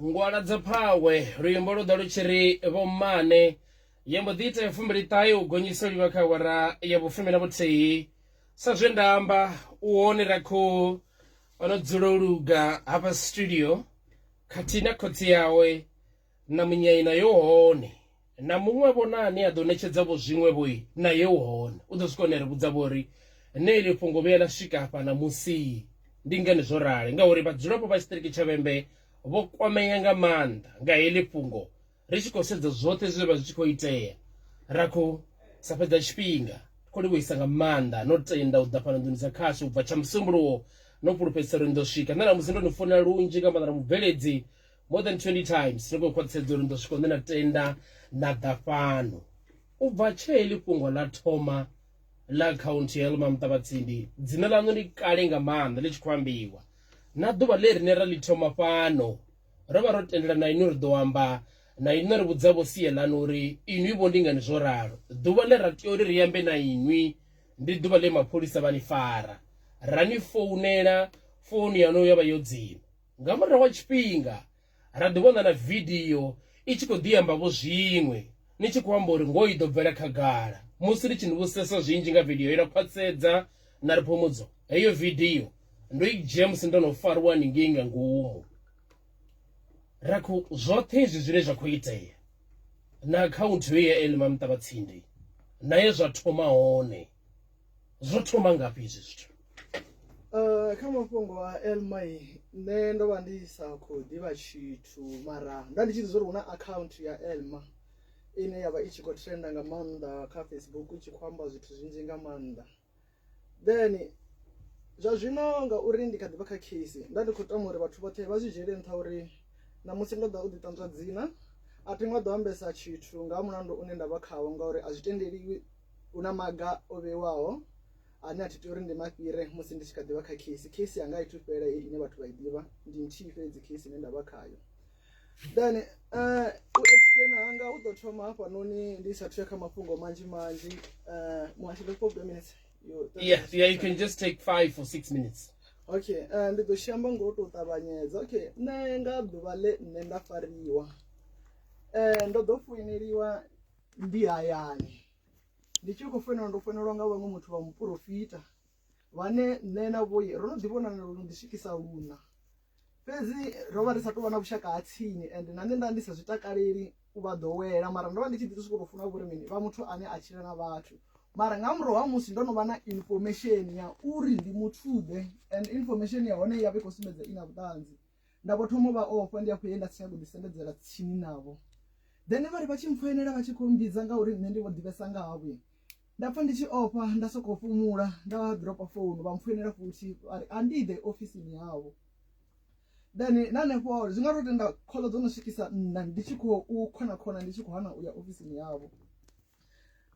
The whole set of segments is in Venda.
Ngwala dza phawe luimbo lu ḓa lu tshi ri vhommane ya mbo ḓi ita ya 29 u gonyisa livha kha awara ya vhufumi na vhuthihi sa zwe nda amba u hone ra khou o no dzula u luga hafha studio khathihi na khotsi yawe na munyai naye u hone na muṅwe vho na ane a ḓo ṋetshedza vho zwiṅwe vho naye u hone u ḓo swika hone ri vhudza vho uri nṋe ili fhungo vhuya ḽa swika hafha ṋamusi ndi ngani zwo rali ngauri vhadzulapo vha tshiṱiriki tsha Vhembe vho kwamea nga maanḓa nga heḽi fhungo ri tshi khou sedza zwoṱhe zwe vha zwi tshi khou itea ra khou sa fhedza tshifhinga khou livhuhisa nga maanḓa no tenda u ḓa fhano nḓuni dza khashu u bva tsha musumbuluwo no fhulufhedzisa uri ni ḓo swika nṋe na musi ndo ni founela lunzhi nga maanḓa na mubveledzi more than 20 times ri khou khwaṱhisedza uri ni ḓo swika hune na tenda na ḓa fhano u bva tshe heḽi fhungo ḽa thoma ḽa akhaunthu ya Elma Muṱavhatsindi dzina ḽaṋu ndi kale nga maanḓa ḽi tshi khou ambiwa na ḓuvha ḽe riṋe ra ḽi thoma fhano ro vha ro tendela na inwi ri ḓo amba na inwi ri vhudza vho sie ḽanu uri inwi vho ndi ngani zwo ralo ḓuvha ḽe ra tea uri ri ambe na inwi ndi ḓuvha ḽe mapholisa vha ni fara ra ni founela founu yanu ya vha yo dzima nga murahu ha tshifhinga ra ḓi vhona na vidio i tshi khou ḓi amba vho zwiṅwe ni tshi khou amba uri ngoho i ḓo bvela khagala musi ri tshi ni vhudzisesa zwinzhi nga vidio ila khwaṱhisedza na ri phumudzo heyo vidio ndo i dzhia musi ndo no farwa haningei nga ngomu ra khou zwoṱhe izwi zwine zwa khou itea na akhaunthu heyi ya Elma Muṱavhatsindi naye zwa thoma hone zwo thoma ngafhi izwi zwithu? Kha mafhungo a Elma nṋe ndo vha ndi sa khou ḓivha tshithu mara nda ndi tshi ḓi zwa uri hu na akhaunthu ya Elma ine ya vha i tshi khou trenda nga maanḓa kha Facebook i tshi khou amba zwithu zwinzhi nga maanḓa. Then zwa zwino ngauri ndi kha ḓi vha kha case nda ndi khou tama uri vhathu vhoṱhe vha zwi dzhiele nṱha uri ṋamusi ndo ḓa u ḓi ṱanzwa dzina a thi ngo ḓo ambesa tshithu nga ha mulandu une nda vha khawo ngauri a zwi tendeliwi hu na maga o vheiwaho ane a thi tea uri ndi mafhire musi ndi tshi kha ḓivha kha case. Case yanga a i thu fhela heyi ine vhathu vha i ḓivha ndi nthihi fhedzi case ine nda vha khayo. Then u explain hanga hu ḓo thoma hafhanoni ndi sathu ya kha mafhungo manzhi manzhi muhashi ndo fhiwa minutes. Yeah, you can just take 5 or 6 minutes. Okay, ndi ḓo tshi amba ngo to ṱavhanyedza. Okay, nṋe nga ḓuvha ḽe nṋe nda fariwa ndo ḓo foineliwa ndi hayani ndi tshi khou foinelwa ndo foinelwa nga vhaṅwe muthu vha muporofita vhane nṋe na vhoyi ro no ḓi vhonana lu no ḓi swikisa luṋa fhedzi ro vha ri sa tou vha na vhushaka ha tsini and na nṋe nda ndi sa zwi takaleli u vha ḓowela mara ndo vha ndi tshi ḓi sokou funa vhori mini vha muthu ane a tshila na vhathu mara nga murahu ha musi ndo no vha na information ya uri ndi muthu ḓe and information ya hone ya vha i khou sumbedza i na vhuṱanzi nda vho thoma u vha ofha ndi afho ye nda si tsha ḓi sendedzela tsini navho then vha ri vha tshi mpfoinela vha tshi khou mmbidza ngauri nṋe ndi vho ḓivhesa nga havho nda pfa ndi tshi ofha nda sokou fhumula nda vha dropa founu vha mpfoinela futhi vha ri a ndi ḓe ofisini yavho then na hanefho zwi nga to tenda khoḽo dzo no swikisa nṋa ndi tshi khou khona khona ndi tshi khou hana uya ofisini yavho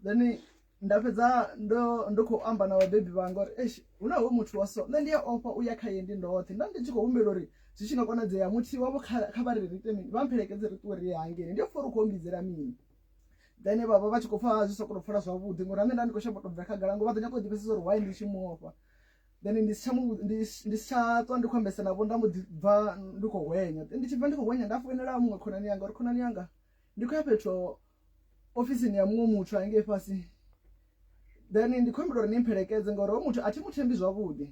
then nda fhedza ndo ndo khou amba na vhabebi vhanga uri eish hu na hoyu muthu wa so nṋe ndi a ofha uya kha ye ndi ndoṱhe nda ndi tshi khou humbela uri zwi tshi nga konadzea muthihi wavho kha vha ri ri ite mini vha mphelekedze ri ṱuwe ri ye hangeini ndi pfha uri u khou mbidzela mini then vha vha vha tshi khou pfha zwi sokou pfala zwavhuḓi ngori nṋe nda ndi khou shavha u tou bvela khagala ngo vha ḓo nyanga u ḓivhesesa uri why ndi tshi mu ofha then ndi si tsha mu ndi si tsha ṱwa ndi khou ambesa navho nda mbo ḓi bva ndi khou hwenya ndi tshi bva ndi khou hwenya nda founela muṅwe khonani yanga uri khonani yanga ndi khou ya fhethu ofisini ya muṅwe muthu hangei fhasi then ndi khou humbela uri ni mphelekedze ngori hoyu muthu a thi mu thembi zwavhuḓi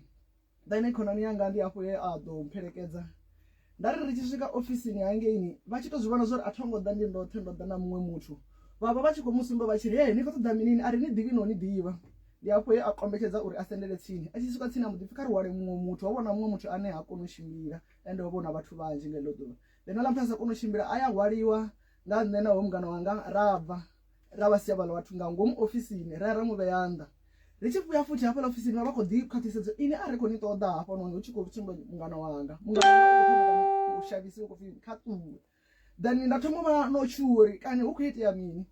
then khonani yanga ndi hafho ye a ḓo mphelekedza nda ri ri tshi swika ofisini hangeini vha tshi to zwi vhona zwori a tho ngo ḓa ndi ndoṱhe ndo ḓa na muṅwe muthu vha vha vha tshi khou mu sumba vha tshi ri he ni khou ṱoḓa minini a ri ni ḓivhi no ni ḓivha ndi hafho ye a kombetshedza uri a sendele tsini a tshi swika tsini a mu ḓipfi kha ri hwale muṅwe muthu ho vhona muṅwe muthu ane ha koni u tshimbila ende ho vhona vhathu vhanzhi nga heḽo ḓuvha then oḽa muthu a sa koni u tshimbila a ya hwaliwa nga nṋe na hoyo mungana wanga ra bva ra vha sia vhaḽa vhathu nga ngomu ofisini ra ya ra mu vhea nnḓa ri tshi vhuya futhi hafhaḽa ofisini vha vha khou ḓi khwaṱhisedzo ini a ri khou ni ṱoḓa hafhanoni hu tshi khou tsumba mungana wanga mungana wanga u shavhisi u khou pfhi kha ṱuwe then nda thoma u vha no tshuwa uri kani hu khou itea mini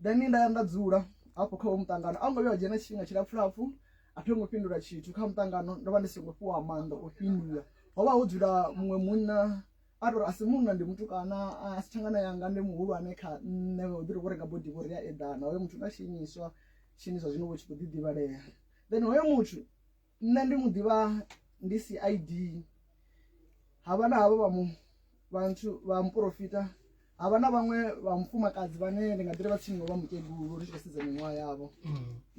then nda ya nda dzula hafho kha hoyo muṱangano a ngo vhuya wa dzhena tshifhinga tshilapfhu lapfhu a tho ngo fhindula tshithu kha muṱangano ndo vha ndi songo fhiwa maanḓa o fhindula ho vha ho dzula muṅwe munna a tori a si munna ndi mutukana a si thangana yanga ndi muhulwane kha nṋe hu ḓi ri vho renga bodi vho ri a eḓana hoyo muthu na tshiimiswa tshine zwa zwino vho tshi khou ḓi ḓivhalea then hoyo muthu nṋe ndi mu ḓivha ndi CID havha na havha vha mu Vhathu vha muporofita ha vha na vhaṅwe vha mufumakadzi vhane ndi nga ḓiri vha tsini vha mukegulu ri tshi khou sedza miṅwaha yavho.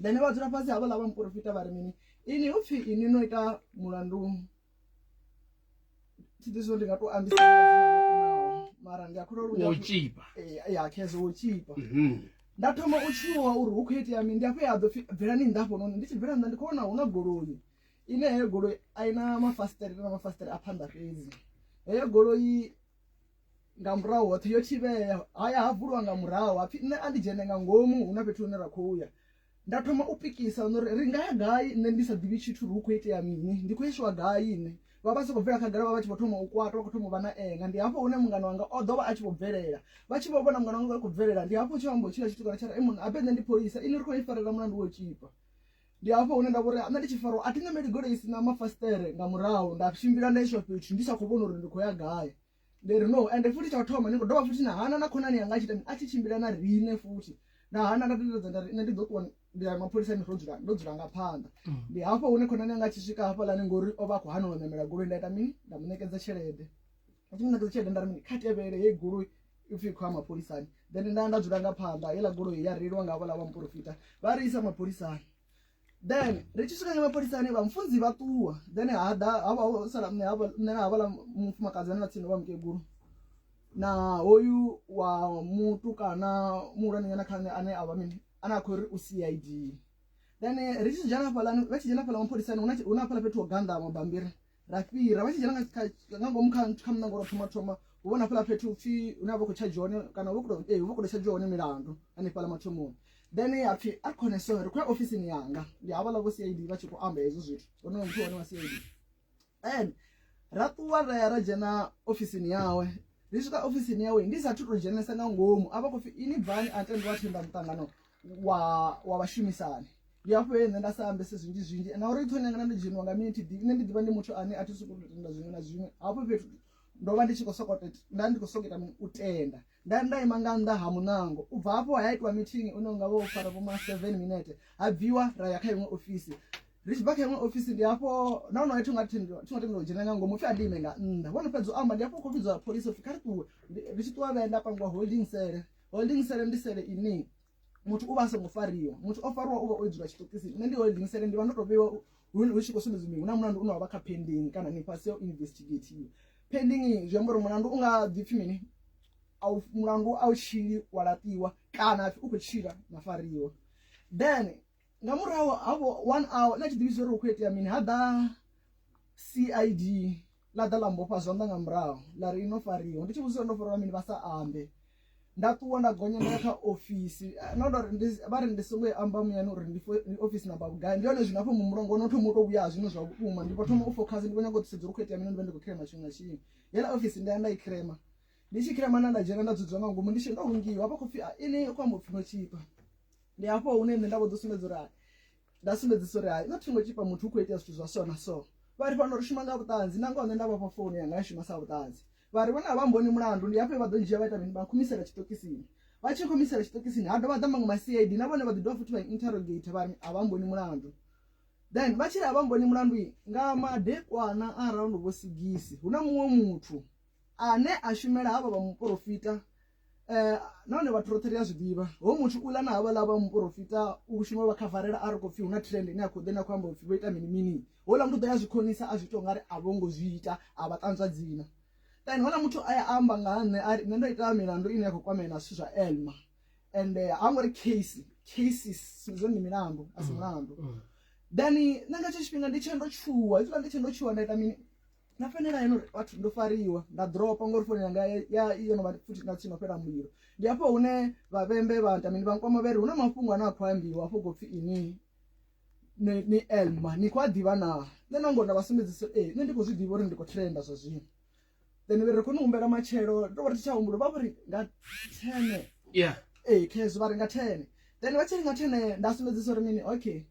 Then vha dzula fhasi havhaḽa vha muporofita vha ri mini, ini hu pfhi ini no ita mulandu thi ḓivhi ndi nga to ambisa mara ndi a kholwa uri wo tshipa. Ya khezwo wo tshipa. Nda thoma u tshuwa uri hu khou itea mini, ndi hafho ya ḓo pfhi bvelani nnḓa hafhanoni. Ndi tshi bvela nnḓa ndi khou vhona hu na goloi ine heyo goloi a i na mafasiṱere, na mafasiṱere a phanḓa fhedzi. Heyo goloi nga murahu hoṱhe yo thivhea, haya ha vuliwa nga murahu hapfi nṋe a ndi dzhene nga ngomu hu na fhethu hune ra khou ya. Nda thoma u pikisa uri ri nga ya gai nṋe ndi sa ḓivhi tshithu uri hu khou itea mini, ndi khou iswa gai nṋe. Vha vha sokou bvela khagala vha vha tshi vho thoma u kwata, vha khou thoma u vha na enga. Ndi hafho hune mungana wanga o ḓo vha a tshi vho bvelela, vha tshi vho vhona mungana wanga a khou bvelela ndi hafho tshi ambo tshiḽa tshitukana tsha ri munna habe nṋe ndi pholisa ini ri khou i farela mulandu wo tshipa. Ndi hafho hune nda vhori nṋe ndi tshi farwa a thi ṋameli goloi i si na mafasiṱere nga murahu, nda tshimbila nda iswa fhethu ndi sa khou vhona uri ndi khou ya gai. Ndi ri no ende futhi tsha u thoma ndi khou dovha futhi na hana na khonani yanga a tshi ita mini a tshi tshimbila na riṋe futhi nda hana nda tendedza nda ri nṋe ndi ḓo ṱuwa ndi ya mapholisani ro dzula ndo dzula nga phanḓa. Ndi hafho hune khonani yanga a tshi swika hafhaḽani ngori o vha a khou hana u ṋamela goloi nda ita mini nda mu ṋekedza tshelede, nda tshi mu ṋekedza tshelede nda ri mini kha tevhele heyi goloi ipfhi i khou ya mapholisani. Then nda ya nda dzula nga phanḓa heiḽa goloi ya reiliwa nga havhaḽa vha muporofita vha ri isa mapholisani. Then ri tshi swika ngei mapholisani vha mufunzi vha ṱuwa, then ha ḓa ha vha ho sala nṋe havha nṋe na havhaḽa mufumakadzi vhane vha tsini vha mukegulu na hoyu wa mutukana muhulwane nyana kha nṋe ane a vha mini ane a khou ri u CID. Then ri tshi dzhena hafhaḽani vha tshi dzhena hafhaḽa mapholisani hu na hafhaḽa fhethu ho ganḓa mabambiri ra fhira vha tshi dzhena nga ngomu kha kha muṋango lwa thoma thoma hu vhona hafhaḽa fhethu upfhi hune ha vha khou tshadzhiwa hone kana hu vha khou hu vha khou tshadziwa hone milandu hanefhaḽa mathomoni. Then ha pfhi a ri khone so ri khou ya ofisini yanga, ndi havhaḽa vho CID vha tshi khou amba hezwo zwithu honoyo muthu hone wa CID. Then ra ṱuwa ra ya ra dzhena ofisini yawe, ri swika ofisini yawe ndi sathu to dzhenesa nga ngomu a vha khou pfhi ini bvani a tendwa thenda muṱangano wa wa vhashumisani. Ndi hafho he nṋe nda sa ambese zwinzhi zwinzhi na uri ṱhoni yanga nda dzheniwa nga mini thi ḓivhi, nṋe ndi ḓivha ndi muthu ane a thi sokou tenda zwiṅwe na zwiṅwe. Hafho fhethu ndo vha ndi tshi khou soko nda ndi khou soko ita mini u tenda, nda nda ima nga nnḓa ha muṋango. U bva hafho ha itiwa meeting une unga vha wo fara vho ma 7 minete ha bviwa ra ya kha iṅwe ofisi. Ri tshi bva kha iṅwe ofisi ndi hafho na hone thi nga thendelwa thi ngo tendelwa u dzhena nga ngomu pfhi a ndi ime nga nnḓa. Vho no fhedza u amba ndi hafho hu khou vhidzwa pholisa upfhi kha ri ṱuwe, ri tshi ṱuwa vha ya nda pangiwa holding cell. Holding cell ndi sele ine muthu u vha a songo fariwa, muthu o fariwa u vha o dzula tshiṱokisini. Nṋe ndi holding cell ndi vha ndo to vheiwa hu tshi khou sumbedza uri hu na mulandu une wa vha kha pending kana ni fhasi ha u investigatiwa. Pending zwi amba uri mulandu u nga ḓi pfhi mini a u mulandu a u tshili wa laṱiwa kana hapfi u khou tshila na fariwa. Then nga murahu ha vho 1 hour nṋe a thi ḓivhi uri hu khou itea mini ha ḓa CID ḽa ḓa ḽa mbofha zwanḓa nga murahu ḽa ri ino fariwa. Ndi tshi vhudzisa uri ndo fariwa mini vha sa ambe. Nda ṱuwa nda gonya nda ya kha ofisi no ndo ri vha ri ndi songo i amba muyani uri ndi ofisi namba vhugai. Ndi hone zwino hafho muhumbulo wanga wo no thoma u to vhuya zwino zwa vhukuma ndi vho thoma u focus ndi vho nyaga u sedza uri hu khou itea mini ndi vhe ndi khou khirema tshiṅwe na tshiṅwe. Heiḽa ofisi nda ya nda i khirema ndi tshi khirema nda nda dzhena nda dzudzwa nga ngomu ndi tshi ndo hungiwa vha khou pfhi ini khou amba upfhi no tshipa. Ndi hafho hune nṋe nda vho ḓo sumbedza uri hai nda sumbedzisa uri hai nṋe thi ngo tshipa muthu hu khou itea zwithu zwa so na so. Vha ri fhano ri shuma nga vhuṱanzi na ngoho nṋe nda vhafha founu yanga ya shuma sa vhuṱanzi. Vha ri vhone a vha mboni mulandu ndi hafho he vha ḓo ndzhia vha ita mini vha nkhumisela tshiṱokisini. Vha tshi nkhumisela tshiṱokisini ha dovha ha ḓa maṅwe ma CID na vhone vha ḓi dovha futhi vha interrogate vha ri a vha mboni mulandu. Then vha tshi ri a vha mboni mulandu nga madekwana a around vho sigisi hu na muṅwe muthu ane a shumela havha vha muporofita nahone vhathu roṱhe ri a zwi ḓivha ho muthu uḽa na havhaḽa vha muporofita u shuma vha khavarela a ri khou pfhi hu na trend ine a khou ḓa ine a khou amba upfhi vho ita mini mini houḽa muthu ḓo ya zwi khonisa a zwi ita ungari a vho ngo zwi ita a vha ṱanzwa dzina. Then houḽa muthu a ya amba nga ha nṋe a ri nṋe ndo ita milandu ine ya khou kwamea na zwithu zwa Elma ende ha ngo ri case cases zwone ndi milandu a si mulandu. Then nṋe nga hetsho tshifhinga ndi tshe ndo tshuwa hezwiḽa ndi tshe ndo tshuwa nda ita mini nda fanela ene uri vhathu ndo fariwa nda ḓoropa ngori founu yanga ya yo no vha futhi na tsini no fhela mulilo. Ndi hafho hune vhavhembe vha ita mini vha nkwama vha ri hu na mafhungo ane a khou ambiwa hafho khou pfhi ini ni Elma ni khou a ḓivha naa. Nṋe na ngoho nda vha sumbedzisa uri ee nṋe ndi khou zwi ḓivha uri ndi khou trenda zwa zwino. Then ri khou ni humbela matshelo ndo vha ri tshi tsha humbula vha vho ri nga 10 yeah ee khezwo vha ri nga 10 then vha tshi ri nga 10 nda sumbedzisa uri mini okay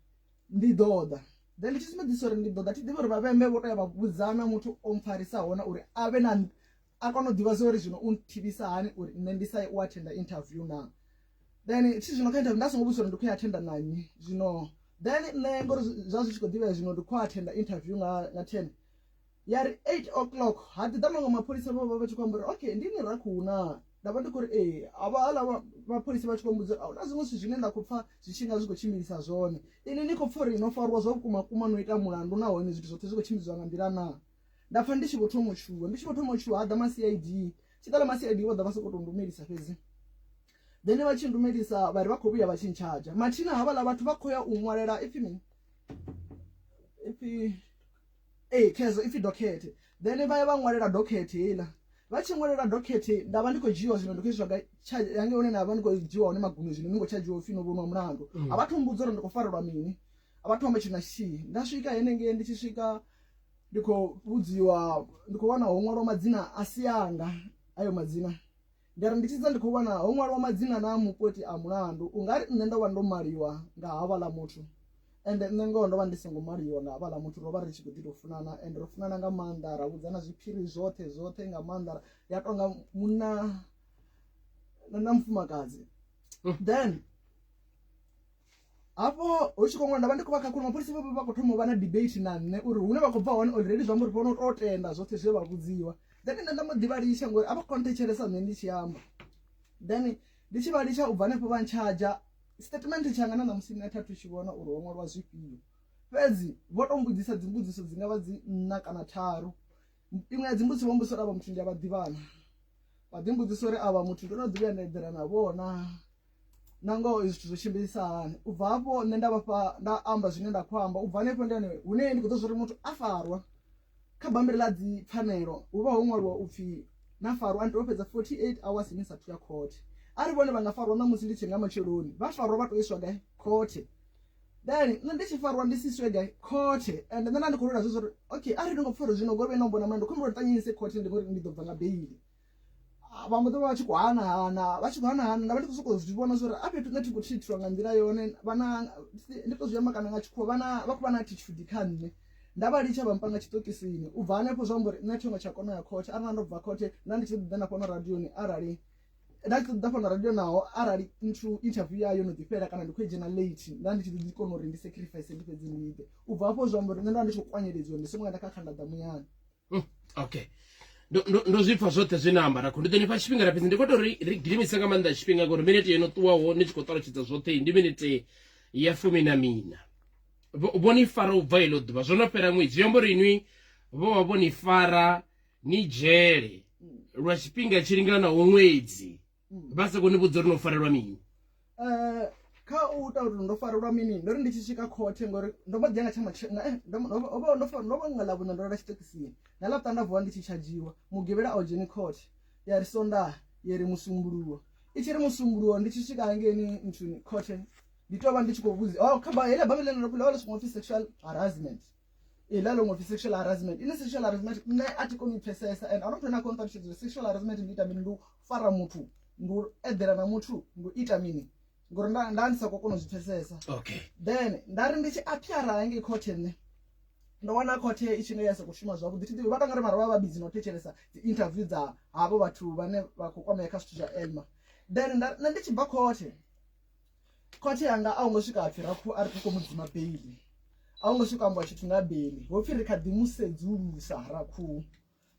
ndi ḓo ḓa. Then ndi tshi sumbedzisa uri ndi ḓo ḓa thi ḓivhi uri vhavhembe vho tea vha vhudzana muthu o mpfarisaho na uri a vhe na a kone u ḓivha zwa uri zwino u nthivhisa hani uri nṋe ndi sa ye u athenda interview na. Then thi zwino kha interview nda songo vhudzisa uri ndi khou ya athenda na nnyi zwino then nṋe ngori zwa zwi tshi khou ḓivhea zwino ndi khou athenda interview nga 10. Ya ri 8 o'clock ha ḓi ḓa maṅwe mapholisa vho vha vha tshi khou amba uri okay ndi ni Rakhu na, nda vha ndi khou ri ee. A vha haḽa mapholisa vha tshi khou mbudza uri ahuna zwiṅwe zwithu zwine nda khou pfha zwi tshi nga zwi khou tshimbilisa zwone, ini ni khou pfha uri no farwa zwa vhukuma kuma no ita mulandu nahone zwithu zwoṱhe zwi khou tshimbidzwa nga nḓila naa. Nda pfha ndi tshi vho thoma u tshuwa, ndi tshi vho thoma u tshuwa ha ḓa ma CID, tshi ḓa ḽa ma CID vho ḓa vha sokou tou ndumelisa fhedzi. Then vha tshi ndumelisa vha ri vha khou vhuya vha tshi ntshadzha, mathina havhaḽa vhathu vha khou ya u ṅwalela ipfhi mini ipfhi ee khezwo ipfhi dokhethe then vha ya vha ṅwalela dokhethe heiḽa vha tshi ṅwalela dokhethe nda vha ndi khou dzhiiwa zwino ndi khou iswa hangei hune na vha ndi khou dzhiiwa hone magunwe zwino ni khou tshadzhiwa upfhi no vhonwa mulandu a vha thu mbudza uri ndi khou farelwa mini a vha thu amba tshithu na tshithihi nda swika henengei ndi tshi swika ndi khou vhudziwa ndi khou wana ho ṅwalwa madzina a si anga ayo madzina Nda ri ndi tshi tsa ndi khou vhona ho ṅwaliwa madzina na a mupoti a mulandu, u nga ri nṋe ndo vha ndo maliwa nga havhaḽa muthu. Ende nṋe ngoho ndo vha ndi songo maliwa nga havhaḽa muthu, ro vha ri tshi khou ḓi tou funana ende ro funana nga maanḓa ra vhudzana zwiphiri zwoṱhe zwoṱhe nga maanḓa ya tonga munna na mufumakadzi. Then hafho hu tshi khou ṅwala nda vha ndi khou vha khakhulula mapholisa vha vha khou thoma u vha na debate na nṋe uri hune vha khou bva hone already zwi amba uri vho no tou tenda zwoṱhe zwe vha vhudziwa then nṋe nda mbo ḓi vha litsha ngori a vha khou nthetshelesa nṋe ndi tshi amba then ndi tshi vha litsha u bva hanefho vha ntshadzha statement tshanga na ṋamusi nṋe tha thu tshi vhona uri ho ṅwaliwa zwifhio fhedzi vho to mbudzisa dzimbudziso dzi nga vha dzi nṋa kana tharu iṅwe ya dzimbudziso vho mbudzisa uri avha muthu ndi a vha ḓivhana vha ḓi mbudzisa uri avha muthu ndo no ḓi vhuya nda eḓela na vhona na ngoho izwi zwithu zwo tshimbilisa hani u bva hafho nṋe nda vhafha nda amba zwine nda khou amba u bva hanefho ndi hone hune ndi khou ḓo zwa uri muthu a farwa kha bammbiri ḽa dzi pfanelo hu vha ho ṅwaliwa upfhi na farwa ni tea u fhedza 48 hours ni sathu ya khothe ari vhone vha nga farwa ṋamusi ndi tshe nga matsheloni vha farwa vha tou iswa gai khothe then nṋe ndi tshi farwa ndi si iswe gai khothe and nṋe nda ndi khou lwela zwezwo uri okay arali ndi khou pfha uri zwino ngori vhe no mbona mulandu khou humbela uri ṱanyise khothe ndi ngori ndi ḓo bva nga beili vha mbo ḓi vha vha tshi khou hana hana vha tshi khou hana hana nda vha ndi khou sokou zwi vhona zwori a fhethu nṋe thi khou treatwa nga nḓila yone vha na ndi to zwi amba kana nga tshikhuwa vha na vha khou vha na attitude kha nṋe nda vha litsha vha mpanga tshiṱokisini u bva hanefho zwi amba uri nṋe thi ngo tsha kona u ya khothe arali ndo bva khothe nda ndi tshi ḓo ḓa na fhano radioni arali nda tshi ḓo ḓa fhano radio naho arali nthu interview yayo no ḓi fhela kana ndi khou i dzhena late nda ndi tshi ḓo ḓi kona uri ndi sacrifice ndi fhedze ndi ḓe u bva hafho zwi amba uri nṋe ndo vha ndi tshi khou kwanyeledziwa ndi songo ya nda kha khanda ḓa muyani Okay, ndo zwi pfa zwoṱhe zwine amba rakho ndi ḓo ni fha tshifhinga ra fhedzi ndi khou tou ri ri gidimise nga maanḓa tshifhinga ngori minete yo no ṱuwaho ni tshi khou ṱalutshedza zwoṱhe ndi minete ya fumi na mina. Vho ni fara u bva iḽo ḓuvha zwo no fhela ṅwedzi zwi amba uri inwi vho vha vho ni fara ni dzhele lwa tshifhinga tshi linganaho ṅwedzi vha sa koni vhudza uri no farelwa mini. Kha u ita uri ndo farelwa mini ndo ri ndi tshi swika khothe ngori ndo mbo ḓi ya nga tsha matshelo ndo ndo vha nga ḽavhuṋa ndo lala tshiṱokisini nga ḽavhuṱanu nda vuwa ndi tshi tshadzhiwa mugivhela a u dzheni khothe ya ri sondaha ya ri musumbuluwo i tshi ri musumbuluwo ndi tshi swika hangeini nthuni khothe ndi tou vha ndi tshi khou vhudziwa oh, kha heḽa bammbiri ḽine ndo ḽo vha ḽi songo pfhi sexual harassment iḽa ḽo ngo pfhi sexual harassment ine sexual harassment nṋe a thi koni u pfesesa and a no muthu ane a khou nṱalutshedza uri sexual harassment ndi ita mini ndi u fara muthu ndi u eḓela na muthu ndi u ita mini ngori nda nda ndi sa khou kona u zwi pfesesa okay then nda ri ndi tshi appeara hangei khothe nṋe ndo wana khothe i tshi nga ya sa khou shuma zwavhuḓi thi ḓivhi vha tonga ri mara vha vha bizi na u thetshelesa dzi interview dza havho vhathu vhane vha khou kwamea kha zwithu zwa elma then nda nṋe ndi tshi bva khothe khothe yanga a hu ngo swika hapfi rakhu a ri khou mudzima beili a hu ngo swika ambiwa tshithu nga beili ho pfhi ri kha ḓi mu sedzulusa rakhu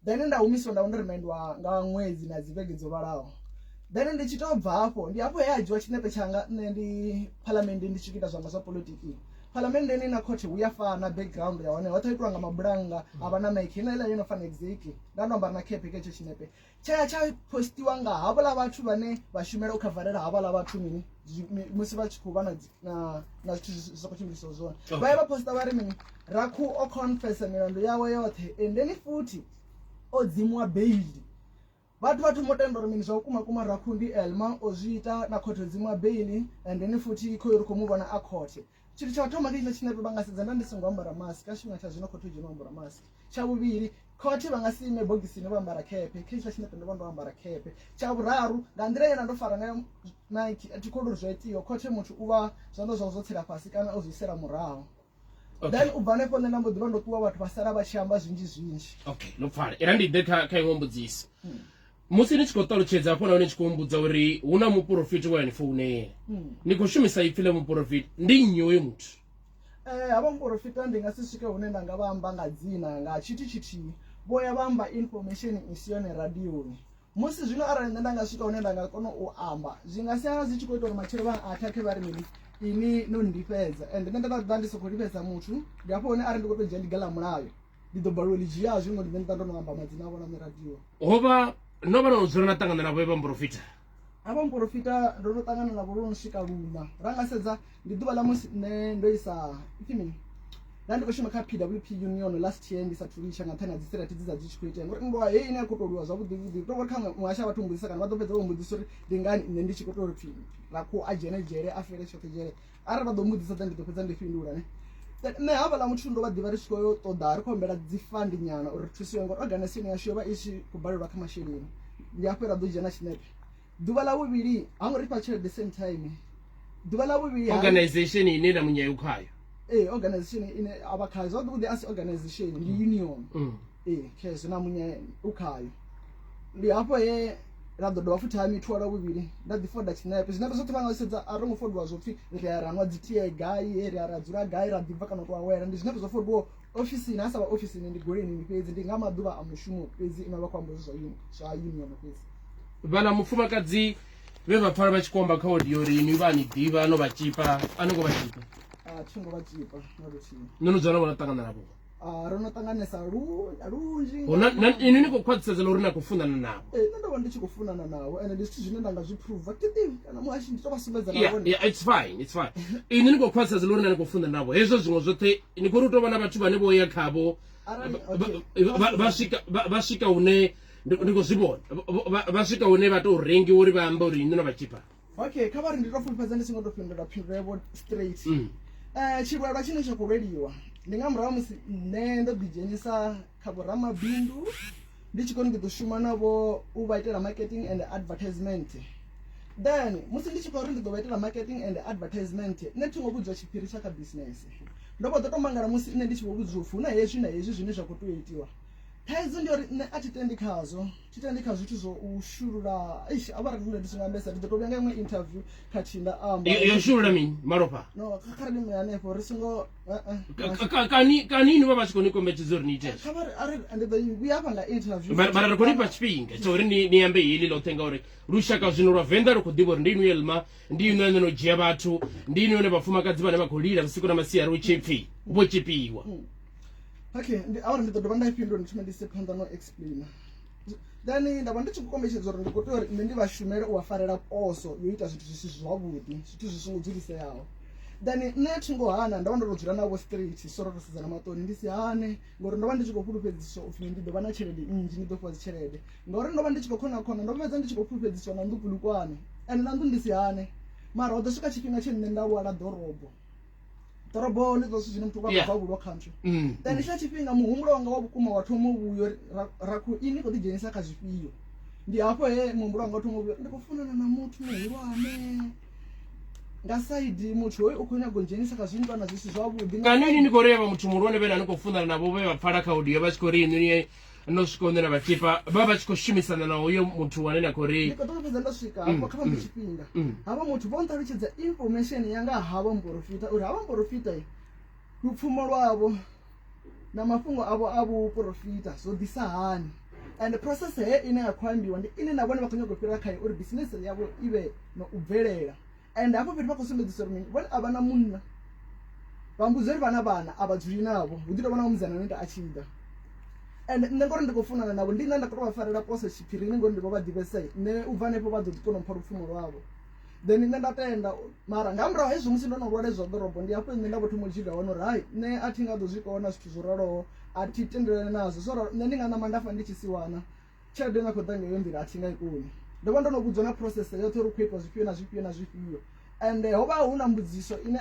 Then nda humiswa nda ndo remindwa nga ṅwedzi na dzi vhege dzo vhalaho. Then ndi tshi tou bva hafho ndi hafho he a dzhiwa tshinepe tshanga nṋe ndi phalamennde ndi tshi khou ita zwanga zwa polotiki. Phalamenndeni na khothe hu ya fana background ya hone hoṱhe ho itiwa nga mabulannga ha vha na mic heiḽa yo no fana exactly nda ndo ambara na cap kha hetsho tshinepe. Tsha ya tsha postiwa nga havhaḽa vhathu vhane vha shumela u khavarela havhaḽa vhathu mini musi vha tshi khou vha na na na zwithu zwi sa khou tshimbilisaho zwone. Vha ya vha posta vha ri mini Rakhu o confessa milandu yawe yoṱhe endeni futhi o dzimiwa beili. Vhathu vha thoma u tenda uri mini zwa vhukuma kuma Rakhu ndi Elma o zwi ita na khothe o dzimiwa beili endeni futhi khoyu ri khou mu vhona a khothe. Tshithu tsha u thoma ndi tshine vha nga sedza nda ndi songo ambara mask kha tshifhinga tsha zwino khothe u dzhena u ambara mask. Tsha vhuvhili khothe vha nga si ime bogisini vho ambara khephe kha hetshiḽa tshinepe ndo vha ndo ambara khephe. Tsha vhuraru nga nḓila ye nda ndo fara ngayo mic a thi kholwi uri zwa itiwa khothe muthu u vha zwanḓa zwawe zwo tsela fhasi kana o zwi isela murahu. Okay. Then u bva hanefho nṋe nda mbo ḓi vha ndo ṱuwa vhathu vha sala vha tshi amba zwinzhi zwinzhi. Okay, no pfala. Ira ndi ḓe kha kha iṅwe mbudziso. Musi ni tshi khou ṱalutshedza hafho nahone ni tshi khou mmbudza uri hu na muporofiti we a ni founela. Ni khou shumisa ipfi ḽa muporofiti. Ndi nnyi hoyo muthu? Havha muporofita ndi nga si swike hune nda nga vha amba nga dzina nga tshithu tshithihi vho ya vha amba information i si yone radioni musi zwino arali nṋe nda nga swika hune nda nga kona u amba zwi nga sia zwi tshi khou ita uri matshelo vha athakhe vha ri mini ini no nndifhedza and nṋe nda ḓa ndi soko lifhedza muthu ndi hafho hune arali ndi khou tou dzhia ḽiga ḽa mulayo ndi ḓo balelwa u ḽi dzhia zwi ngori nṋe ndi ḓa ndo no amba madzina avho na nṋe radio. Ho vha no vha no dzula na ṱangana navho vha muporofita? Havha muporofita ndo no ṱangana navho lwo no swika luṋa ra nga sedza ndi ḓuvha ḽa musi nṋe ndo isa ipfhi mini nda ndi khou shuma kha PWP union last year ndi sathu litsha nga nṱhani ha dzi strike dze dza dzi tshi khou itea ngori nndwa heyi ine ya khou tou lwiwa zwavhuḓi vhuḓi tou vhori kha muhasho a vhathu mbudzisa kana vha ḓo fhedza vho mbudzisa uri ndi ngani nṋe ndi tshi khou tou pfhi rakhu a dzhene dzhele a fele tshoṱhe dzhele arali vha ḓo mbudzisa then ndi ḓo fhedza ndi fhindula ne nṋe havhaḽa muthu ndo vha ḓivha ri tshi khou yo ṱoḓa ri khou humbela dzi fund nyana uri ri thusiwe ngori organization yashu yo vha i tshi khou balelwa kha masheleni ndi hafho ra ḓo dzhena tshinepe ḓuvha ḽa vhuvhili ha ngo ri fha tshelede same time ḓuvha ḽa vhuvhili organization ine na munyayo khayo ee organization ine a vha khayo zwavhuḓi vhuḓi a si organization ndi union ee khezwo na muṅwe u khayo ndi hafho he ra ḓo dovha futhi ha mithiwa lwa vhuvhili nda ḓi foda tshinepe zwinepe zwoṱhe vha nga sedza a ro ngo fodiwa zwo pfhi ri ya ra nwa dzi tie gai he ri ya ra dzula gai ra ḓi bva kana u tou awela ndi zwinepe zwo fodiwaho ofisini ha sa vha ofisini ndi goloini fhedzi ndi nga maḓuvha a mushumo fhedzi ine vha khou amba zwa zwa union fhedzi. Vhaḽa mufumakadzi vhe vha pfala vha tshi khou amba kha audio uri inwi vha ni ḓivha no vha tshipa a no ngo vha tshipa? A thi ngo vha tshipa na luthihi. No no dzula na vho na ṱangana navho? Ah, ro no ṱanganesa lunzhi Huna na inwi ni khou khwaṱhisedza uri na khou funana navho? Ee, nṋe ndo vha ndi tshi khou funana navho ende ndi zwithu zwine nda nga zwi phuruva thi ḓivhi kana muhashi ndi to vha sumbedza na Yeah, vhone yeah, it's fine, it's fine. Inwi ni khou khwaṱhisedza uri na ni khou funana navho. Hezwo zwiṅwe zwoṱhe ni khou ri u tou vha na vhathu vhane vho ya khavho arali vha- okay vha vha swika vha vha swika hune ndi ndi khou zwi vhona Vha- vha swika hune vha tou rengiwa uri vha amba uri inwi no vha tshipa. Okay kha vha ri ndi to fulufhedza ndi songo to fhindula phindulo yavho straight tshilwelwa tshine tsha khou lweliwa ndi nga murahu ha musi nṋe ndo ḓi dzhenisa kha vhoramabindu ndi tshi koni ndi ḓo shuma navho u vha itela marketing and advertisement then musi ndi tshi khou ri ndi ḓo vha itela marketing and advertisement nṋe thi ngo vhudziwa tshiphiri tsha kha business ndo vho ḓo to mangala musi nṋe ndi tshi vho vhudziwa upfhi hu na hezwi na hezwi zwine zwa khou tea u itiwa thaidzo ndi uri nṋe a thi tendi khazwo thi tendi kha zwithu zwo u shulula eish a vha ri ndi songo ambesa ndi ḓo to vhuya nga iṅwe interview khathihi nda amba Yo shulula mini malofha no kha ri lime hanefho ri songo kani kani inwi vha vha tshi khou ni kombetshedza uri ni ite kha vha ri a ri ndi ḓo vhuya hafha nga interview mara ri khou ni fha tshifhinga tsha uri ni ni ambe heḽi ḽoṱhe ngauri lushaka zwino lwa venḓa lu khou ḓivha uri ndi inwi elma ndi inwi ane no dzhia vhathu ndi inwi ane vhafumakadzi vhane vha khou lila vhusiku na masiari hu tshi pfhi vho tshipiwa okay ndi awari ndi ḓo dovha nda i fhindula ndi thome ndi ise phanḓa no explainer then nda vha ndi tshi khou kombetshedza uri ndi khou tea uri nṋe ndi vha shumele u vha farela poso yo ita zwithu zwi si zwavhuḓi zwithu zwi songo dzuliseaho then nṋe thi ngo hana ndo vha ndo to dzula navho straight so ro to sedzana maṱoni ndi si hane ngori ndo vha ndi tshi khou fhulufhedziswa upfhi ndi ḓo vha na tshelede nnzhi ndi ḓo fhiwa dzi tshelede ngauri ndo vha ndi tshi khou khona khona ndo fhedza ndi tshi khou fhulufhedziswa na nnḓu pulukwane ende na nnḓu ndi si hane mara ho ḓo swika tshifhinga tshe nṋe nda lwala ḓorobo ḓorobo ndi zwa zwithu zwine muthu u bva vhulwa country then tsha tshifhinga muhumbulo wanga wa vhukuma wa thoma u vhuya uri ra khou ini khou ḓidzhenisa kha zwifhio ndi hafho he muhumbulo wanga wa thoma u vhuya ndi khou funana na muthu muhulwane nga saidi muthu hoyu u khou nyaga u ndzhenisa kha zwintwana zwi si zwavhuḓi kani ini ni khou ri avha muthu muhulwane vhe na ni khou funana navho vhe vha pfala kha audio vha tshi khou ri inwi no swika hune na vha tshipa vha vha tshi khou shumisana na hoyo muthu wane na khou ri ndi khou ḓo fhedza ndo swika hafho kha vha mphe tshifhinga havha muthu vho nṱalutshedza information ya nga havha muporofita uri havha muporofita lupfumo lwavho na mafhungo avho a vhuporofita zwo ḓisa hani and process he ine ya khou ambiwa ndi ine na vhone vha khou nyaga u fhira khayo uri bisinese yavho i vhe na u bvelela and hafho fhethu vha khou sumbedzisa uri mini vhone a vha na munna vha mbudza uri vha na vhana a vha dzuli navho hu ḓi tovha na musidzana no ita a tshi ḓa and nṋe ngori ndi khou funana navho ndi nṋe nda khou tou vha farela poso tshiphirini ngori ndi vho vha ḓivhesa nṋe u bva hanefho vha ḓo ḓi kona u mpha lupfumo lwavho then nṋe nda tenda mara nga murahu hezwi musi ndo no lwala hezwi zwa ḓorobo ndi hafho nṋe nda vho thoma u dzhiga hone uri hai nṋe a thi nga ḓo zwi kona zwithu zwo raloho a thi tendelani nazwo so ralo nṋe ndi nga ṋama nda fa ndi tshi siwana tshelede ine khou ḓa nga heyo nḓila a thi nga i koni ndo vha ndo no vhudzwa na process yoṱhe uri khou itwa zwifhio na zwifhio na zwifhio ende ho vha hu na mbudziso ine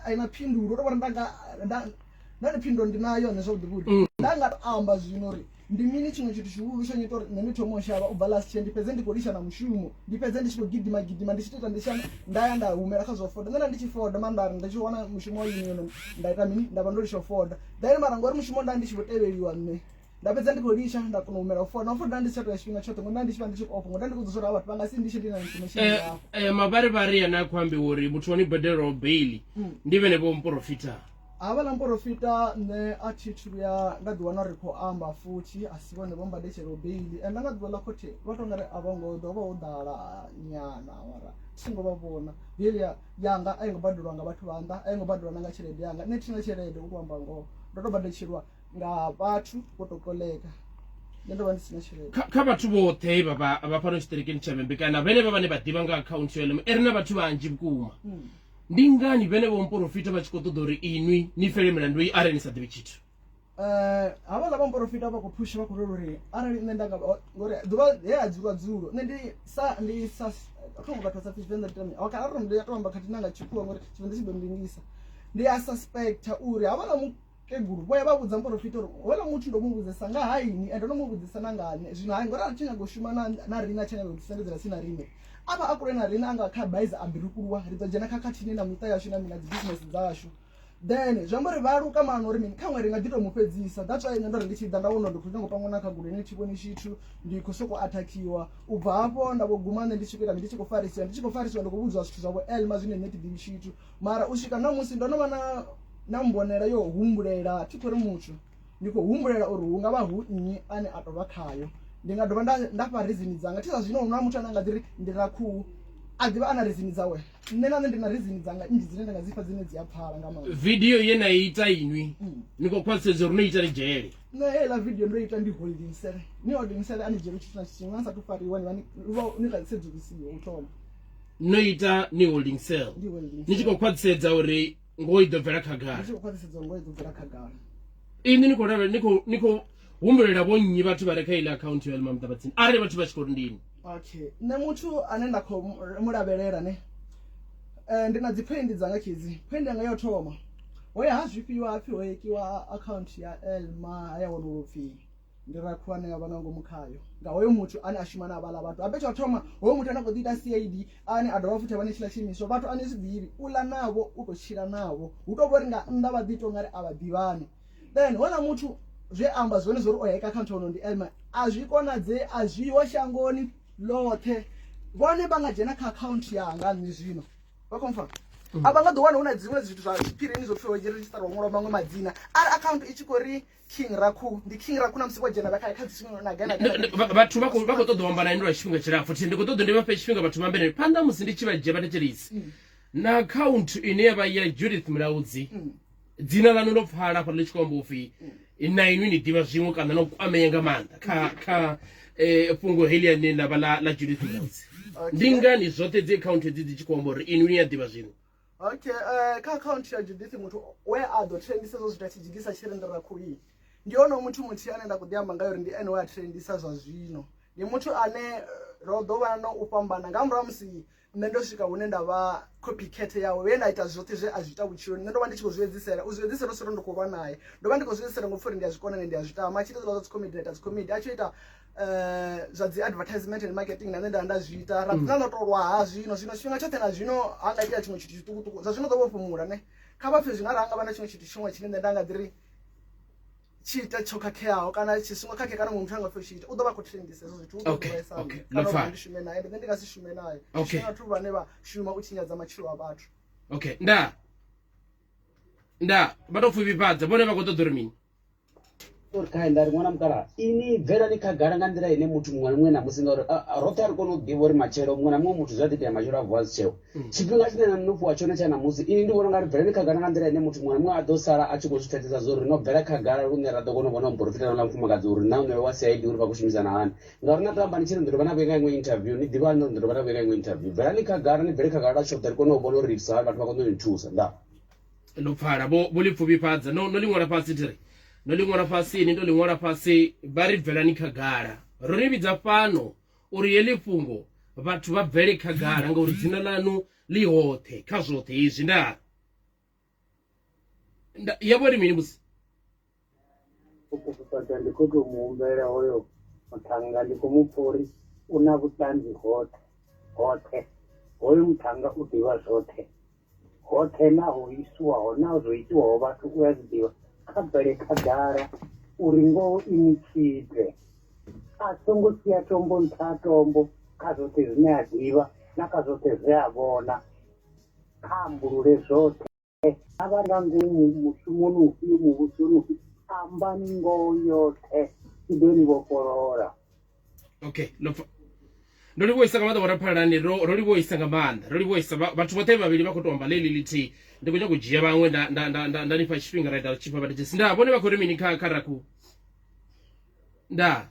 a ina phindulo ndo vhona nda nga nda nda ni phindulo ndi nayo nṋe zwavhuḓi vhuḓi nda nga amba zwino uri ndi mini tshiṅwe tshithu tshihulu tsho nyita uri nṋe ndi thoma u shavha u bva last year ndi fhedze ndi khou litsha na mushumo ndi fhedze ndi tshi khou gidima gidima ndi tshi tou ita ndi tshi nda ya nda humela kha zwa foda nṋe nda ndi tshi foda mara nda ri ndi tshi wana mushumo wa union nda ita mini nda vha ndo litsha u foda then mara ngori mushumo nda ndi tshi vho tevheliwa nṋe nda fhedza ndi khou litsha nda kona u humela u foda na u foda ndi si tsha tou ya tshifhinga tshoṱhe ngori nda ndi tshi vha ndi tshi khou ofha ngori nda ndi khou ḓi zwa uri vhathu vha nga si nditshe ndi na information yavho Mavharivhari ane a khou ambiwa uri muthu wa ni badelelaho bail ndi vhene vho muporofita. Havhaḽa muporofita nṋe a thi thu vhuya nda ḓi wana ri khou amba futhi a si vhone vho mbadetshelaho beiḽi ende nga ḓuvha ḽa khothe vha tou ngari a vho ngo ḓo vha ho ḓala nyana mara thi ngo vha vhona. Beiḽi yanga a i ngo badelwa nga vhathu vha nnḓa a i ngo badelwa na nga tshelede yanga nṋe thina tshelede u tou amba ngoho ndo tou badetshelwa nga vhathu vho tou koleka nṋe ndo vha ndi si na tshelede. Kha vhathu vhoṱhe vha vha fhano tshiṱirikini tsha Vhembe kana vhenevha vhane vha ḓivha nga akhaunthu ya Lemon ri na vhathu vhanzhi vhukuma. Ndi ngani vhenevho muporofita vha tshi khou ṱoḓa uri inwi ni fele milandu iyi arali ni sa ḓivhi tshithu? Eh, havhaḽa vha muporofita vha khou phusha vha khou lwela uri arali nṋe nda nga ngori ḓuvha he a dzulwa dzulo nṋe ndi sa ndi sa thongo vhathu vha sa pfi tshivenḓa ndi tame okay arali ndi to amba khathihi na nga tshikhuwa ngori tshivenḓa tshi ḓo ndingisa ndi a suspecta uri havhaḽa mukegulu vho ya vha vhudza muporofita uri houḽa muthu ndo mu vhudzesa nga ha ini ende ndo mu vhudzisa na nga nṋe zwino hai ngori a tshi nyaga u shuma na na riṋe a tshi nyaga u ḓisendedzela tsini na riṋe a vha a kule na riṋe a nga kha baiza a birukuluwa ri ḓo dzhena khakhathini na miṱa yashu na mina dzi business dzashu then zwi amba uri vha luka maano uri mini khaṅwe ri nga ḓi tou mu fhedzisa that's why nṋe ndo ri ndi tshi ḓa nda wana ndi khou nyanga u pangwa na kha goloi ni thi vhoni tshithu ndi khou sokou athakhiwa u bva hafho nda vho guma nṋe ndi tshi khou ita ndi tshi khou farisiwa ndi tshi khou farisiwa ndi khou vhudziwa zwithu zwa vho elma zwine nṋe thi ḓivhi tshithu mara u swika ṋamusi ndo no vha na na mbonela yo humbulela thi khou ri muthu ndi khou humbulela uri hu nga vha hu nnyi ane a tou vha khayo ndi nga dovha nda nda fha reason dzanga thi sa zwino hu na muthu ane a nga ḓi ri ndi ra khuhu a ḓivha a na reason dzawe nṋe na nṋe ndi na reason dzanga nnzhi dzine nda nga dzi fha dzine dzi a pfala nga maanḓa Video ye na ita inwi ni khou khwaṱhisedza uri no ita ni dzhele. Nṋe heiḽa video ndo ita ndi holding cell ni holding cell a ni dzheli tshithu na tshiṅwe a sathu fariwa ni vha ni kha sedzulusiwa u thoma No ita ni holding cell ndi holding ni tshi khou khwaṱhisedza uri ngoho i ḓo bvela khagala. Ndi tshi khou khwaṱhisedza ngoho i ḓo bvela khagala. Inwi ni khou lavhelela ni khou ni khou humbulela vho nnyi vhathu vha re kha iḽa akhaunthu ya Elma Muṱavhatsindi arali vhathu vha tshi khou ri ndi inwi. Okay nṋe muthu ane nda khou mu lavhelela ne ndi na dzi phoindi dzanga khedzi phoindi yanga yo thoma ho ya ha zwifhiwa hapfi ho ekiwa akhaunthu ya Elma ha ya wanulwa upfhi ndi rakhu ane a vha nga ngomu khayo nga hoyo muthu ane a shuma na havhaḽa vhathu habe tsha u thoma hoyo muthu ane a khou ḓi ita CID ane a dovha futhi a vha na tshiḽa tshiimiswa vhathu a ni zwi ḓivhi u ḽa navho u tou tshila navho hu tou vha uri nga nnḓa vha ḓi ita ungari a vha ḓivhani then houḽa muthu zwe a amba zwone zwori o heka akhaunthu ono ndi Elma a zwi konadzei a zwiho shangoni ḽoṱhe vhone vha nga dzhena kha akhaunthu yanga nṋe zwino vha khou mpfa a vha nga ḓo wana hu na dziṅwe zwithu zwa tshiphirini zwo pfhi ho redzhisiṱarwa ṅwalwa maṅwe madzina arali akhaunthu i tshi khou ri King Rakhu ndi King Rakhu na musi vho dzhena vha kha kha dziṅwe na gai na gai. Vhathu vha khou vha khou ṱoḓa u amba na inwi lwa tshifhinga tshilapfu thi ndi khou ṱoḓa ndi vha fhe tshifhinga vhathu vha ambe na inwi. Phanḓa musi ndi tshi vha dzhia vhathetshelesi na akhaunthu ine ya vha ya Judith Mulaudzi dzina ḽanu ḽo pfala hafha ḽi tshi khou amba upfhi na inwi ni ḓivha zwiṅwe kana no kwamea nga maanḓa kha kha fhungo heḽi ane ḽa vha ḽa ḽa Judith Mulaudzi. Ndi ngani zwoṱhe dzi akhaunthu hedzi dzi tshi khou amba uri inwi ni a ḓivha zwiṅwe? Okay, kha akhaunthu ya Judith muthu we a ḓo trendisa zwo zwithu a tshi dzhigisa tshi ri ndi Rakhuyi ndi onoyo muthu muthihi ane nda khou ḓi amba ngayo uri ndi ene we a trendisa zwa zwino ndi muthu ane ro ḓo vha na u fhambana nga murahu ha musi nṋe ndo swika hune nda vha copycat yawe he nda ita zwoṱhe zwe a zwi ita vhutshiloni nṋe ndo vha ndi tshi khou zwi edzisela u zwi edzisela uri ndi khou lwa naye ndo vha ndi khou zwi edzisela ngo pfha uri ndi a zwi kona ende ndi a zwi tama a tshi ita zwiḽa zwa dzi comedy nda ita dzi comedy a tshi ita zwa dzi advertisement and marketing na nṋe nda nda zwi ita ra na no to lwa ha zwino zwino tshifhinga tshoṱhe na zwino ha nga itea tshiṅwe tshithu tshiṱukuṱuku zwa zwino ḓo vho fhumula ne kha vha pfhe zwino arali ha nga vha na tshiṅwe tshithu tshiṅwe tshine nṋe nda nga ḓi ri tshi ita tsho khakheaho kana tshi songo khakhea kana muṅwe muthu a nga pfhi u tshi ita u ḓo vha khou trendisa hezwo zwithu u ḓo vhaisa kana uri ndi shume naye nṋe ndi nga si shume naye ndi shuma vhathu vhane vha shuma u tshinyadza matshilo a vhathu. Okay, nda nda vha tou pfufhifhadza vhone vha khou ṱoḓa uri mini? Uri khae nda ri ṅwana mukalaha ini bvelani khagala nga nḓila ine muthu muṅwe na muṅwe ṋamusi ngauri roṱhe a ri koni u ḓivha uri matshelo muṅwe na muṅwe muthu zwi a ḓi itea matshelo a vuwa a si tsheo tshifhinga tshine na no fhiwa tshone tsha ṋamusi ini ndi vhona ungari bvelani khagala nga nḓila ine muthu muṅwe na muṅwe a ḓo sala a tshi khou zwi pfesesa zwa uri no bvela khagala lune ra ḓo kona u vhona muporofita na mufumakadzi uri na onoyo wa CID uri vha khou shumisana hani ngauri na to amba ni tshi ri ndi ḓo dovha na vhuya nga iṅwe interview ni ḓivha hani uri ndi ḓo dovha na vhuya nga iṅwe interview bvelani khagala ni bvele khagala lwa tshoṱhe ri kone u vhona uri ri itisa hani vhathu vha kone u ni thusa ndaa. Ndo pfala vho vho ḽi pfuvhifhadza no no ḽi ṅwala fhasi thiri no ḽi ṅwala fhasi ni ndo ḽi ṅwala fhasi vha ri bvelani khagala ro ni vhidza fhano uri heḽi fhungo vhathu vha bvele khagala ngauri dzina ḽanu ḽi hoṱhe kha zwoṱhe hezwi nda nda ya vho ri mini musi U pfufhifhadza ndi khou tou mu humbela hoyo muṱhannga ndi khou mu pfa uri u na vhuṱanzi hoṱhe hoṱhe hoyo muṱhannga u ḓivha zwoṱhe hoṱhe na ho isiwaho na zwo itiwaho vhathu u a zwi ḓivha kha bvele khagala uri ngoho i mu tshidze a songo sia tombo nṱha ha tombo kha zwoṱhe zwine a ḓivha na kha zwoṱhe zwe a vhona kha ambulule zwoṱhe. A vha nga ngomu mushumoni ufhio muvhusoni ufhio ambani ngoho yoṱhe i ḓo ni vhofholola. Okay, ndo pfa ndo livhuisa nga maanḓa vhoraphalani ro ro livhuisa nga maanḓa ro livhuisa vhathu vhoṱhe vhavhili vha khou tou amba ḽeḽi ḽithihi ndi khou nyanga u dzhia vhaṅwe nda nda nda nda nda nifha tshifhinga ra ita tshifha vha nda vhone vha khou ri mini kha kha rakhu nda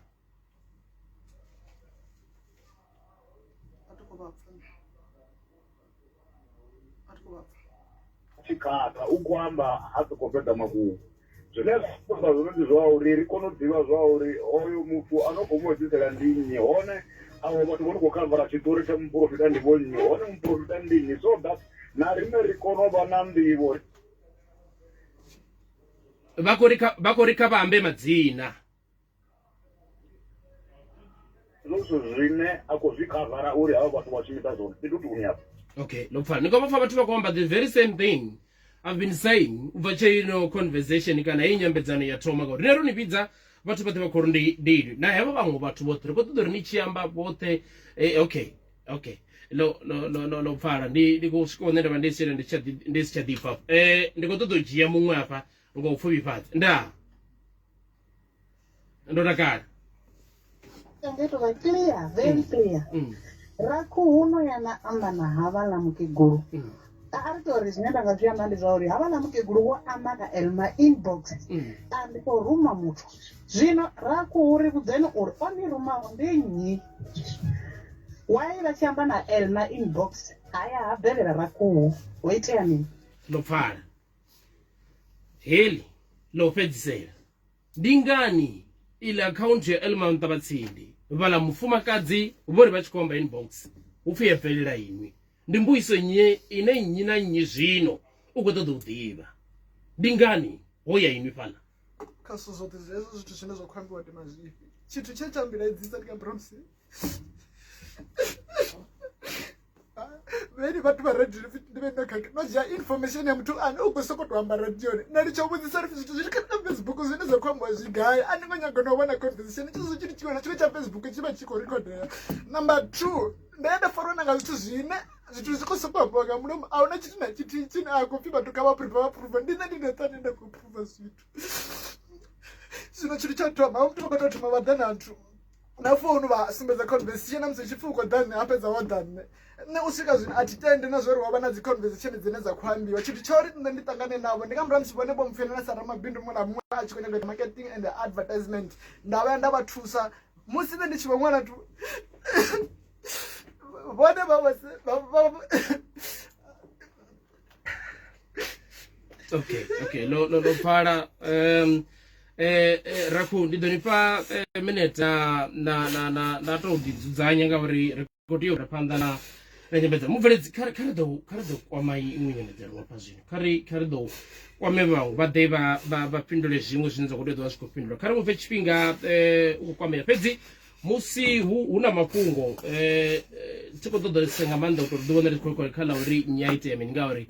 tshikhatha u khou amba a si khou fhedza mafhungo zwine zwa amba zwone ndi zwa uri ri kone u ḓivha zwa uri oyo muthu a no khou mu edzisela ndi nnyi hone avho vhathu vho no khou khavara tshiṱori tsha muporofita ndi vho nnyi hone muporofita ndi nnyi so that na riṋe ri kone u vha na nḓivho. Vha khou ri kha vha khou ri kha vha ambe madzina. Hezwo zwithu zwine a khou zwi khavara uri havha vhathu vha shumisa zwone ndi tutuni afha. Okay, no pfa. Ni khou pfa vhathu vha khou amba the very same thing I've been saying u bva tshe ino conversation kana heyi nyambedzano ya thoma ngauri rine ro ni vhidza vhathu vhoṱhe vha khou ri ndi ndi inwi na hevho vhaṅwe vhathu vhoṱhe ri khou ṱoḓa uri ni tshi amba vhoṱhe eh, okay okay lo lo lo lo lo pfala ndi ndi khou swika hune nda vha ndi si ndi tsha ndi si tsha ḓipfa eh ndi khou ṱoḓa u dzhia muṅwe hafha nga u pfuvhifhadza ndaa ndo takala Nge to vha clear very clear rakhuhu no ya na amba na havhaḽa mukegulu a ri tori zwine nda nga zwi amba ndi zwa uri havhaḽa mukegulu vho amba na Elma inbox a ndi khou ruma muthu zwino rakhuhu ri vhudzeni uri o ni rumaho ndi nnyi why vha tshi amba na Elma inbox haya ha bvelela rakhuhu ho itea mini ndo pfala heḽi ḽa u fhedzisela Ndi ngani iḽa akhaunthu ya Elma Muṱavhatsindi vhaḽa mufumakadzi vho ri vha tshi khou amba inbox hu pfi ya bvelela inwi? Ndi mbudziso nnyi ine nnyi na nnyi zwino u khou ṱoḓa u ḓivha. Ndi ngani ho ya inwi fhaḽa? Kha zwithu zwoṱhe hezwo zwithu zwine zwa khou ambiwa ndi mazwifhi. Tshithu tshe tsha mbilaedzisa ndi nga murahu vheni vhathu vha radio ndi vhe no khakha no dzhia information ya muthu ane u khou sokou tou amba radioni nṋe ndi tsho vhudzisa uri zwithu zwi kha Facebook zwine zwa khou ambiwa zwi gai a ni ngo nyaga no vhona conversation tshithu tshithu tshiṅwe na tshiṅwe tsha Facebook tshi vha tshi khou rikhodea number 2 nda ya nda farwa na nga zwithu zwine zwithu zwi khou sokou ambiwa nga mulomo a huna tshithu na tshithihi tshine a khou pfhi vhathu kha vha prove vha prove ndi nṋe ndi ndoṱhe ane nda khou prove zwithu zwino tshithu tsha u thoma muthu vha khou tou thoma vha ḓa na nthu na founu vha sumbedza conversation na musi tshi pfhi u khou ḓa nṋe ha fhedza wa ḓa nṋe nṋe u swika zwino a thi tendi na zwo uri wa vha na dzi conversation dzine dza khou ambiwa tshithu tsha uri nṋe ndi ṱangane navho ndi nga murahu musi vhone vho mpfela sa ramabindu muṅwe na muṅwe a tshi khou nyaga marketing and advertisement nda vhuya nda vha thusa musi nṋe ndi tshi vho ṅwana tu vhone vha vha okay okay lo lo lo pfala um eh, eh rakhu ndi ḓo ni fha eh, minete na na na na na tou ḓi dzudzanya ngauri ri khou tea u ra phanḓa na na nyambedzano mubveledzi kha ri kha ri ḓo kha ri ḓo kwama iṅwe nyambedzano hafha zwino kha ri kha ri ḓo kwame vhaṅwe vha ḓe vha vha vha fhindule zwiṅwe zwine zwa khou tea u ḓo vha zwi khou fhindulwa kha ri mufhe tshifhinga eh u khou kwamea fhedzi musi hu hu na mafhungo eh, eh thi khou ṱoḓesa nga maanḓa u tou ḓi vhona ri khou kha ḽa uri nnyi a itea mini ngauri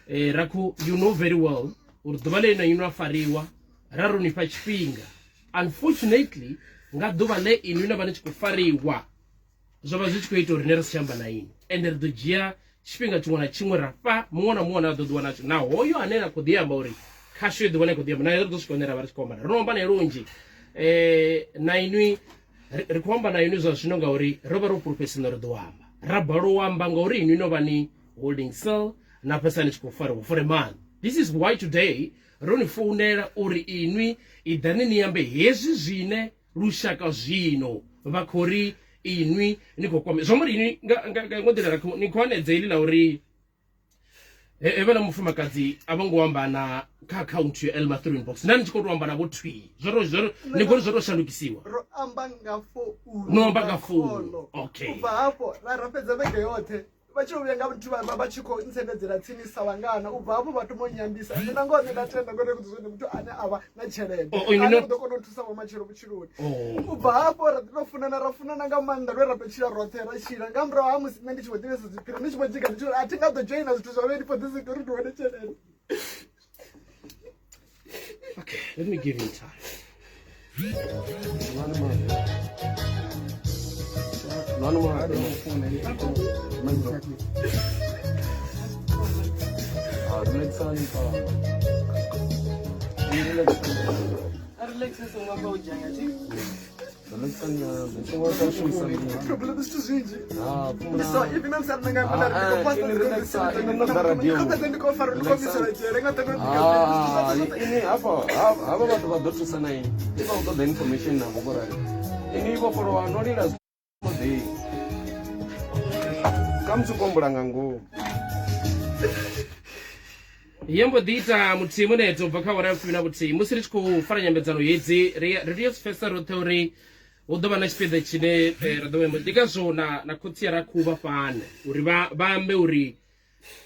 eh, rakhu you know very well uri ḓuvha ḽe na inwi a fariwa ra ro ni fha tshifhinga unfortunately nga ḓuvha ḽe inwi na vha ni tshi khou fariwa zwo vha zwi tshi khou ita uri ne ri si tsha amba na inwi ende ri ḓo dzhia tshifhinga tshiṅwe na tshiṅwe ra fha muṅwe na muṅwe ane a ḓo ḓiwana na hoyo ane na khou ḓi amba uri khasho yo ḓiwana i khou ḓi amba naye ri ḓo swika hune ra vha ri tshi khou amba na ro no amba naye lunzhi na inwi ri khou amba na inwi zwa zwino ngauri ro vha ro fhulufhedzisana ri ḓo amba ra balelwa u amba ngauri inwi no vha ni holding cell na fhedzisa ni tshi khou fariwa for a month this is why today ro ni founela uri inwi iḓani ni ambe hezwi zwine lushaka zwino vha khou ri inwi ni khou kwame zwi amba uri inwi nga nga nga iṅwe nḓila ra khou ni khou hanedza heḽi ḽa uri hevhaḽa mufumakadzi a vho ngo amba na kha akhaunthu ya Elma through inbox na ni tshi khou tou amba navho thwii zwo to zwo ni khou ri zwo to shandukisiwa ro amba nga founu no amba nga founu okay u bva hafho ra ra fhedza vhege yoṱhe vha tshi vhuya nga vhathu vha vha tshi khou ntsendedzela tsini sa vhangana u bva hafho vha thoma u nyambisa nṋe na ngoho nṋe nda tenda ngori ndi zwone muthu ane a vha na tshelede ane u ḓo kona u thusa vho matshelo vhutshiloni u bva hafho ra ḓi tou funana ra funana nga maanḓa lwe ra tou tshila roṱhe ra tshila nga murahu ha musi nṋe ndi tshi vho ḓivhesa dziphiri ndi tshi vho dzhika ndi tshi a thi nga ḓo dzhoina zwithu zwa vheni for this uri ndi wane tshelede. Okay, let me give him time. Relaxani pa. Relaxani songo amba u dzhaya thi. Relaxani nyana. Songo sa shumisa mini. Problem zwithu zwinzhi. Ah, Ndi so even na musi nga amba Ah, ndi khou fasta ini relaxa, ini no ḓa radio. ndi khou fhedza ndi khou fara ndi khou bvisela dzhele nga ṱoḓa Ah, ini hafha havha vhathu vha ḓo thusa na ini. I vha u ṱoḓa information navho vho rali. Ini vhofholowa no lila zwi khamusi u humbula nga ngomu. Ye mbo ḓi ita muthihi muneto ubva kha awara ya fumi na vhuthihi musi ri tshi khou fara nyambedzano hedzi ri ri tea u zwi pfesesa roṱhe uri hu ḓo vha na tshipiḓa tshine ra ḓo vha ndi ngazwo na na khotsi ya rakhuvha fhano uri vha vha ambe uri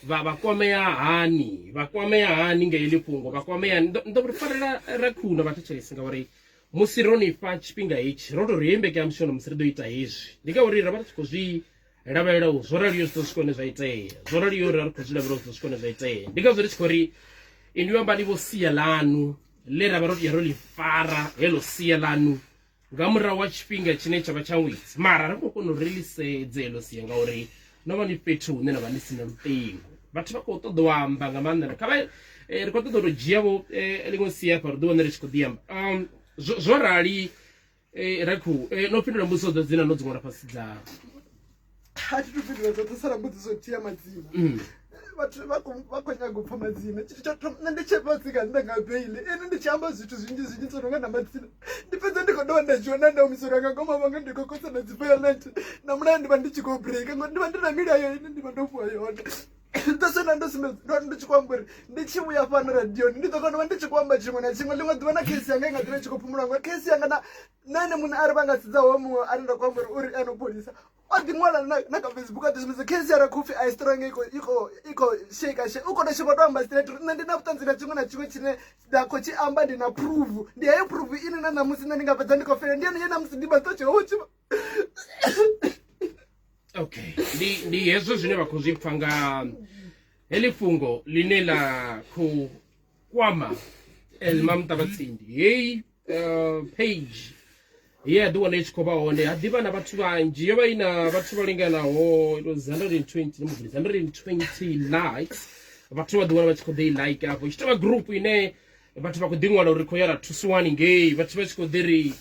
vha vha kwamea hani vha kwamea hani nga heḽi fhungo vha kwamea hani. Ndo ri farela rakhuna vhathetshelesi ngauri musi ro ni fha tshifhinga hetshi ro to ri heyi mbekanyamushumo musi ri ḓo ita hezwi ndi ngauri ra vha ri tshi khou zwi lavhelela u zwo raliyo zwi ḓo swika hune zwa itea zwo raliyo ri khou zwi lavhelela zwi ḓo swika hune zwa itea ndi ngazwo ri tshi khou ri inwi ambani vho sia lanu ḽe ra vha ro tea ro ḽi fara heḽo sia lanu nga murahu wa tshifhinga tshine tsha vha tsha ṅwedzi mara ri khou kona uri ri ḽi sedze heḽo sia ngauri no vha ni fhethu hune na vha ni sina luṱingo vhathu vha khou ṱoḓa u amba nga maanḓa kha vha ri khou ṱoḓa u tou dzhia vho ḽiṅwe sia hafha ri ḓi wane ri tshi khou ḓi amba zwo rali Rakhu no fhindula mbudziso dza dzina no dzi ṅwala fhasi dza a thi tu fhindula dzoṱhe sala mbudziso nthihi ya madzina. Vhathu vha khou nyaga u pfha madzina. Tshithu tsha thoma nṋe ndi tshi fhasi nga nnḓa nga beili ine ndi tshi amba zwithu zwinzhi zwinzhi zwo no nga na madzina ndi fhedza ndi khou dovha nda dzhiwa na nda humiselwa nga ngoma vhanga ndi khou kosa na dzi violent na mulayo ndi vha ndi tshi khou break ngori ndi vha ndi na milayo ine ndi vha ndo fhiwa yone. Ndo sona ndo sumbedza ndo ndi tshi khou amba uri ndi tshi vhuya fhano radioni ndi ḓo kona u vha ndi tshi khou amba tshiṅwe na tshiṅwe ḽiṅwe ḓuvha na case yanga i nga ḓivha i tshi khou phumula ngori case yanga na na ene muṋe ari vha nga sedza ho muṅwe ane nda khou amba uri uri ene pholisa o ḓi ṅwala na kha Facebook a ḓi sumbedza case ya Rakhupfi a i strong i khou shake shake u khou tou sheka to amba straight uri nṋe ndi na vhuṱanzi na tshiṅwe na tshiṅwe tshine nda khou tshi amba ndi na proof ndi heyo proof ine na ṋamusi nṋe ndi nga fhedza ndi khou fela ndi yone ye ṋamusi ndi vha ṱo tshi ho tshi. Okay, ndi hezwo zwine vha khou zwi pfa nga heḽi fhungo ḽine ḽa khou kwama Elma Muṱavhatsindi. Heyi page ye ya ḓiwana i tshi khou vha hone ha ḓivha na vhathu vhanzhi yo vha i na vhathu vha linganaho it was 120 120 likes vhathu vha ḓiwana vha tshi khou ḓi i like afho tshi tovha group ine vhathu vha khou ḓi ṅwala uri khou ya ra thusiwani ngei vhathu vha tshi khou ḓi ri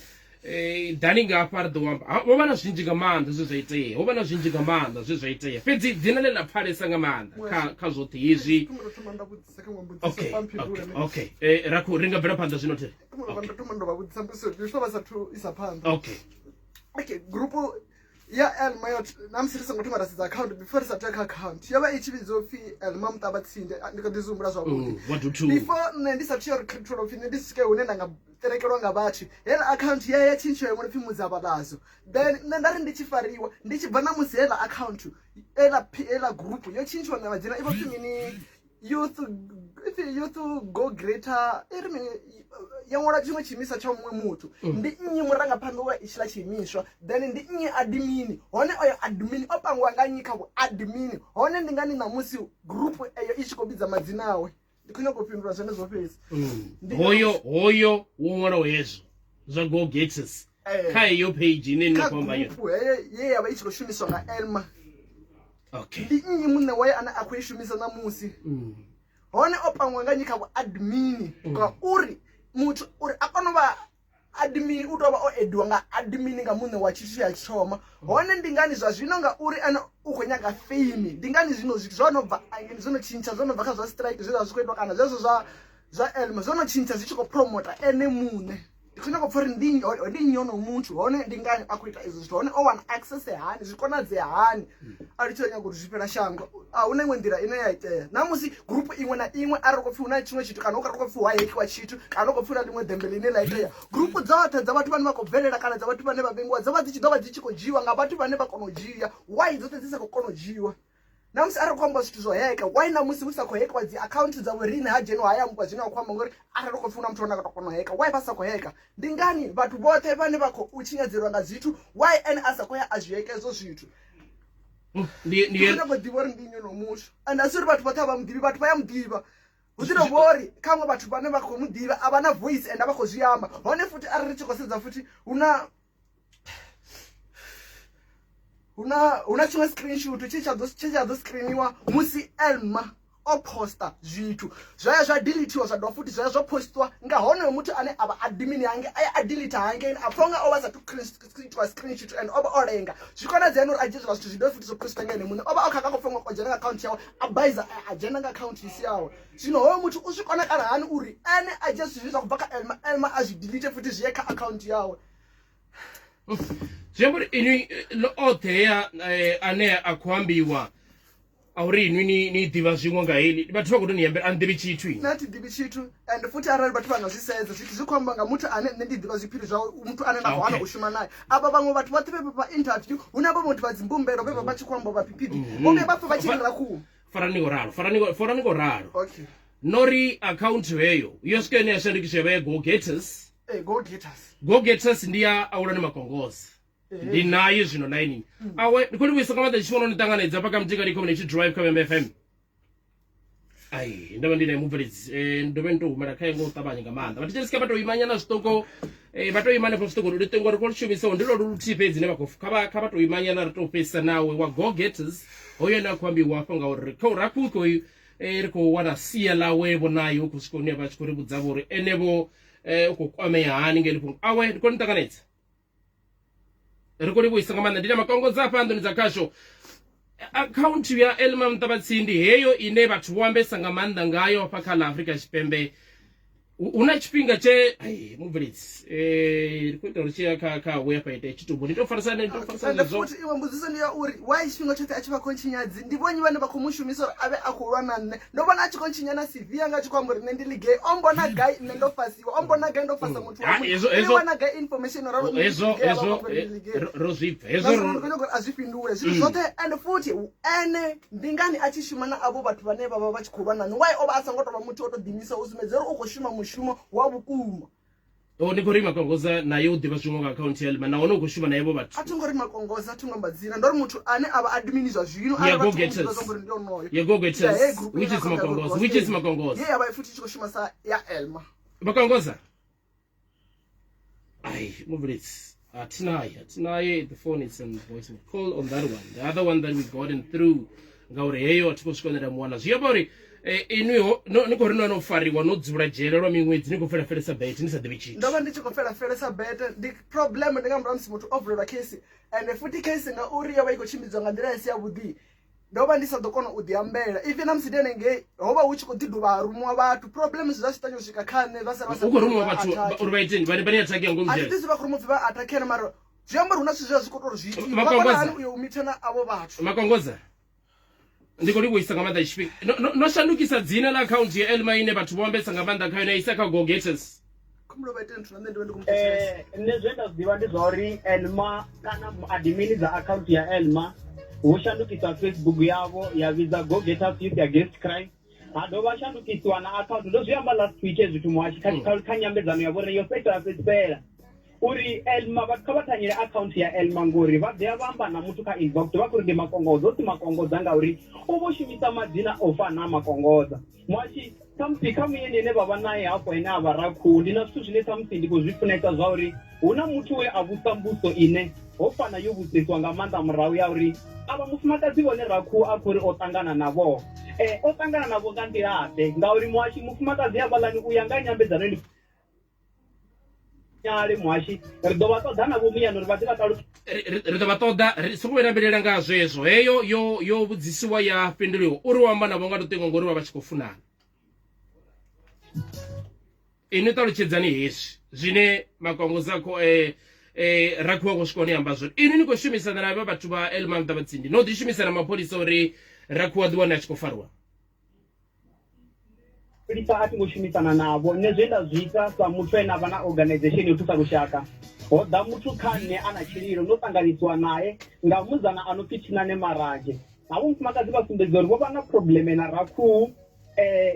ḓani nga hafha ri ḓo amba. Ho vha na zwinzhi nga maanḓa zwe zwa itea ho vha na zwinzhi nga maanḓa zwe zwa itea fhedzi dzina ḽe ḽa pfalesa nga maanḓa kha zwoṱhe hezwi. Okay, okay, okay. Rakhu ri nga bvela phanḓa zwino the. Okay. Okay, group ya Elma yo na musi ri songo thoma ra sedza account before ri sa tea kha account yo vha i tshi vhidzwa upfhi Elma Muṱavhatsindi ndi kha ḓi zwi humbula zwavhuḓi before nṋe ndi sathu ya recruitwa upfhi nṋe ndi swike hune nda nga terekelwa nga vhathu heiḽa account ya ya tshintsho ya ṅwala upfhi Mudzavhalazo then nṋe nda ri ndi tshi fariwa ndi tshi bva na musi heiḽa account heiḽa heiḽa group yo tshintshiwa nga madzina i vho pfhi mini youth youth go greater i ri mini ya ṅwala tshiṅwe tshiimiswa tsha muṅwe muthu. Ndi nnyi murangaphanḓa wa itshiḽa tshiimiswa then ndi nnyi admin hone oyo admin o pangiwa nga nnyi kha vhu admin hone ndi ngani ṋamusi group eyo i tshi khou vhidza madzina awe. Ndi khou nyanga u fhindula zwenezwo fhedzi. Hoyo hoyo wo ṅwalaho hezwo zwa go getters kha heyo page ine nṋe khou amba yone heyo ye ya vha i tshi khou shumiswa nga Elma. Okay. Ndi nnyi muṋe wayo ane a khou i shumisa ṋamusi hone o pangwa nga nnyi kha vhu admin ngauri muthu uri a kone u vha admin u tou vha o ediwa nga admin nga muṋe wa tshithu ya thoma hone ndi ngani zwa zwino ngauri ene u khou nyaga fame ndi ngani zwino zwithu zwo no bva zwo no tshintsha zwo no bva kha zwa strike zwe zwa zwi khou itwa kana zwezwo zwa zwa Elma zwo no tshintsha zwi tshi khou promota ene muṋe. Ndi khou nyanga u pfha uri ndi ndi nnyi onoyo muthu hone ndi ngani a khou ita izwo zwithu hone o wana access hani zwi konadzea hani a ri tshi nyaga uri zwi fhela shango a huna iṅwe nḓila ine ya itea na musi group iṅwe na iṅwe arali khou pfhi hu na tshiṅwe tshithu kana hu khou pfhi hu hekiwa tshithu kana hu khou pfhi hu na ḽiṅwe ḓembe ḽine ḽa itea group dzoṱhe dza vhathu vhane vha khou bvelela kana dza vhathu vhane vha vhengiwa dzo vha dzi tshi ḓo vha dzi tshi khou dzhiiwa nga vhathu vhane vha kona u dzhia why dzoṱhe dzi sa khou kona u dzhiiwa. Na musi arali khou amba zwithu zwo heka why na musi hu sa khou hekiwa dzi account dza vho riṋe ha dzheniwa haya ambiwa zwine wa khou amba ngori arali khou pfhi hu na muthu ane a to kona u heka why vha sa khou heka ndi ngani vhathu vhoṱhe vhane vha khou tshinyadzelwa nga zwithu why ene a sa khou ya a zwi heka hezwo zwithu. Ndi khou nyanga u ḓivha uri ndi nnyi onoyo muthu and a si uri vhathu vhoṱhe a vha muḓivhi vhathu vha ya muḓivha hu ḓi tou vha uri khaṅwe vhathu vhane vha khou muḓivha a vha na voice and a vha khou zwi amba hone futhi arali ri tshi khou sedza futhi hu na hu na hu na tshiṅwe screenshot tshe tsha ḓo tshe tsha ḓo screeniwa musi Elma o posta zwithu zwa ya zwa deletiwa zwa dovha futhi zwa ya zwa postiwa nga honoyo muthu ane a vha admin hange a ya a delete hangei a pfa unga o vha sathu itiwa screenshot and o vha o lenga zwi konadzea uri a dzhie zwiḽa zwithu zwi dovhe futhi zwo postiwa nga ene muṋe o vha o khakha khou pfa unga o dzhena nga akhaunthu yawe a baiza a dzhena nga akhaunthu isi yawe zwino hoyo muthu u zwi kona kana hani uri ene a dzhie zwithu zwine zwa khou bva kha elma elma a zwi delete futhi zwi ye kha akhaunthu yawe zwi amba uri inwi oṱhe hea ane a khou ambiwa a uri inwi ni ni ḓivha zwiṅwe nga heḽi vhathu vha khou tou ni ambela a ni ḓivhi tshithu inwi nṋe a thi ḓivhi tshithu and futhi arali vhathu vha nga zwi sedza zwithu zwi khou amba nga muthu ane nṋe ndi ḓivha zwiphiri zwawe muthu ane nda khou hana u shuma naye avha vhaṅwe vhathu vhoṱhe vhe vha interview hu na vha muthu vha dzimbumbelo vhe vha vha tshi khou amba vha phiphidi vho vhuya vha pfa vha tshi ri rakhuwa farani ngo ralo farani ngo farani ngo ralo okay no ri akhaunthu heyo yo swika ine ya shandukiswa ya vha ya go getters ee go getters go getters ndi ya aulani makongoza ndi naye zwino lainini awe ndi khou livhuisa nga maanḓa tshifhinga no ni ṱanganedza hafha kha mutikati community drive kha vhembe fm ai ndo vha ndi naye mubveledzi eh, ndo vha ndi tou humela khae ngo u ṱavhanya nga maanḓa vha thetshelesi vha tou imanyana zwiṱuku eh, vha tou ima hanefho zwiṱuku luṱingo ri khou lu shumisaho ndi lwo luthihi fhedzi ine vha khou kha vha tou imanyana ri tou fhedzisa nawe wa go getters hoyo ane a khou ambiwa hafha ngauri kha u rakhukhi hoyu eh, ri khou wana sia ḽawe vho naye u khou swika hune vha tshi khou ri vhudza vho uri enevho u khou kwamea hani nga heḽi fhungo awe ndi khou ni ṱanganedza ri khou livhuisa nga maanḓa ndi na makongodza afha nḓuni dza khasho akhaunthu ya elma muṱavhatsindi heyo ine vhathu vho ambesa nga maanḓa ngayo hafha kha ḽa afrika tshipembe hu na tshifhinga tshe ai mubveledzi eh ri khou ita uri tshi ya kha kha we afha ite tshitumbu ni to farisa ni to farisa ende futhi iwe mbudziso ndi ya uri why tshifhinga tshoṱhe a tshi vha khou ntshinyadzi ndi vhonyi vhane vha khou mu shumisa uri a vhe a khou lwa na nṋe ndo vhona a tshi khou ntshinya na cv yanga a tshi khou amba uri nṋe ndi ligay o mbona gai nṋe ndo fasiwa o mbona gai ndo fasa muthu wa hezwo munna hezwo wana gai information ralo nṋe ndi hezwo ligay a vha hezwo khou amba uri ndi ligay ro zwi bva hezwo na ro ndi khou nyanga uri a zwi fhindule zwithu zwoṱhe and futhi ene ndi ngani a tshi shuma na avho vhathu vhane vha vha vha tshi khou lwa na nṋe why o vha a songo tou vha muthu o tou ḓiimisa u sumbedza uri u khou shuma mushumo wa vhukuma o ndi khou ri makongoza naye u ḓivha zwiṅwe nga akhaunthu ya lima nahone u khou shuma naye vho vhathu a thi ngo ri makongoza a thi ngo amba dzina ndo ri muthu ane a vha admini zwa zwino Ya arali go vhathu vho mu ḓivha getters zwa uri ndi onoyo ya go ya getters hey group which ine is account ya makongoza Gogo which is State makongoza ye ya vha futhi i tshi khou shuma sa ya elma makongoza ai mubveledzi athinaye athinaye the phone is on voicemail call on that one the other one that we gotten through ngauri heyo a thi khou swika nda mu wana zwi amba uri eh, inwi ho- no- ni khou ri no no fariwa no dzula dzhele lwa miṅwedzi ni khou fela felesa bete ni sa ḓivhi ndo tshithu vha ndi tshi khou fela felesa bete ndi problem ndi nga murahu ha musi muthu o vulelwa case ende futhi case ngauri yo vha i khou tshimbidzwa nga nḓila i si yavhuḓi ndo vha ndi sa ḓo kona u ḓi ambela even na musi ndi hanengei ho vha hu tshi khou ḓi dovha ha rumiwa vhathu problem zwa zwi ṱavhanya u swika kha nṋe vha sala vha sa u khou rumiwa vha vhathu attack uri vha iteni vha ni attack ya ngomu a thi dzhele ḓi zwi vha khou rumiwa upfi vha attack mara zwi amba uri hu na zwithu zwe zwa zwi khou tou uri zwi itiwe vha kona Makongoza. hani u yo u mitha na avho vhathu makongoza ndi khou livhuisa nga maanḓa tshifhinga no, no, no shandukisa dzina ḽa akhaunthu ya elma ine vhathu vho ambesa nga maanḓa khayo na isa kha go getters khumbula vha ite nthu na nṋe ndi vhe ndi khou mu thetshelesa Nṋe zwe nda zwi ḓivha ndi zwa uri Elma kana admin dza akhaunthu ya Elma vho shandukisa Facebook yavho ya vhidza Go Getters Youth Against Crime ha dovha ha shandukisiwa na akhaunthu ndo zwi amba last week hezwi zwithu muhashi kha, kha, kha nyambedzano ya vhori yo fhedza fhedzisela uri Elma vhathu kha vha thanyele akhaunthu ya Elma ngori vha ḓo ya vha amba na muthu kha inbox vha khou ri ndi makongodza o si makongodza ngauri u vho shumisa madzina o fana na makongodza Muhashi, khamusi kha muyeni ane vha vha nae hafho ane a vha rakhuhu, ndi na zwithu zwine khamusi ndi khou zwi funesa zwa uri hu na muthu we a vhusa mbuso ine ho fana yo vhudziswa nga maanḓa murahu ya uri avha mufumakadzi vhone rakhuhu a khou ri o ṱangana navho. O ṱangana navho nga nḓila-ḓe? Ngauri muhashi mufumakadzi havhaḽani u ya nga nyambedzano ndi nyale muhashi ri ḓo vha ṱoḓa navho muyani uri vha ḓe vha ṱalu ri ḓo vha ṱoḓa ri songo vhuya vhilela nga zwezwo heyo yo yo vhudzisiwa ya fhinduliwa uri u amba navho nga luṱingo ngori vha vha tshi khou funana inwi ṱalutshedzani hezwi zwine makongoza kho eh, eh, rakhiwa khou swika hone amba zwone inwi ni khou shumisana na vha vhathu vha elman ṱavhatsindi no ḓi shumisana mapholisa uri rakhiwa ḓi wane a tshi khou farwa Mapholisa a thi ngo shumisana navho nṋe zwe nda zwi ita sa muthu ane a vha na organization yo thusa lushaka ho ḓa muthu kha nṋe a na tshililo ndo ṱanganisiwa nae nga mudzana a no pfi Thinane Maranzhe havho mufumakadzi vha sumbedza uri vho vha na probleme na rakhuhu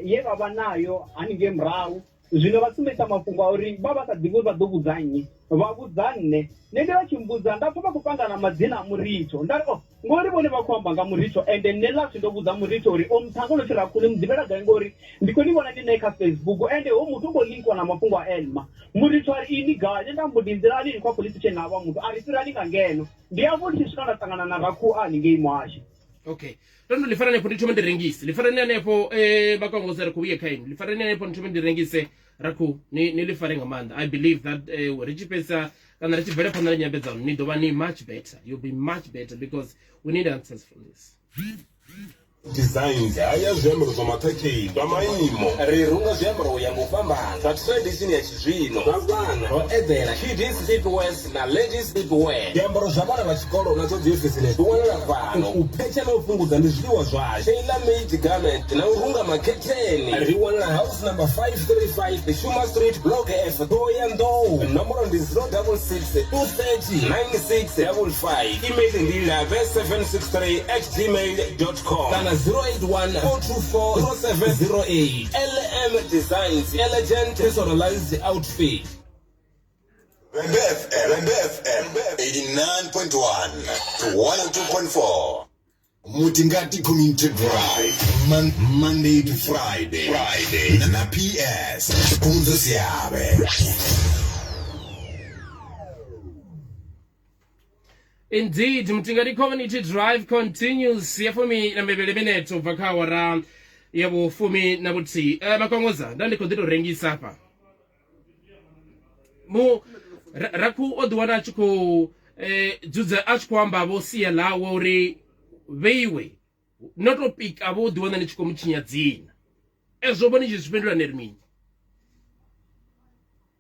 ye vha vha nayo haningei murahu Zwino vha sumbedzisa mafhungo a uri vha vha sa ḓivhi uri vha ḓo vhudza nnyi. Vha vhudza nṋe. Nṋe ndi vha tshi mmbudza nda pfa vha khou panga na madzina a Muritho. Nda ri, Oh, ngori vhone vha khou amba nga Muritho ende nṋe last ndo vhudza Muritho uri o muṱhannga o no pfi Rakhu ni mu ḓivhela gai ngori ndi khou ni vhona ni nae kha Facebook ende hoyu muthu u khou linkiwa na mafhungo a Elma. Muritho a ri, Ini gai? Nṋe nda mbo ḓi nḓilani ni khou ya police station na havha muthu. A ri, Fhirani nga ngeno. Ndi afho ndi tshi swika nda ṱangana na Rakhu a haningei muhasho. Okay, ndo ndo ḽi fara hanefho ndi thome ndi rengise, ḽi farani hanefho vhakongoza ri khou vhuya kha inwi, ḽi farani hanefho ndi thome ndi rengise rakhu ni ni ḽi fare nga maanḓa. I believe that ri tshi fhedza kana ri tshi bvela phanḓa na nyambedzano ni ḓo vha ni much better, you'll be much better because we need answers from this. Designs haya zwiambaro zwa maṱhakheni zwa maimo. Ri runga zwiambaro u ya nga u fhambana zwa tradition ya tshizwino, zwa vhana, zwo eḓela, kiddies sleepwears na ladies sleepwear. Zwiambaro zwa vhana vha tshikolo na zwa dziofisini zwi wanala fhano. U phetsha na u fhungudza ndi zwiḽiwa zwashu. Tailor made garment na u runga makhetheni. Ri wanala house number 535 Shuma Street Block F Thohoyandou. Nomboro ndi 066 230 9655. Email ndi lave763 at gmail com kana 081 424 0708. LM Designs, elegant personalized outfit. Vhembe FM, Vhembe FM 89.1 to 102.4. Mutingati Community Drive, Monday to Friday, Friday na PS Pfunzo Siave. Indeed, Mutingati Community Drive continues ya fumi na mivhili minete u bva kha awara ya vhufumi na vhuthihi. Makongoza, nda ndi khou ḓi tou rengisa hafha. Mu Rakhu o ḓiwana a tshi khou dzudza a tshi khou amba vho sia ḽawe uri vheiwe no tou pika vho ḓiwana ni tshi khou mu tshinya dzina. Ezwo vho ni tshi zwi fhindula ni ri mini?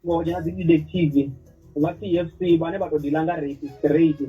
Ngoho na dzi detective vha CFC vhane vha to deala nga rape straight,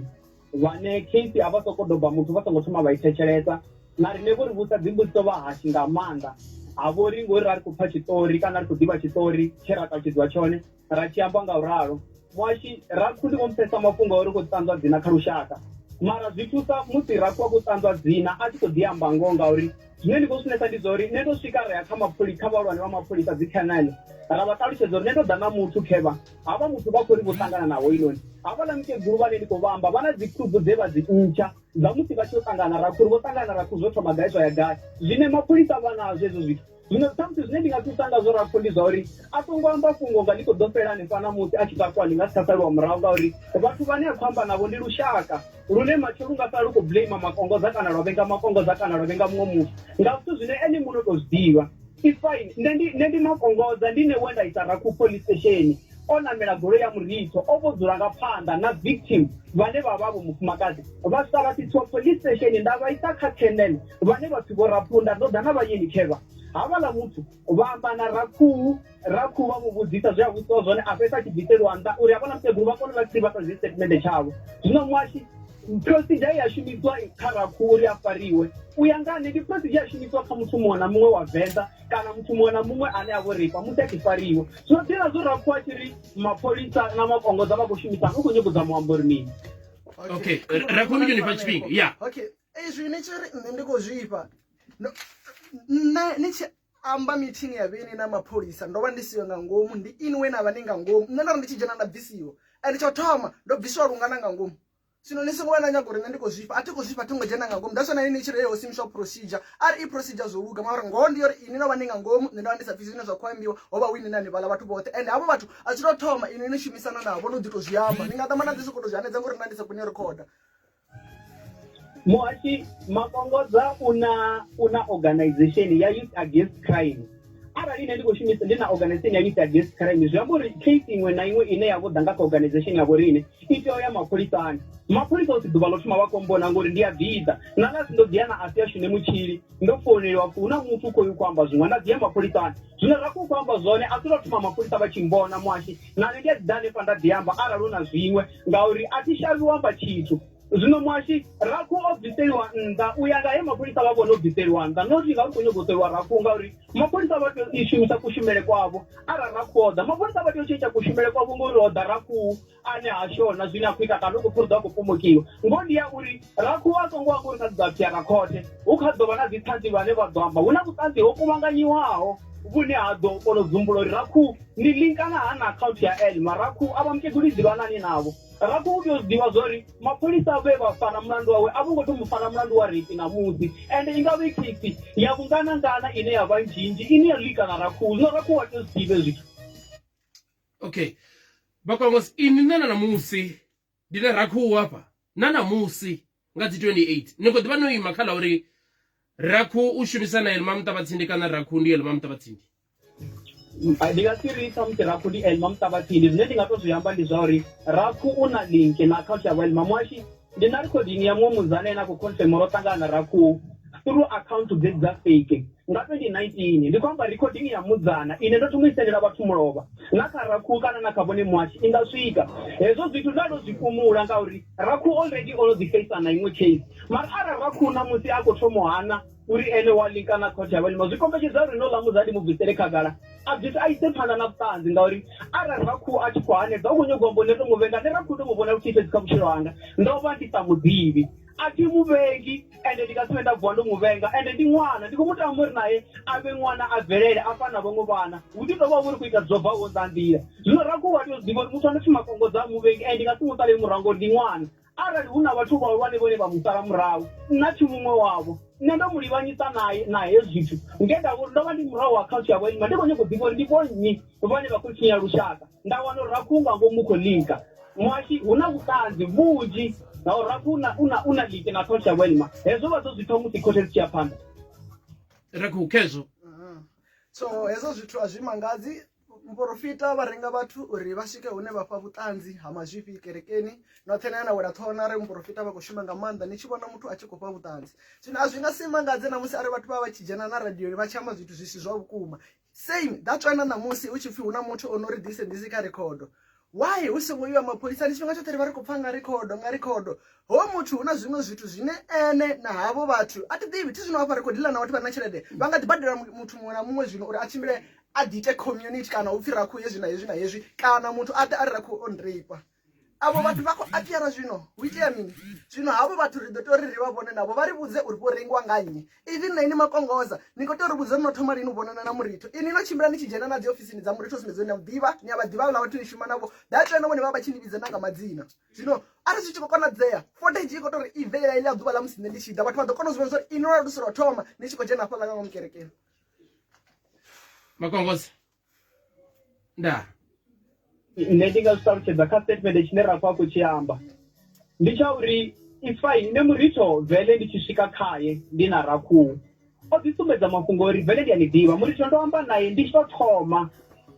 vhane case a vha soko doba muthu vha songo thoma vha i thetshelesa. Na riṋe vho ri vhudzisa dzimbudziso vha hashi nga maanḓa, ha vho ri ngori ra ri khou pfa tshiṱori kana ri khou ḓivha tshiṱori tshe ra ṱalutshedziwa tshone ra tshi amba nga u ralo. Muhashi, Rakhu ndi vho mpfesesa mafhungo a uri khou ṱanzwa dzina kha lushaka, mara zwi thusa musi Rakhu a khou ṱanzwa dzina a tshi khou ḓi amba ngoho, ngauri zwine ndi khou zwi funesa ndi zwa uri nṋe ndo swika ra ya kha mapholi kha vhahulwane vha mapholisa dzi kernel ra vha ṱalutshedza uri nṋe ndo ḓa na muthu khevha havha muthu vha khou ri vho ṱangana na hoyunoni havhaḽa mukegulu vhane ndi khou vha amba vha na dzi proof dze vha dzi ntsha dza musi vha tshi yo ṱangana Rakhu uri vho ṱangana Rakhu zwo thoma gai zwa ya gai, zwine mapholisa vha nazwo hezwo zwithu. Zwino ṱhamusi zwine ndi nga thusa ngazwo Rakhu ndi zwa uri a songo amba fhungo nga ḽi khou ḓo fhela hanefha ṋamusi a tshi takuwa ḽi nga si tsha saliwa murahu, ngauri vhathu vhane a khou amba navho ndi lushaka lune matshelo lu nga sala lu khou blame Makongoza kana lwa vhenga Makongoza kana lwa vhenga muṅwe muthu nga zwithu zwine ene muṋe u tou zwi ḓivha. I fine, nṋe ndi nṋe ndi Makongoza ndi nṋe we nda isa Rakhu police station o namela goloi ya muritho o vho dzula nga phanḓa na victim vhane vha vha vho mufumakadzi vha swika vha tsitsiwa police station nda vha isa kha kennel vhane vha pfi vho Raphunda ndo ḓa na vhayeni khevha havhaḽa muthu vha amba na Rakhuhu, Rakhuhu vha mu vhudzisa zwe a vhudziwa zwone a fhedza a tshi bviseliwa nnḓa uri havhaḽa mukegulu vha kone vha tshi vha sa statement tshavho. Zwino muhashi procedure ya shumiswa kha Rakhuhu uri a fariwe u ya nga nṋe ndi procedure ya shumiswa kha muthu muṅwe na muṅwe wa Venḓa kana muthu muṅwe na muṅwe ane a vho reipa musi a tshi fariwa. Zwino ḓivha zwo Rakhuhu a tshi ri mapholisa na makongoza vha khou shumisana u khou nyanga u zama u amba uri mini. Okay, Rakhuhu ndi ni fha tshifhinga. Yeah. Okay, izwi ni tshi ri nṋe ndi khou zwifha, nṋe ni tshi amba meeting ya vheni na mapholisa ndo vha ndi siho nga ngomu, ndi inwi we na vha ni nga ngomu. Nṋe ndo ri ndi tshi dzhena nda bvisiwa, and tsha u thoma ndo bvisiwa lungana nga ngomu. Zwino ni songo vha na nyaga uri nṋe ndi khou zwifha, a thi khou zwifha, thi ngo dzhena nga ngomu. That's why na ini ni tshi ri ho shumiswa procedure, a ri i procedure zwo luga, mara ngoho ndi uri ini no vha ni nga ngomu, nṋe ndo vha ndi sa pfi zwine zwa khou ambiwa, ho vha hu ini na hanefhaḽa vhathu vhoṱhe. And havho vhathu a tshi tou thoma inwi ni shumisana navho no ḓi tou zwi amba, ni nga tamba na ḓi sokou tou zwi hanedza ngori nṋe ndi sa koni u rikhoda. Muhashi Makongodza u na u na organization ya Youth Against Crime. Arali nṋe ndi khou shumisa ndi na organization ya Youth Against Crime zwi amba uri case iṅwe na iṅwe ine ya vho ḓa nga kha organization ya vhoriṋe i tea u ya mapholisani. Mapholisa hu si ḓuvha ḽo thoma vha khou mbona ngori ndi a ḓiḓa na ḽasi ndo ḓi ya na a si a shune mutshili ndo founeliwa pfhi hu na muthu u khou khou amba zwiṅwe nda ḓi ya mapholisani. Zwino ra khou amba zwone a si lwa thoma mapholisa vha tshi mbona muhashi na nṋe ndi a ḓi ḓa hanefha nda ḓi amba arali hu na zwiṅwe ngauri a thi shavhi u amba tshithu. Zwino muhashi Rakhu o bviseliwa nnḓa u ya nga he mapholisa vha vhona o bviseliwa nnḓa not ngauri khou nyaga u soliwa Rakhu ngauri mapholisa vha tea u shumisa kushumele kwavho arali Rakhu o ḓa mapholisa vha tea u tshentsha kushumele kwavho ngori ho ḓa Rakhu ane ha shona zwine a khou ita kana u khou pfha uri ḓo a khou pomokiwa. Ngoho ndi ya uri Rakhu a songo amba uri kha ḓi ḓo aphiara khothe hu kha ḓo vha na dziṱhanzi vhane vha ḓo amba hu na vhuṱanzi ho kuvhanganyiwaho vhune ha ḓo kona u dzumbula uri Rakhu ndi linkana ha na akhaunthu ya Elma. Rakhu a vha mukegulu ḓivhanani navho. Rakhu u tea u zwi ḓivha zwori mapholisa vhe vha fara mulandu wawe a vho ngo thoma u fara mulandu wa rape ṋamusi ende i nga vha i case ya vhunganangana ine ya vha nzhinzhi ine ya lika na Rakhu. Zwino Rakhu wa tea u zwi ḓivha zwithu. Okay, vhakwangos ini nṋe na ṋamusi ndi na Rakhu hafha na ṋamusi. nga dzi 28 ni khou ḓivha no ima kha ḽa uri rakhu u shumisa na elma muṱavhatsindi kana rakhu ndi elma muṱavhatsindi Ndi nga si ri khamusi rakhu ndi elma muṱavhatsindi zwine ndi nga to zwi amba ndi zwa uri rakhu u na link na account ya elma muhashi ndi na recording ya muṅwe mudzana ane a khou confirm ro ṱangana na rakhu through account dzedzi dza fake nga 2019 ndi khou amba recording ya mudzana ine ndo thoma u i sendela vhathu mulovha na kha rakhu kana na kha vhone muhashi i nga swika hezwo zwithu nda ndo zwi fhumula ngauri rakhu already o no ḓi facer na iṅwe case mara arali rakhu na musi a khou thoma u hana uri ene wa linka na khothe ya vhalima zwi kombetshedza uri no ḽa mudzadi mu bvisele khagala a bvise a ise phanḓa na vhuṱanzi ngauri arali rakhu a tshi khou hanedza u khou nyago amba nṋe to mu vhenga nṋe rakhu ndo mu vhona luthihi fhedzi kha vhutshilo hanga ndo vha ndi sa muḓivhi a thi mu vhengi ende ndi nga si vhe nda vuwa ndo mu vhenga ende ndi ṅwana ndi khou mu tama uri naye a vhe ṅwana a bvelele a fana na vhaṅwe vhana hu ḓi tovha uri khou ita zwo bvaho nnḓa ha nḓila zwino rakhu wa tea u zwi ḓivha uri muthu ano pfhi makongodza a muvhengi ende ndi nga si mu sale murahu ngori ndi ṅwana Arali hu na vhathu vhahulwane vhone vha mu sala murahu, nṋe a thi muṅwe wavho. Nṋe ndo mu livhanyisa nae na hezwi zwithu nge nda vha uri ndo vha ndi murahu ha akhaunthu ya Vho Elima ndi khou nyanga u ḓivha uri ndi vho nnyi vhane vha khou tshinya lushaka. Nda wana uri Rakhu nga ngomu u khou linka. Muhashi, hu na vhuṱanzi vhunzhi ha uri Rakhu u na, u na, u na link na akhaunthu ya Vho Elima. Hezwo vha ḓo zwi pfa musi khothe dzi tshi ya phanḓa. Rakhu, khezwo. So hezwo zwithu a zwi mangadzi Muporofita vha renga vhathu uri vha swike hune vha fha vhuṱanzi ha mazwifhi kerekeni noṱhe na na wela ṱhoho na ri muporofita vha khou shuma nga maanḓa ni tshi vhona muthu a tshi khou fha vhuṱanzi zwino a zwi nga si mangadze na musi arali vhathu vha vha tshi dzhena na radioni vha tshi amba zwithu zwi si zwa vhukuma same that's why na ṋamusi hu tshi pfhi hu na muthu o no ri this and this kha rekhodo why hu songo yiwa mapholisani tshifhinga tshoṱhe ri vha ri khou pfha nga rikhodo nga rikhodo ho muthu hu na zwiṅwe zwithu zwine ene na havho vhathu a thi ḓivhi thi zwino hafha ri khou dila na vhathu vha re na tshelede vha nga ḓi badela muthu muṅwe na muṅwe zwino uri a tshimbile a ḓi ite community kana hu pfhi rakhu hezwi na hezwi na hezwi kana muthu a ḓe a ri rakhu o nreipa avho vhathu vha khou appeara zwino hu itea mini zwino havho vhathu ri ḓo tea uri ri vha vhone navho vha ri vhudze uri vho rengiwa nga nnyi even na ini makongoza ni khou tea uri vhudze uri no thoma lini u vhonana na muritho ini no tshimbila ni tshi dzhena na dzi ofisini dza muritho sumbedza uri ni a ḓivha ni a vha ḓivha vhaḽa vhathu ni shuma navho that's why na vhone vha vha tshi ni vhidza na nga madzina zwino arali zwi tshi khou konadzea footage i khou tou uri i bvelela iḽa ḓuvha ḽa musi nṋe ndi tshi ḓa vhathu vha ḓo kona u zwi vhona uri ini lwa lusi lwa thoma ni tshi khou dzhena hafhaḽa nga ngomu kerekeni makongoza ndaa nṋe ndi nga zwi ṱalutshedza kha statement tshine ra khou a khou tshi amba ndi tsha uri it's fine nṋe muritho vele ndi tshi swika khaye ndi na rakhuhu o ḓi sumbedza mafhungo uri vele ndi a ni ḓivha muritho ndo amba naye ndi tshi tou thoma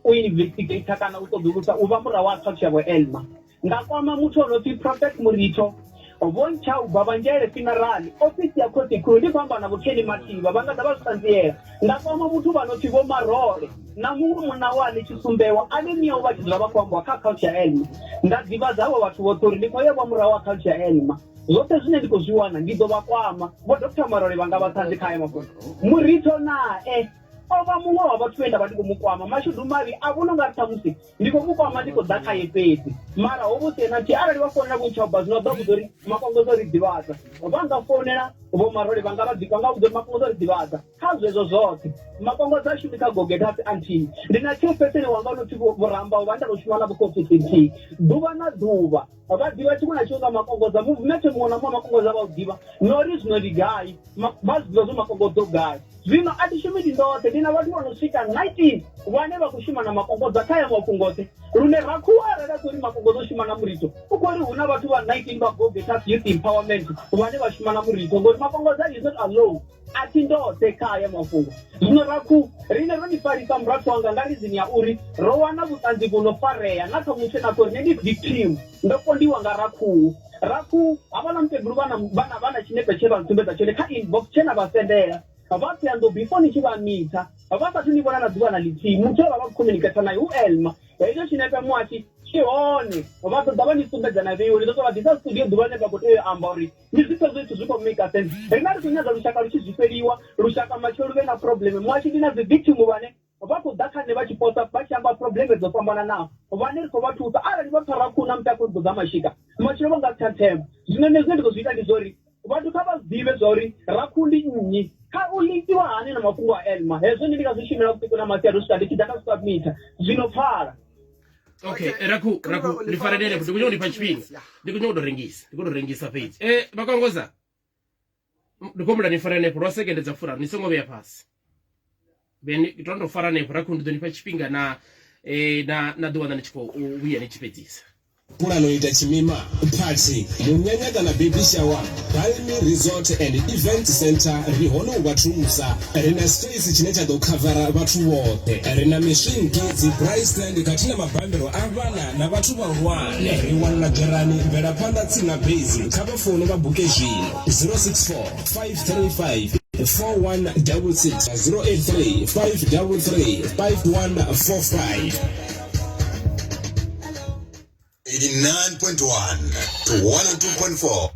u investigator kana u ṱoḓulusa u vha murahu ha touch ya vho elma Nda kwama muthu o no pfi Prophet Muritho, Vho Ntshauba vha Nzhele Funeral, ofisi ya Khosi Khulu, ndi khou amba na Vho Kenny Mathivha, vha nga ḓa vha zwi ṱanziela. Nda kwama muthu vha no pfi Vho Marole na muṅwe munna wa ane Tshisumbewa ane miawe vha tshi dzula vha khou ambiwa kha akhaunthu ya Elma. Nda ḓivhadza havho vhathu vhoṱhe uri ndi khou ya vha murahu akhaunthu ya Elma. Zwoṱhe zwine ndi khou zwi wana ndi ḓo vha kwama. Vho Doctor Marole vha nga vha ṱhanzi kha haya mafhungo. Muritho nae o vha muṅwe wa vhathu vhe nda vha ndi khou mu kwama. Mashudu mavhi a vhona u nga ri ṱhamusi ndi khou mu kwama ndi khou ḓa khaye fhedzi mara ho vhu si na nthihi arali vha founela vho ntshoba zwino ḓo vhudza uri makongodzo ri ḓivhadza vha nga founela vho marole vha nga vha ḓi vha nga vhudza uri makongodzo ri ḓivhadza kha zwezwo zwoṱhe makongodzo a shumi kha gogetasi a nthihi ndi na chairperson wanga no pfi vhuramba vha nda to shuma na vhukofisi nthihi ḓuvha na ḓuvha vha ḓivha tshiṅwe na tshiṅwe nga makongodza movement muṅwe na muṅwe makongodza vha u ḓivha na uri zwino ndi gai vha zwi ḓivha zwo makongodzo gai Zwino a thi shumi ndi ndoṱhe, ndi na vhathu vha no swika 19 vhane vha khou shuma na makokodza kha ya mafhungo oṱhe. Lune Rakhuwa arali a khou ri makokodza u shuma na Muritho, u khou ri hu na vhathu vha 19 vha Go Getters Youth Empowerment vhane vha shuma na Muritho ngori makokodza is not alone. A thi ndoṱhe kha haya mafhungo. Zwino Rakhu, riṋe ro ni farisa murathu wanga nga reason ya uri ro wana vhuṱanzi vhu no farea na kha muthu ane a khou ri nṋe ndi victim, ndo pondiwa nga Rakhuwu. Rakhu, havhaḽa mukegulu vha na, vha na, vha na tshinepe tshe vha ntsumbedza tshone kha inbox tshe na vha sendela. Vha Thohoyandou before ni tshi vha mitha, vha sathu ni vhona na ḓuvha na ḽithihi, muthu we vha vha khou communicator naye hu Elma. Hetsho tshinepe muhashi tshi hone, vha ḓo ḓa vha ni sumbedza na vheiwe. Ndi ḓo tou vha ḓisa studio ḓuvha ḽine vha khou tea u amba uri ni zwi pfe zwo zwithu zwi khou maker sense. Riṋe a ri khou nyaga lushaka lu tshi zwifheliwa, lushaka matshelo lu vhe na problem. Muhashi ndi na dzi victim vhane Vha khou ḓa kha nṋe vha tshi posa vha tshi amba problem dzo fhambananaho vhane ri khou vha thusa arali vha pfa rakhu na muṱa khou ḓodza mashika matshelo vha nga si tsha nthemba. Zwino nṋe zwine ndi khou zwi ita ndi zwa uri vhathu kha vha zwi ḓivhe zwa uri rakhu ndi nnyi kha u linkiwa hani na mafhungo a Elma hezwo nṋe ndi nga zwi shumela vhusiku na masiari u swika ndi tshi ḓa nda zwi submitter zwino pfala. Okay, rakhu rakhu ndi farelele ndi khou nyanga u nifha tshifhinga ndi khou nyanga u tou rengisa ndi khou tou rengisa fhedzi. Vhakongoza ndi khou humbela ni fare hanefho lwa sekende dza furaru ni songo vhea fhasi vheni to ndo fara hanefho rakhu ndi ḓo ni fha tshifhinga na eh, na na ḓi wana ni tshi khou vhuya ni tshi fhedzisa. Pulano ita tshimima, phathi, munyanya kana baby shower, Balmy Resort and Event Center ri hone u vha thusa. Ri na space tshine tsha ḓo khavara vhathu vhoṱhe. Ri na miswinki, dzi braai stand khathihi na mabambelo a vhana na vhathu vhahulwane. Ri wanala Dzherani, mvelaphanḓa tsini na base. Kha vha foune vha buke zwino 064 535 4166 083 533 5145. 89.1 to 102.4.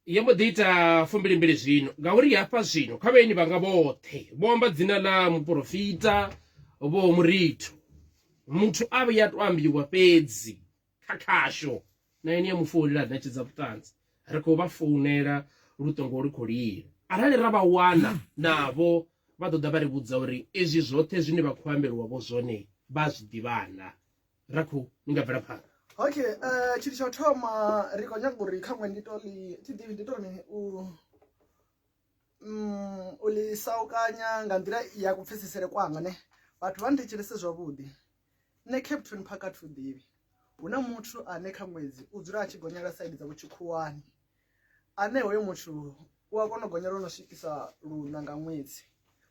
Yo mbo ḓi ita fumbilimbili zwino ngauri hafha zwino kha vhaeni vhanga vhoṱhe vho amba dzina ḽa muporofita vho muritho muthu a vhuya to ambiwa fhedzi kha khasho na ene ya mufounela a ṋetshedza vhuṱanzi ri khou vha founela luṱongo lu khou lila arali ra vha wana navho vha ḓo ḓa vha ri vhudza uri izwi zwoṱhe zwine vha khou ambelwa vho zwone vha zwi ḓivhana rakhu ni nga bvela phanḓa okay uh, tshithu tsha u thoma ri khou nyaga uri khaṅwe ndi to ḽi thi ḓivhi ndi to ri mini u mm, u ḽi saukanya nga nḓila ya kupfesesele kwanga ne vhathu vha nthetshelese zwavhuḓi nṋe Captain Park a thi u ḓivhi hu na muthu ane kha ṅwedzi u dzula a tshi gonyela saidi dza vhutshikhuwani ane hoyo muthu u a kona u gonya lwo no swikisa luṋa nga ṅwedzi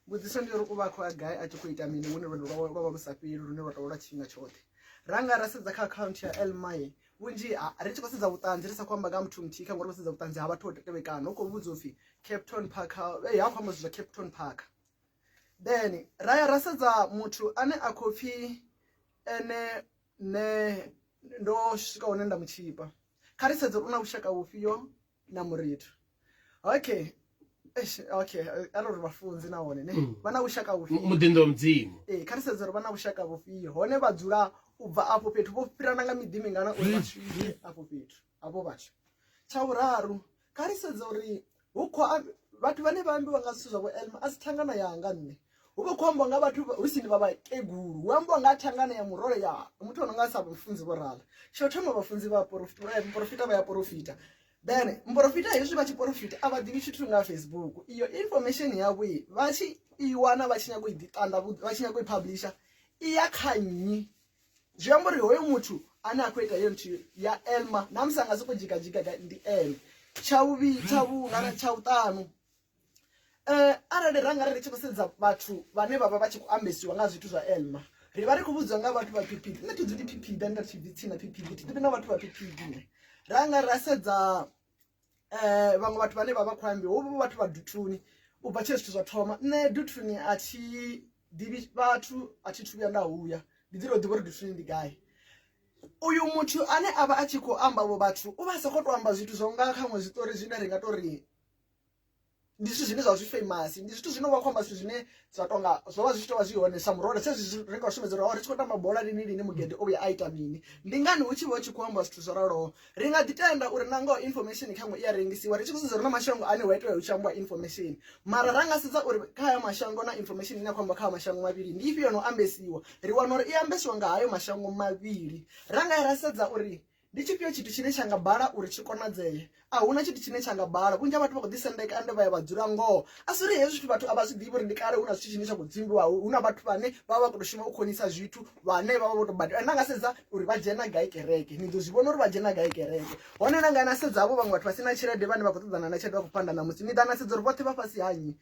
mbudziso ndi uri u vha a khou ya gai a tshi khou ita mini hune lwendo lwawe lwa vha lu sa fheli lune lwa tovha lwa tshifhinga tshoṱhe ra nga ra sedza kha akhaunthu ya elmai vhunzhi ri tshi khou sedza vhuṱanzi ri sa khou amba nga muthu muthihi kha ngori ri khou sedza vhuṱanzi ha vhathu vho tevhekana hu khou vhudzwa upfhi Capton Park ee ha khou amba zwithu zwa Capton Park then ra ya ra sedza muthu ane a khou pfhi ene nṋe ndo swika hune nda mu tshipa kha ri sedze uri u na vhushaka vhufhio na murithu okay Eish, okay arali uri vhafunzi nahone ne mm. vha na vhushaka vhufhio muḓinḓo wa mudzimu ee kha ri sedze uri vha na vhushaka vhufhio hone vha dzula u bva afho fhethu vho fhirana nga miḓi mingana uri vha swike afho fhethu havho vhathu tsha vhuraru kha ri sedze uri hu khou vhathu vhane vha ambiwa nga zwithu zwa vho elma a si thangana yanga nṋe hu vha khou ambiwa nga vhathu hu sini vha vhakegulu hu ambiwa nga thangana ya murole ya muthu o no nga sa vhafunzi vho ralo tsho thoma vhafunzi vha porofita vha ya porofita then muporofita hezwi vha tshi porofita a vha ḓivhi tshithu nga facebook iyo information yavho vha tshi i wana vha tshi nyago i ḓiṱanda vha tshi nyago i publisher i ya kha nnyi zwi amba uri hoyo muthu ane a khou ita heyo nthu ya elma na musi a nga sokou dzhiga dzhiga ndi ene tsha vhuvhili tsha vhuṋa tsha vhuṱanu Eh, arali ra nga ri ri tshi khou sedza vhathu vhane vha vha vha tshi khou ambesiwa nga zwithu zwa elma ri vha ri khou vhudziwa nga vhathu vha ppd nṋe thi dzuli ppd nda thi bvi tsini na ppd thi ḓivhi na vhathu vha ppd nṋe ra nga ra sedza um vhaṅwe vhathu vhane vha vha khou ambiwa hu vhathu vha duthuni u bva tshe zwithu zwa thoma nṋe duthuni a thi ḓivhi vhathu a thi thu vhuya nda huya ndi dzula u ḓivha uri duthuni ndi gai uyu muthu ane a vha a tshi khou amba vho vhathu u vha a sokou tou amba zwithu zwa nga khaṅwe zwiṱori zwine ri nga tou ri ndi zwithu zwine zwa zwi famous ndi zwithu zwine wa khou amba zwithu zwine zwa tonga zwo vha zwi tshi tovha zwi hone sa murole sezwi ri khou sumbedza uri ri tshi khou tamba bola lini lini mugede o vhuya a ita mini ndi ngani hu tshi vha hu tshi khou amba zwithu zwo raloho ri nga ḓi tenda uri na ngoho information khaṅwe i a rengisiwa ri tshi khou sedza uri na mashango ane wa itelwa hu tshi ambiwa information mara ra nga sedza uri kha haya mashango na information ine ya khou amba kha haya mashango mavhili ndi ifhio no ambesiwa ri wana uri i ambesiwa nga hayo mashango mavhili ra nga ra sedza uri Ndi tshifhio tshithu tshine tsha nga bala uri tshi konadzee? A hu na tshithu tshine tsha nga bala. Vhunzhi ha vhathu vha khou ḓisendeka ende vha ya vha dzula ngoho. A si uri hezwi zwithu vhathu a vha zwi ḓivhi uri ndi kale hu na zwithu zwine zwa khou dzimbiwa, hu na vhathu vhane vha vha vha khou tou shuma u khonisa zwithu vhane vha vha vho tou badela. Na nga sedza uri vha dzhena gai kereke, ni ḓo zwi vhona uri vha dzhena gai kereke. Hone na nga na sedza havho vhaṅwe vhathu vha si na tshelede vhane vha khou ṱoḓana na tshelede vha khou panda ṋamusi, ni ḓa na sedza uri vhoṱhe vha fhasi ha nnyi.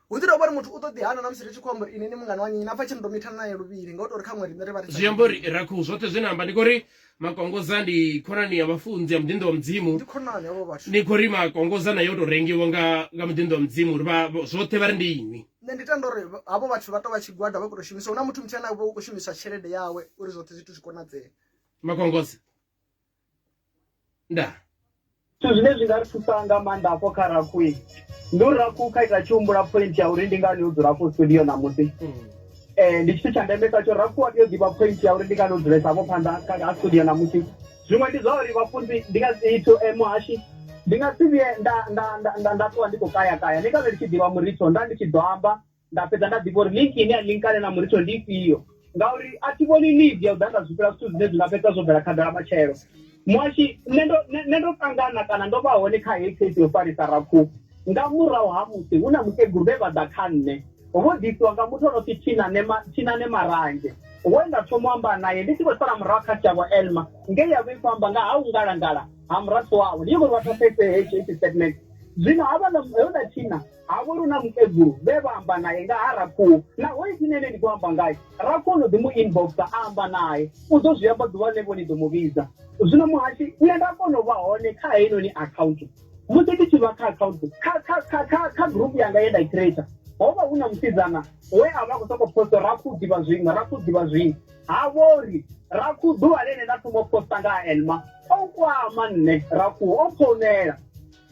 Hu ḓi tou vha uri muthu u ḓo ḓi hana na musi ri tshi khou amba uri ini ni mungana wa nnyi na pfa tshi ndo mithana naye luvhili nga u tou ri khaṅwe riṋe ri vha ri zwi amba uri rakhu zwoṱhe zwine amba ndi khou ri makongoza ndi khonani ya vhafunzi ya muḓinḓo wa mudzimu ndi khonani havho vhathu ni khou ri makongoza naye o tou rengiwa nga nga muḓinḓo wa mudzimu uri vha zwoṱhe vha ri ndi inwi nṋe ndi tenda uri havho vhathu vha tou vha tshigwada vha khou tou shumisa hu na muthu muthihi ane a vha u khou shumisa tshelede yawe uri zwoṱhe zwithu zwi konadzee makongoza nda zwithu zwine zwi nga ri thusa nga maanḓa afho kha rakhui ndi uri rakhu kha ita tshi humbula point ya uri ndi ngani o dzula afho studio ṋamusi um ndi tshithu tsha ndeme khatsho rakhu wa tea u ḓivha point ya uri ndi ngani o dzulesa afho phanḓa ha studio ṋamusi zwiṅwe ndi zwa uri vhafunzi ndi nga ithu muhashi ndi nga si vhuye nda nda nda nda ṱuwa ndi khou kaya kaya ndi ngavhe ndi tshi ḓivha muritho nda ndi tshi ḓo amba nda fhedza nda ḓivha uri link ine ya linkana na muritho ndi ifhio ngauri a thi vhoni need ya u ḓa nda zwifhela zwithu zwine zwi nga fhedza zwo bvela khagala matshelo muhashi nṋe ndo nṋe ndo ṱangana kana ndo vha hone kha heyi case yo farisa rakhu nga murahu ha musi hu na mukegulu vhe vha ḓa kha nṋe vho ḓisiwa nga muthu o no pfi Thinane Maranzhe. We nda thoma u amba naye ndi tshi khou sala murahu kha tshavho Elma nge ya vha i khou amba nga ha u ngalangala ha murathu wawe. Ndi uri vhathu vha pfesese hetshi hetshi statement. Zwino havhaḽa houḽa tshinna ha vha uri hu na mukegulu vhe vha amba naye nga ha Rakhuhu na hoyu tshinna ene ndi khou amba ngae Rakhuhu o no ḓi mu inboxer a amba naye u ḓo zwi amba ḓuvha ḽine vho ni ḓo mu vhidza. Zwino muhashi nṋe nda kona u vha hone kha heinoni account musi ndi tshi vha kha account kha kha kha kha kha group yanga ye nda i creator ho vha hu na musidzana we a vha a khou sokou posta Rakhuhu ḓivha zwiṅwe Rakhuhu ḓivha zwiṅwe ha vhori Rakhuhu ḓuvha ḽene nda thoma u posta nga ha Elma o nkwama nṋe Rakhuhu o mpfounela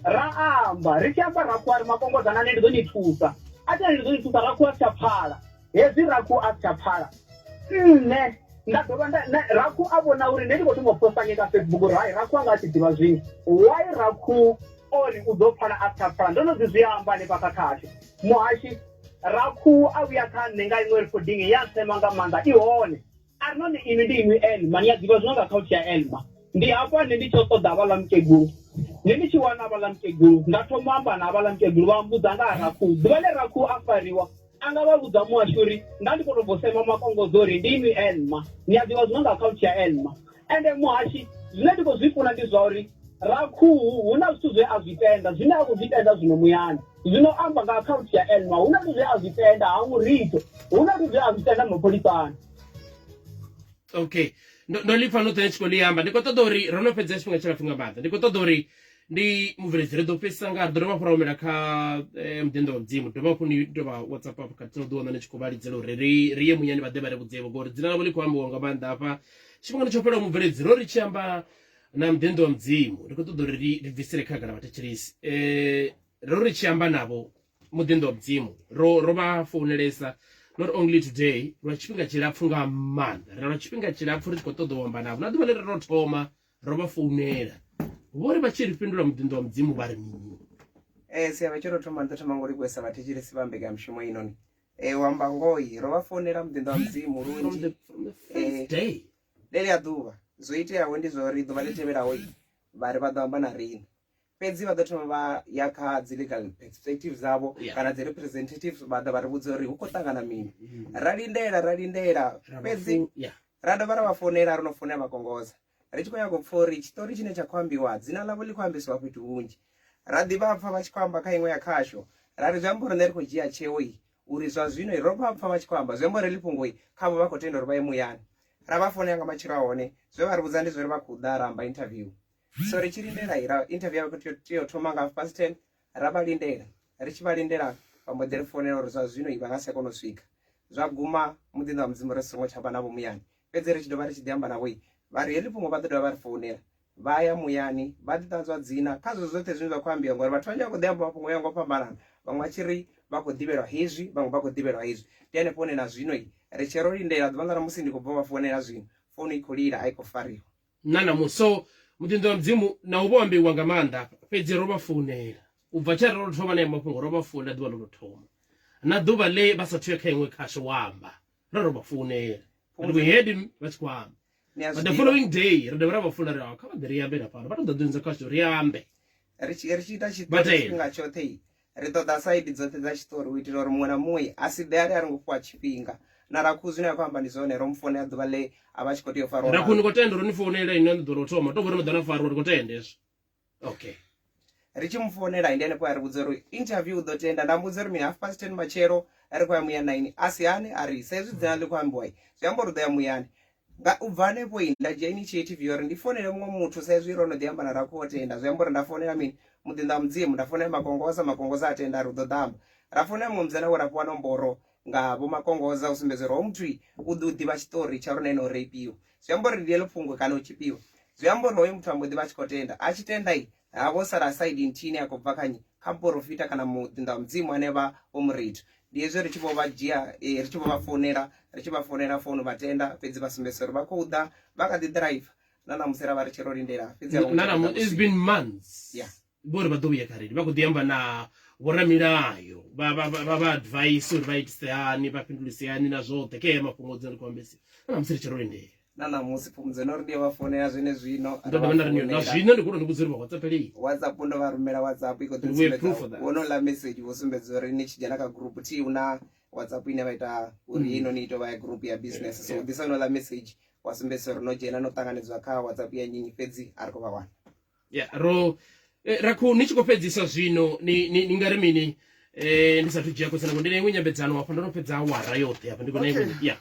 ra amba ri tshi amba Rakhuhu a ri makongodzana nṋe ndi ḓo ni thusa a thi ndi ḓo ni thusa Rakhuhu a si tsha pfala hezwi Rakhuhu a si tsha pfala nṋe nda dovha nda Rakhuhu a vhona uri nṋe ndi khou thoma u posta ngei kha Facebook uri hai Rakhuhu anga a tshi ḓivha zwiṅwe why Rakhuhu o ri u ḓo pfala a si tsha pfala ndo no ḓi zwi amba hanefha kha khasho muhashi Rakhuhu a vhuya kha nṋe nga iṅwe recording ya ntsema nga maanḓa i hone a ri none inwi ndi inwi Elma ni a ḓivha zwino nga akhaunthu ya Elma ndi hafha nṋe ndi tshi ṱoḓa havhaḽa mukegulu nṋe ndi tshi wana havhaḽa mukegulu nda thoma u amba na havhaḽa mukegulu vha mbudza nga ha Rakhuhu ḓuvha ḽe Rakhuhu a fariwa a nga vha vhudza muhasho uri nda ndi khou tou bvo sema makongodzo uri ndi inwi Elma ni a ḓivha zwino nga akhaunthu ya Elma ende muhashi zwine ndi khou zwi funa ndi zwa uri Rakhuhu hu na zwithu zwe a zwi tenda zwine a khou zwi tenda zwino muyani zwino amba nga akhaunthu ya Elma hu na zwithu zwe a zwi tenda ha murito hu na zwithu zwe a zwi tenda mapholisani. Okay, ndo ḽi pfa noṱhe ni tshi khou ḽi amba. Ndi khou ṱoḓa uri ro no fhedza tshifhinga tshilapfhu nga maanḓa, ndi khou ṱoḓa uri ndi mubveledzi ri ḓo fhedzisa nga ri ḓo dovha hafhu ra humela kha muḓinḓa wa Mudzimu, dovha hafhu ni dovha WhatsApp hafho khathihi na u ḓiwana ni tshi khou vha lidzela uri ri ri ye muyani vha ḓe vha ri vhudze-vho ngori dzina ḽavho ḽi khou ambiwa nga maanḓa hafha. Tshifhingani tsho fhelaho mubveledzi ro ri tshi amba na muḓinḓa wa Mudzimu ri khou ṱoḓa uri ri ri bvisele khagala vhathetshelesi ro ri tshi amba navho muḓinḓa wa Mudzimu ro ro vha founelesa not only today lwa tshifhinga tshilapfhu nga maanḓa ri lwa tshifhinga tshilapfhu ri tshi khou ṱoḓa u amba navho na ḓuvha ḽe ro thoma ro vha founela vho ri vha tshi ri fhindula muḓinḓa wa Mudzimu vha ri mini? Siavha tsho tou thoma ndi ḓo thoma ngo livhuwesa vhathetshelesi vha mbekanyamushumo inoni. U amba ngoho ro vha founela muḓinḓa wa Mudzimu lunzhi. From the first day. Ḽeḽia ḓuvha, zwo iteaho ndi zwa uri ḓuvha ḽi tevhelaho vha ri vha ḓo amba na riṋe. Fhedzi vha ḓo thoma vha ya kha dzi legal perspectives dzavho Yeah. kana dzi representatives vha ḓa vha ri vhudza uri hu khou ṱangana mini. Ra lindela ra lindela Ra vha fhedzi yeah. ra dovha ra vha founela ro no founela vha kongoza. Ri tshi khou nyaga u pfha uri tshiṱori tshine tsha khou ambiwa dzina ḽavho ḽi khou ambisiwa fhethu hunzhi. Ra ḓi vha pfha vha tshi khou amba kha iṅwe ya khasho ra ri zwi amba uri nṋe ri khou dzhia tsheo iyi uri zwa zwino ro vha pfha vha tshi khou amba zwi amba uri heḽi fhungo khavho vha khou tenda uri vha ye muyani. Ra vha founela nga matshelo a hone zwe vha ri vhudza ndi zwa uri vha khou ḓa ra amba interview. So ri tshi lindela ra interview ya vha khou tea u thoma nga half past 10 ra vha lindela ri tshi vha lindela vha mbo ḓi ri founela uri zwa zwino vha nga si tsha kona u swika. Zwa guma muḓinḓa wa Mudzimu ri songo tsha vha navho muyani fhedzi ri tshi dovha ri tshi ḓi amba navho vha ri heḽi fhungo vha ḓo dovha vha ri founela vha ya muyani vha ḓi ṱanzwa dzina kha zwezwo zwoṱhe zwine zwa khou ambiwa ngori vhathu vhanzhi vha khou ḓi amba mafhungo o yaho nga u fhambanana vhaṅwe vha tshi ri vha khou ḓivhelwa hezwi vhaṅwe vha khou ḓivhelwa hezwi ndi hanefho hune na zwino ri tshe ro lindela ḓuvha ḽa musi ndi khou bva vha founela zwino founu i khou lila a i khou fariwa. Na ṋamusi so muḓinḓa wa Mudzimu na u vho ambiwa nga maanḓa hafha fhedzi ro vha founela u bva tshe ro thoma na mafhungo ro vha founela ḓuvha ḽo tou thoma na ḓuvha ḽe vha sathu ya kha iṅwe khasho wa amba ro ro vha founela and we heard him vha tshi khou amba Ni a but zwi the ḓivha following day ri dovha ra vha founela ri "Ah, kha vha ḓe ri ambe na fhano vha tou ḓa ḓunza khasho ri ambe ri tshi ri tshi ita Vha tshiṱori tenda. tshifhinga tshoṱhe ri ṱoḓa saidi dzoṱhe dza tshiṱori u itela uri muṅwe na muṅwe a si ḓe a ri a ri ngo fhiwa tshifhinga na Rakhu zwine a khou amba ndi zwone ro mu founela ḓuvha ḽe a vha a tshi khou tea u fariwa Rakhu ngaḽo ni khou tenda uri ni founela inwi ḓuvha ḽa u thoma to vhori no ḓa na fariwa ri khou tenda hezwo okay ri tshi mu founela ndi hanefho a ri vhudza uri interview u ḓo tenda nda muvhudza uri mini half past 10 matshelo ri khou ya muyani na ini a si hane a ri sa izwi dzina ḽi khou ambiwa zwi amba uri u ḓo ya muyani nga u bva hanefho nda dzhia initiative ya uri ndi founele muṅwe muthu sa izwi ro no ḓi amba na Rakhu o tenda zwi amba uri nda founela mini muḓinḓa wa Mudzimu nda founela Makongoza Makongoza a tenda a ri u ḓo ḓa amba ra founela muṅwe musidzana we ra fhiwa nomboro nga vho Makongoza u sumbedza uri hoyu muthu u ḓo ḓivha tshiṱori tsha uri na ene o reipiwa zwi amba uri ndi heḽo fhungo kana u tshipiwa zwi amba uri hoyu muthu a mbo ḓi vha a tshi khou tenda a tshi tenda ha vho sala side nthihi ine ya khou bva kha nnyi kha muporofita kana muḓinḓa wa Mudzimu ane vha vho muritho ndi hezwi ri tshi vho vha dzhia ri tshi vho vha founela ri tshi vha founela founu vha tenda fhedzi vha sumbedzisa uri vha khou ḓa vha kha ḓi driver na ṋamusi ra vha ri tshi ro lindela fhedzi a vho ngo na tsha ḓa ṋamusi u it's swika. been months Yeah. vho ri vha ḓo vhuya kha rili vha khou ḓi amba na vhoramilayo vha vha vha vha advice uri vha itise hani vha fhindulise hani na zwoṱhe khe mafhungo dzine ri khou ambesiwa na ṋamusi ri tshi ro lindela. Na ṋamusi Phumudzo no ri ndi yo vha founela zwenezwino. Ndo dovha nda ri na zwino ndi khou tou ni vhudza uri vha whatsappelei. WhatsApp ndo vha rumela WhatsApp i khou ḓi We have proof for sumbedza that. wonoḽa message wo sumbedza uri ni tshi dzhena kha group thi hu na WhatsApp ine vha ita uri heinoni i tou vha ya group ya business so u ḓisa honouḽa message wa sumbedzisa uri no dzhena no ṱanganedzwa kha WhatsApp ya nnyi fhedzi a ri khou vha wana. Ya ro eh, rakhu ni tshi khou fhedzisa zwino ni ni ni nga ri mini eh ndi sathu dzhia khotsi nako ndi na iṅwe nyambedzano hafha ndo no fhedza awara yoṱhe hafha ndi khou na iṅwe Okay. ya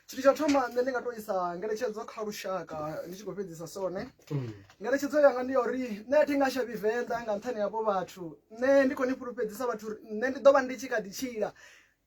Tshithu tsha u thoma nṋe ndi nga to isa ngeletshedzo kha lushaka ndi tshi khou fhedzisa sone. Ngeletshedzo yanga ndi ya uri nṋe a thi nga shavhi Venḓa nga nṱhani ha havho vhathu. Nṋe ndi khou ni fhulufhedzisa vhathu uri nṋe ndi ḓo vha ndi tshi kha ḓi tshila.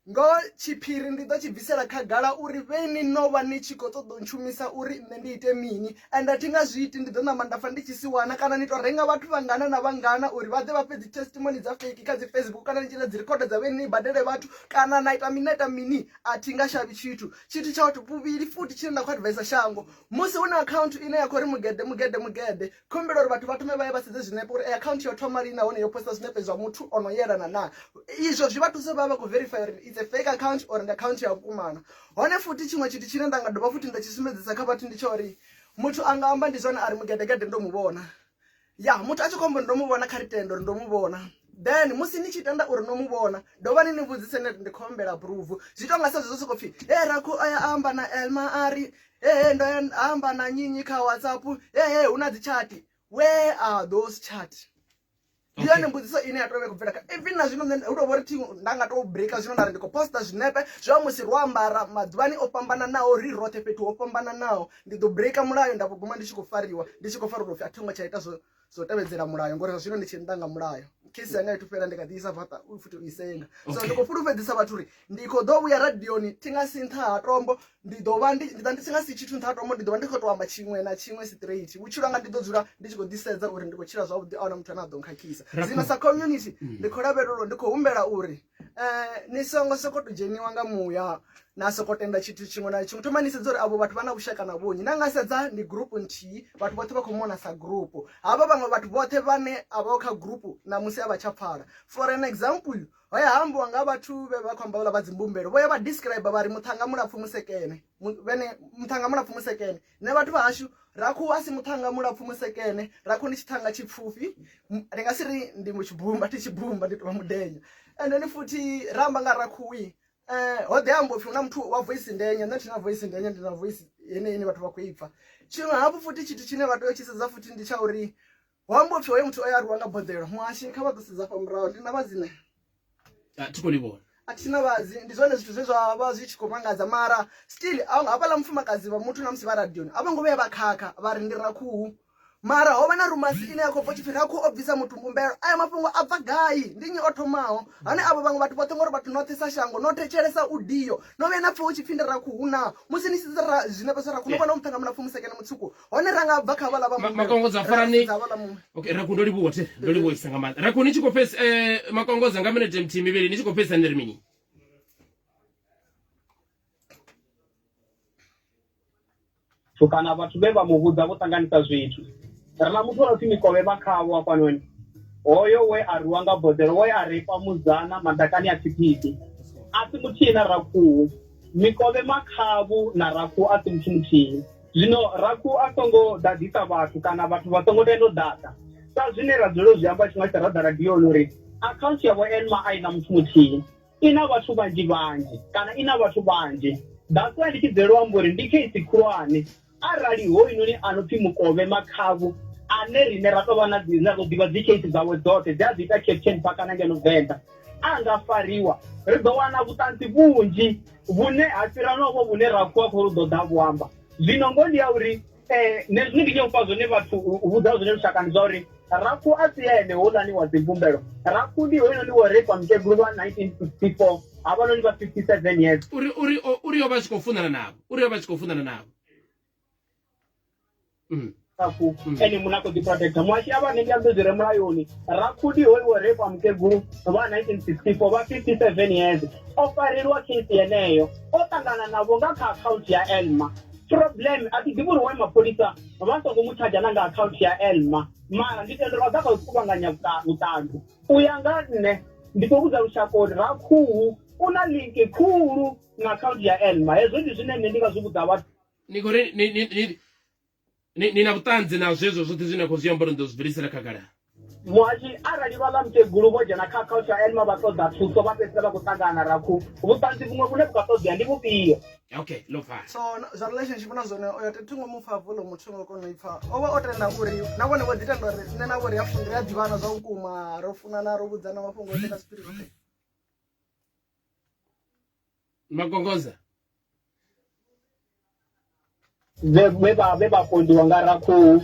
Ngoho tshiphiri ndi ḓo tshi bvisela khagala uri vheni no vha ni tshi khou ṱoḓa u ntshumisa uri nṋe ndi ite mini, and a thi nga zwi iti, ndi ḓo ṋamba nda fa ndi tshi si wana. Kana ni tou renga vhathu vhangana na vhangana uri vha ḓe vha fhe dzi testimony dza fake kha dzi Facebook kana ni tshi ita dzi record dza vheni ni badele vhathu kana na ita mini na ita mini, a thi nga shavhi tshithu. Tshithu tsha vhuvhili futhi tshine nda khou advisor shango, musi hu na account ine ya khou ri mugede mugede mugede, Khumbelo uri vhathu vha thome vha ye vha sedze zwinepe uri akhaunthu yo thoma lini nahone yo posta zwinepe zwa muthu o no yelana na. Izwo zwi vha thusa vha vha khou verify uri it's a fake account or ndi akhaunthu ya vhukuma na. Hone futhi tshiṅwe tshithu tshine nda nga dovha futhi nda tshi sumbedzisa kha vhathu ndi tsha uri muthu a nga amba ndi zwone a ri mugedegede ndo mu vhona. Ya muthu a tshi khou amba uri ndo mu vhona kha ri tende uri ndo mu vhona. Then musi ni tshi tenda uri no mu vhona dovhani ni vhudzise ni ri ndi khou humbela proof. Zwi tou nga sa zwezwo sokou pfhi he Rakhu o ya a amba na Elma a ri hehe ndo ya amba na nnyi kha whatsapp hehe hu na dzi chat where are those chat ndi yone mbudziso ine ya tea u vha i khou bvela kha even na zwino nṋe hu tou vha uri thi nda nga tou breaker zwino nda ri ndi khou posta zwinepe zwa musi ro ambara maḓuvhani o fhambananaho ri roṱhe fhethu ho fhambananaho ndi ḓo breaker mulayo nda vho guma ndi tshi khou fariwa ndi tshi khou fariwa upfhi a thi ngo tsha ita zwo zwo tevhedzela mulayo ngori zwa zwino ndi tshi nnḓa nga mulayo khesi yanga ithu fhela ndi kha ḓi isa fhaṱa u futhi u i senga so ndi khou fhulufhedzisa vhathu uri ndi khou ḓo vhuya radioni thi nga si nṱha ha tombo ndi ḓo vha ndi ndi ndi si nga si tshithu nṱha ha tombo ndi ḓo vha ndi khou tou amba tshiṅwe na tshiṅwe straight vhutshilo hanga ndi ḓo dzula ndi tshi khou ḓi sedza uri ndi khou tshila zwavhuḓi a huna muthu ane a ḓo nkhakhisa zwino sa community ndi khou lavhelela ndi khou humbela uri um ni songo sokou tou dzheniwa nga muya na soko tenda tshithu tshiṅwe na tshiṅwe thoma ni sedza uri avho vhathu vha na vhushaka na vhonyi na nga sedza ndi group nthihi vhathu vhoṱhe vha khou mona sa group havha vhaṅwe vhathu vhoṱhe vhane a vha kha group ṋamusi a vha tsha pfala for an example ho ya hambiwa nga vhathu vhe vha khou amba vhaḽa vha dzimbumbelo vho ya vha describe vha ri muṱhanga mulapfu musekene vhene muṱhanga mulapfu musekene nṋe vhathu vha hashu rakhu a si muṱhanga mulapfu musekene rakhu ndi tshiṱhanga tshipfufhi ndi nga si ri ndi tshibumba thi tshibumba ndi tovha mudenya and then futhi ra amba nga rakhuwi ho ḓi amba upfhi hu na muthu wa voice ndenya nṋe thina voice ndenya ndi na voice yeneyi ine vhathu vha khou i pfha tshiṅwe hafhu futhi tshithu tshine vha tea u tshi sedza futhi ndi tsha uri ho amba upfhi hoyo muthu o ya rwiwa nga boḓelo muhashi kha vha ḓo sedza fha murahu ndi na vhadzine A thi khou li vhona. A thi na vhadzi ndi zwone zwithu zwe zwa vha zwi tshi khou mangadza mara still hafhaḽa mufumakadzi vha muthu na musi vha radioni a vho ngo vhuya vha khakha vha ri ndi rakhuhu mara ho vha na rumasi ine ya khou bva tshipfi rakhuhu o bvisa muthu mbumbelo aya mafhungo a bva gai ndi nnyi o thomaho hone avho vhaṅwe vhathu vhoṱhe ngori vhathu noṱhe sa shango no thetshelesa udio no vhuya na pfha hu tshi pfhi ndi rakhuhu na musi ni sedza zwinepe zwa rakhuhu no vhona muṱhanga mulapfu musekene mutswuku hone ra nga bva kha vhala vha makongodza farani okay rakhu ndo livhuwa the ndo livhuwisa nga maanḓa rakhu ni tshi khou fhedza eh, makongodza nga minete muthihi mivhili ni tshi khou fhedza ni ri mini kana vhathu vhe vha mu vhudza vho ṱanganisa zwithu ri na muthu o pfi mikovhe makhavho hafhanoni hoyo we a rwiwa nga boḓelo we a reipa muzana maḓakani a tshiphidi a si muthihi na rakhuhu mikovhe makhavhu na rakhuhu a si muthu muthihi Zwino Rakhu a songo ḓaḓisa vhathu kana vhathu vha songo tenda u ḓaḓa. Sa zwine ra dzulela u zwi amba tshifhinga tsha ra ḓa radioni uri akhaunthu ya Vho Elma a i na muthu muthihi, i na vhathu vhanzhi vhanzhi kana i na vhathu vhanzhi. That's why ndi tshi dzulela u amba uri ndi case khulwane arali hoyunoni a no pfi Mukovhe Makhavhu ane riṋe ra tou vha na dzi, ra tou ḓivha dzi case dzawe dzoṱhe dze a dzi ita Captain Park na ngeno Venḓa a nga fariwa ri ḓo wana vhuṱanzi vhunzhi vhune ha fhira novho vhune ra khuwa khou ri ḓo ḓa vhu amba zwino ngoho ndi ya uri um nṋe zwine ndi nyaka ufha zwone vhathu u vhudza zwone lushaka ndi zwa uri rakhu a si ene houḽani wa dzimbumbelo rakhu ndi hoyunoni wo reipa mukegulu vha 1964 havhanoni vha 57 years uri uri uri yo vha tshi khou funana navho uri yo vha tshi khou funana navho mm. rakhu mm. ene muṋe a khou ḓiprotecta muhashi a vha nṋe ndi ambe zwi re mulayoni rakhudi hoyu wo rape mukegulu vha 1964 vha 57 years o fareliwa case yeneyo o ṱangana navho nga kha akhaunthu ya elma problem a thi ḓivhi uri why mapholisa vha songo mu tshadzha na nga akhaunthu ya elma mara ndi tenda uri vha ḓa kha u kuvhanganya vhuṱanzi u ya nga nṋe ndi khou vhudza lushaka uri rakhuhu u na linki khulu na akhaunthu ya elma hezwo ndi zwine nṋe ndi nga zwi vhudza vhathu. Ni khou ri ni ni ni ni ni na vhuṱanzi na zwezwo zwoṱhe zwine na khou zwi amba uri ni ḓo zwi bvelisela khagala? Muhashi, arali vhaḽa mukegulu vho dzhena kha akhaunthu ya Elma vha ṱoḓa thuso vha fhedzisela vha khou ṱangana na Rakhu, vhuṱanzi vhuṅwe vhune vhu nga ṱoḓea ndi vhufhio? Okay, ḽo pfala. So zwa relationship na zwone oyo thi ngo mupfa volume thi ngo kona u ipfa. O vha o tenda uri na vhone vho ḓi tenda uri nṋe na vho ri a funa ri a ḓivhana zwa vhukuma ro funana ro vhudzana mafhungo oṱhe na zwiphiri zwoṱhe. Magongoza. Vhe vhe vha vhe vha pondiwa nga Rakhuhu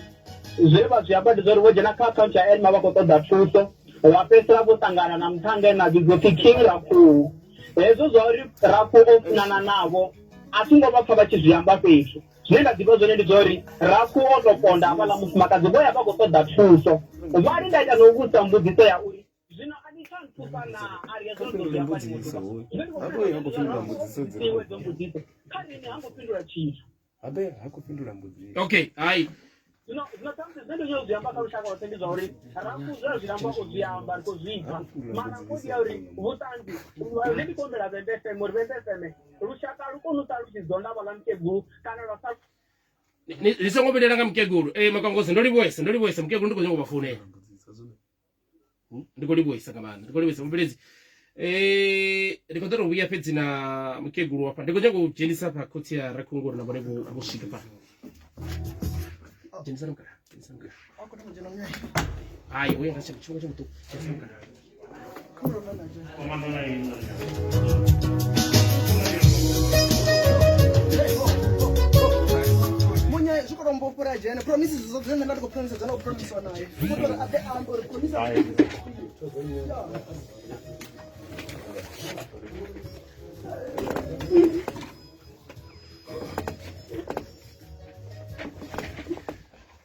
zwe vha zwi amba ndi zwa uri vho dzhena kha akhaunthu ya Elma vha khou ṱoḓa thuso vha fhedzisela vho ṱangana na muṱhannga ane a vhidzwa upfi King Rakhuhu. Hezwo zwa uri Rakhuhu o funana navho a thi ngo vha pfa vha tshi zwi amba fhethu. Zwine nda ḓivha zwone ndi zwa uri Rakhuhu o to ponda havhaḽa mufumakadzi vho ya vha khou ṱoḓa thuso. Vha ri nda ita na u vhudzisa mbudziso ya uri zwino a ni tsha nthusa naa a ri hezwo ndo zwi amba ni mbudziso hoyu habe ha khou fhindula mbudziso dzi iwe dzo mbudziso kha riṋe ha ngo fhindula tshithu habe ha khou fhindula mbudziso okay hai zwino zwino ṱhamusi zwine ndo nyaka u zwi amba kha lushaka lwoṱhe ndi zwa uri rafu zwe a zwi amba o zwi amba ri khou zwi pfa mara khodi ya uri vhuṱanzi nṋe ndi khou humbela Vhembe FM uri Vhembe FM lushaka lu kone u ṱalutshidzwa nga vhaḽa mukegulu kana lwa sa ni songo vhilela nga mukegulu eh makongozi ndo livhuwesa ndo livhuwesa mukegulu ndi khou nyanga u vha founela Ndi khou livhuwesa nga maanḓa ndi khou livhuwesa mubveledzi ndi khou ḓo tou vhuya fhedzi na mukegulu hafha ndi khou nyanga u dzhenisa fha khotsi ya rakhungu uri na vhone vho vho swika fha dzhenisa mukala dzhenisa mukala hai uya nga tshifhinga tsha muṱuku dzhenisa mukala Munya zwi khou tombo fhura dzhene promises zwoṱhe zwine nda ndi khou promise dzone u promise naye u khou tou uri a ḓe a ambe uri promise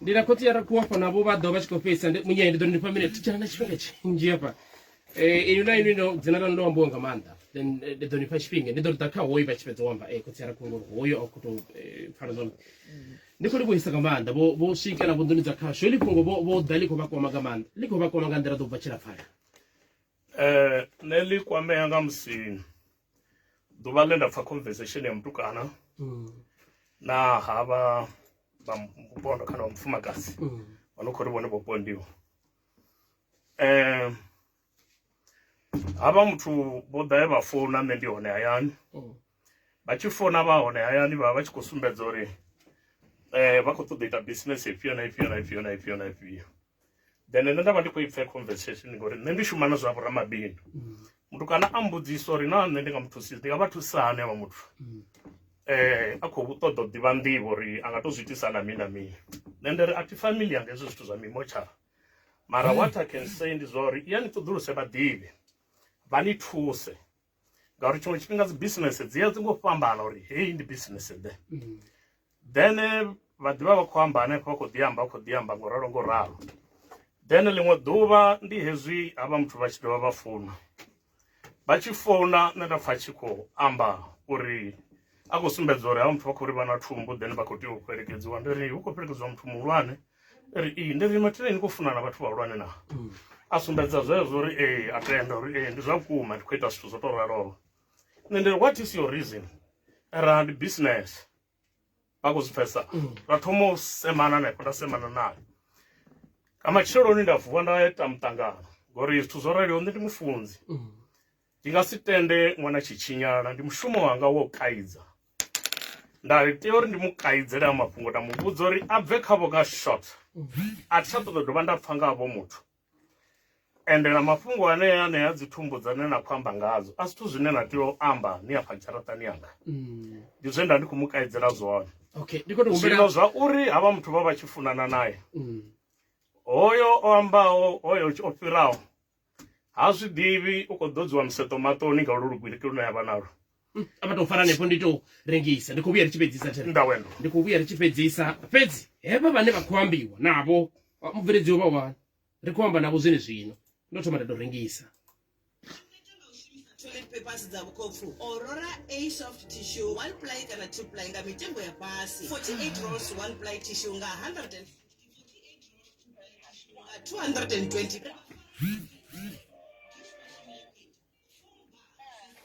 Ndi na khotsi ya rakhuwa hafha navho vha ḓo vha tshi khou fhedzisa munyanya ndi ḓo ni fha minete tshana na tshifhinga tshinzhi hafha Eh, inwi na inwi no dzina ḽanu ḽo ambiwa nga maanḓa then ndi ḓo ni fha tshifhinga ndi ḓo ri ḓa kha hoyu vha tshi fhedza u amba khotsi a rakhungu uri hoyo a khou tou pfala zwavhuḓi ndi khou livhuhisa nga maanḓa vho vho swika na vhunḓuni dza khasho heḽi fhungo vho vho ḓa ḽi khou vha kwama nga maanḓa ḽi khou vha kwama nga nḓila ḓo bva tshilapfala Nṋe ḽi kwamea nga musi ḓuvha ḽe nda pfha conversation ya mutukana na havha vha mupondo kana vha mufumakadzi vha no khou ri vhone vho pondiwa havha muthu vho ḓa vha founa nṋe ndi hone hayani vha tshi founa vha hone hayani vha vha tshi khou sumbedza uri vha khou ṱoḓa u ita business ifhio na ifhio na ifhio na ifhio na ifhio then nṋe nda vha ndi khou i pfha conversation ngori nṋe ndi shuma na zwa vhoramabindu muthu kana a mbudzisa uri na nṋe ndi nga muthusi ndi nga vha thusa hani avha muthu a khou ṱoḓa u ḓivha nḓivho uri a nga to zwi itisa na mini na mini nṋe ndi ri a thi familiar nga hezwo zwithu zwa mimotsha mara what I can say ndi zwa uri iya ni ṱoḓuluse vhaḓivhi vha ni thuse ngauri tshiṅwe tshifhinga dzi business dzi ya dzi ngo fhambana uri heyi ndi business ḓe then vha ḓivha vha khou amba hanefho vha khou ḓi amba vha khou ḓi amba ngo ralo ngo ralo then ḽiṅwe ḓuvha ndi hezwi havha muthu vha tshi dovha vha founa vha tshi founa nṋe nda pfha tshi khou amba uri a khou sumbedza uri havha muthu vha khou ri vha na thumbu then vha khou tea u fhelekedziwa ndi ri hu khou fhelekedziwa muthu muhulwane ri ee ndi ri mathina ni khou funa na vhathu vhahulwane na a sumbedza zwezwo uri ee a tenda uri ee ndi zwa vhukuma ndi khou ita zwithu zwo to raloho nṋe ndi ri what is your reason ra ndi business vha khou zwi pfesa ra thoma u semana hanefho nda semana naye nga matsheloni nda vuwa nda ita muṱangano ngori zwithu zwo raliho nṋe ndi mufunzi ndi nga si tende ṅwana tshi tshinyala ndi mushumo wanga wo kaidza nda tea uri ndi mu kaidzele a mafhungo nda mu vhudza uri a bve khavho nga short a thi tsha ṱoḓa u dovha nda pfha nga havho muthu ende na mafhungo anea anea dzi thumbu dzane na khou amba ngadzo a zwithu zwine na tea u amba ni afha dzharaṱani yanga ndi zwe nda ndi khou mu kaidzela zwone okay ndi khou tou humbela zwino zwa uri havha muthu vha vha tshi funana naye hoyo o ambaho hoyo o fhiraho ha zwi ḓivhi u khou ḓodziwa museṱo maṱoni nga ulu lugwiri lune a vha nalwo a vha tou fara hanefho ndi tou rengisa ndi khou vhuya ri tshi fhedzisa there ndawendo ndi khou vhuya ri tshi fhedzisa fhedzi hevha vhane vha khou ambiwa navho mubveledzi wo vha wani ri khou amba navho zwene zwino ndo thoma nda tou rengisa toilet papers dza vhukopfu aurora a soft tissue 1 ply kana 2 ply nga mitengo ya fhasi 48 rolls 1 ply tissue nga 100 220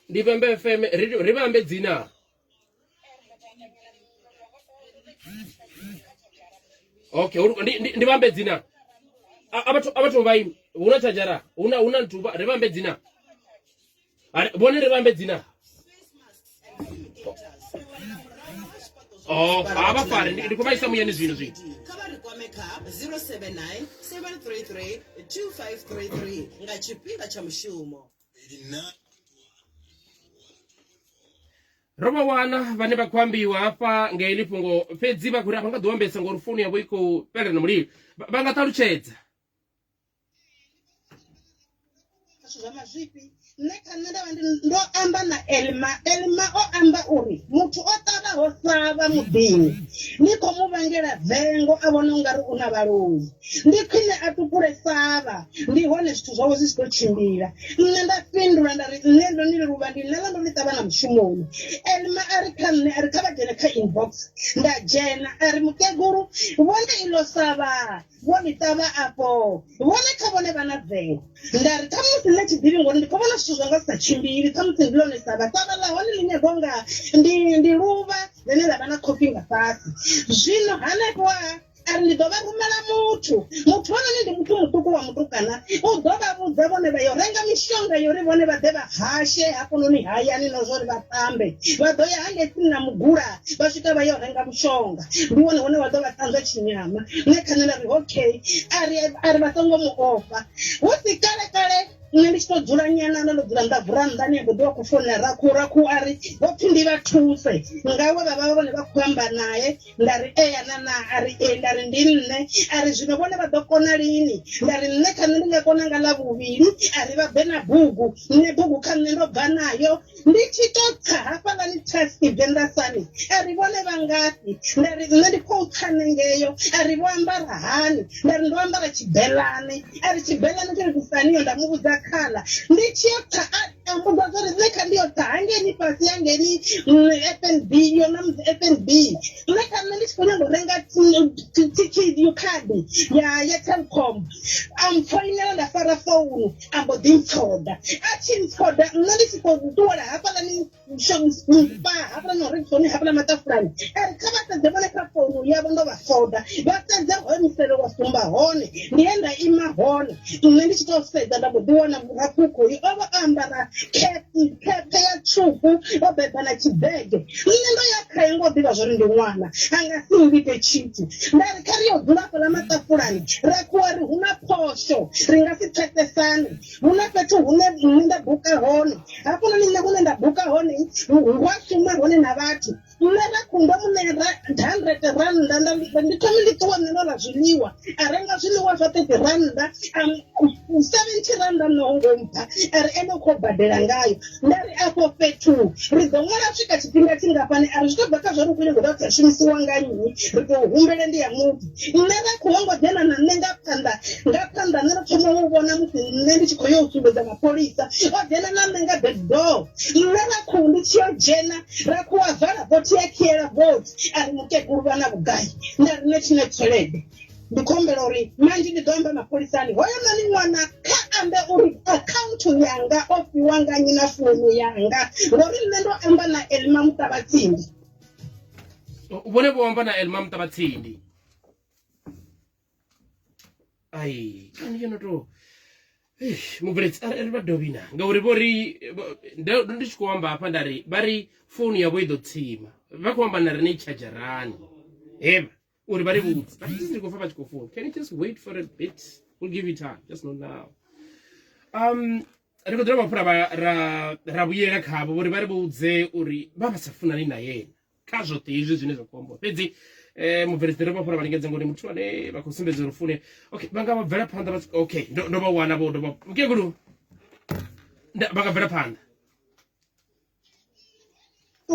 Ndi Vhembe FM ri ri vha ambe dzina. Okay, ndi vhambe dzina. A vhathu a vhathu vha imi. Hu na tshadzhara, hu na nthu ri vhambe dzina. Vhone ri vhambe dzina. Oh, a vha fare ndi khou vha isa muyani zwino zwino. Kha vha ri kwame kha 079 733 2533 nga tshifhinga tsha mushumo. Ro vha wana vhane vha khou ambiwa hafha nga heḽi fhungo fhedzi vha khou ri a vha nga ḓo ambesa ngori founu yavho i khou fhelela na mulilo. Vha nga ṱalutshedza. Zwithu zwa mazwifhi nṋe kha nṋe nda vha ndo amba na Elma. Elma o amba uri muthu o ṱavhaho savha muḓini ni khou mu vhangela vengo a vhona ungari u na vhaloi. Ndi khwine a tupule savha ndi hone zwithu zwawe zwi tshi ḓo tshimbila. Nṋe nda fhindula nda ri nṋe ndo ni luvha ndi nṋe ḽa ndo ḽi ṱavha na mushumoni. Elma a ri kha nṋe a ri kha vha dzhene kha inbox. Nda dzhena a ri mukegulu vhone iḽo savha vho ḽi ṱavha afho vhone kha vhone vha na vengo. Nda ri khamusi nṋe thi ḓivhi ngori ndi khou vhona zwithu zwanga zwi sa tshimbili khamusi ndi ḽone savha. Savha ḽa hone ḽi nyaga unga ndi luvha ḽine ḽa vha na khofhi nga fhasi. Zwino hanefho a ri ndi ḓo vha rumela muthu muthu hononi ndi muthu muṱuku wa mutukana u ḓo vha vhudza vhone vha yo renga mishonga yori vhone vha ḓe vha hashe hafhanoni hayani no zwori vha ṱambe vha ḓo ya hangei tsini na mugula vha swika vha yo renga mushonga ndi wone hone wa ḓo vha ṱanzwa tshinyama nṋe kha nṋe nda ri okay a ri vha songo mu ofha hu si kale kale nṋe ndi tshi to dzula nyana ndo ndo dzula nda vurannḓa ni mbo ḓi vha khou founela rakhu rakhu a ri vho pfhi ndi vha thuse ngawe vha vha vhone vha khou amba naye Nda ri, Ea na na? A ri, Ee. Nda ri, Ndi nṋe. A ri, Zwino vhone vha ḓo kona lini? Nda ri, Nṋe kha nṋe ndi nga kona nga Ḽavhuvhili. A ri, Vha bve na bugu. Nṋe bugu kha nṋe ndo bva nayo. Ndi tshi tou tsa hafhaḽani taxi Venḓasani, a ri, Vhone vha ngafhi? Nda ri, Nṋe ndi khou tsa hanengeo. A ri, Vho ambara hani? Nda ri, Ndo ambara tshibeḽane. A ri, Tshibeḽane tsho itisa-hani? Nda mu vhudza khaḽa. Ndi tshi yo tsa, a. A mmbudza zwa uri nṋe kha ndi yo tsa hangeini fhasi hangeini FNB yo na FNB nṋe kha nṋe ndi tshi khou nyanga u renga thikhithi yo khadi ya ya Telkom a mpfoinela nda fara founu a mbo ḓi mpfoda a tshi mpfoda nṋe ndi tshi khou ṱuwela hafhaḽani spa hafhaḽani uri hone hafhaḽa maṱafulani a ri kha vha sedze vhone kha founu yavho ndo vha foda vha sedze hoyo musevhe wa sumba hone ndi he nda ima hone nṋe ndi tshi tou sedza nda mbo ḓi wana murakhukhu hoyu o vha o ambara khephe ya tswuku o beba na tshibege nṋe ndo ya khaye ngo ḓivha zwori ndi ṅwana a nga si ngite tshithu nda ri kha ri yo dzula hafhaḽa maṱafulani ra khuwa ri hu na phosho ri nga si pfesesane hu na fhethu hune nṋe nda buka hone hafhanoni nṋe hune nda buka hone hu a shuma hone na vhathu Nṋe rakhu ndo mu ṋea 100 rannda nda ndi thome ndi ṱuwe nṋe ndo ḽa zwiḽiwa a renga zwiḽiwa zwa 30 rannda a 70 rannda nṋe ho ngo mpha a ri ene u khou badela ngayo nda ri afho fhethu ri ḓo ṅwala swika tshifhinga tshingafhani a ri zwi tou bva kha zwa uri u khou nyanga u dovha shumisiwa nga nnyi ri tou humbele ndi ya muthu nṋe rakhu ho ngo dzhena na nṋe nga phanḓa nga phanḓa nṋe ndo thoma u vhona musi nṋe ndi tshi khou yo u sumbedza mapholisa o dzhena na nṋe nga back door nṋe rakhu ndi tshi yo dzhena Rakhu a vala vothi ya khiela vothi a ri mukegulu vha na vhugai nda ri nṋe tshine tshelede ndi khou humbela uri manzhi ndi ḓo amba mapholisani hoyo noni ṅwana kha ambe uri akhaunthu yanga o fhiwa nga nnyi na founu yanga ngori nṋe ndo amba na Elma Muṱavhatsindi. Vhone vho amba na Elma Muṱavhatsindi. Ai, kani yo no to mubveledzi a ri vha dovhi na ngauri vho ri ndo ndi tshi khou amba hafha nda ri vha ri founu yavho i ḓo tsima vha khou amba na riṋe i tshadzharani hevha uri vha ri vhudze but ndi khou pfa vha tshi khou founu can you just wait for a bit we'll give you time just not now ri khou ḓo vha ra ra ra vhuyela khavho uri vha ri vhudze uri vha vha sa funani na yena kha zwoṱhe hezwi zwine zwa khou ambiwa fhedzi eh mubveledzi ri vha fhura vha lingedza ngori muthu ane vha khou sumbedza uri fune okay vha nga vha bvela phanḓa vha okay ndo vha wana vho ndo vha mukegulu vha nga bvela phanḓa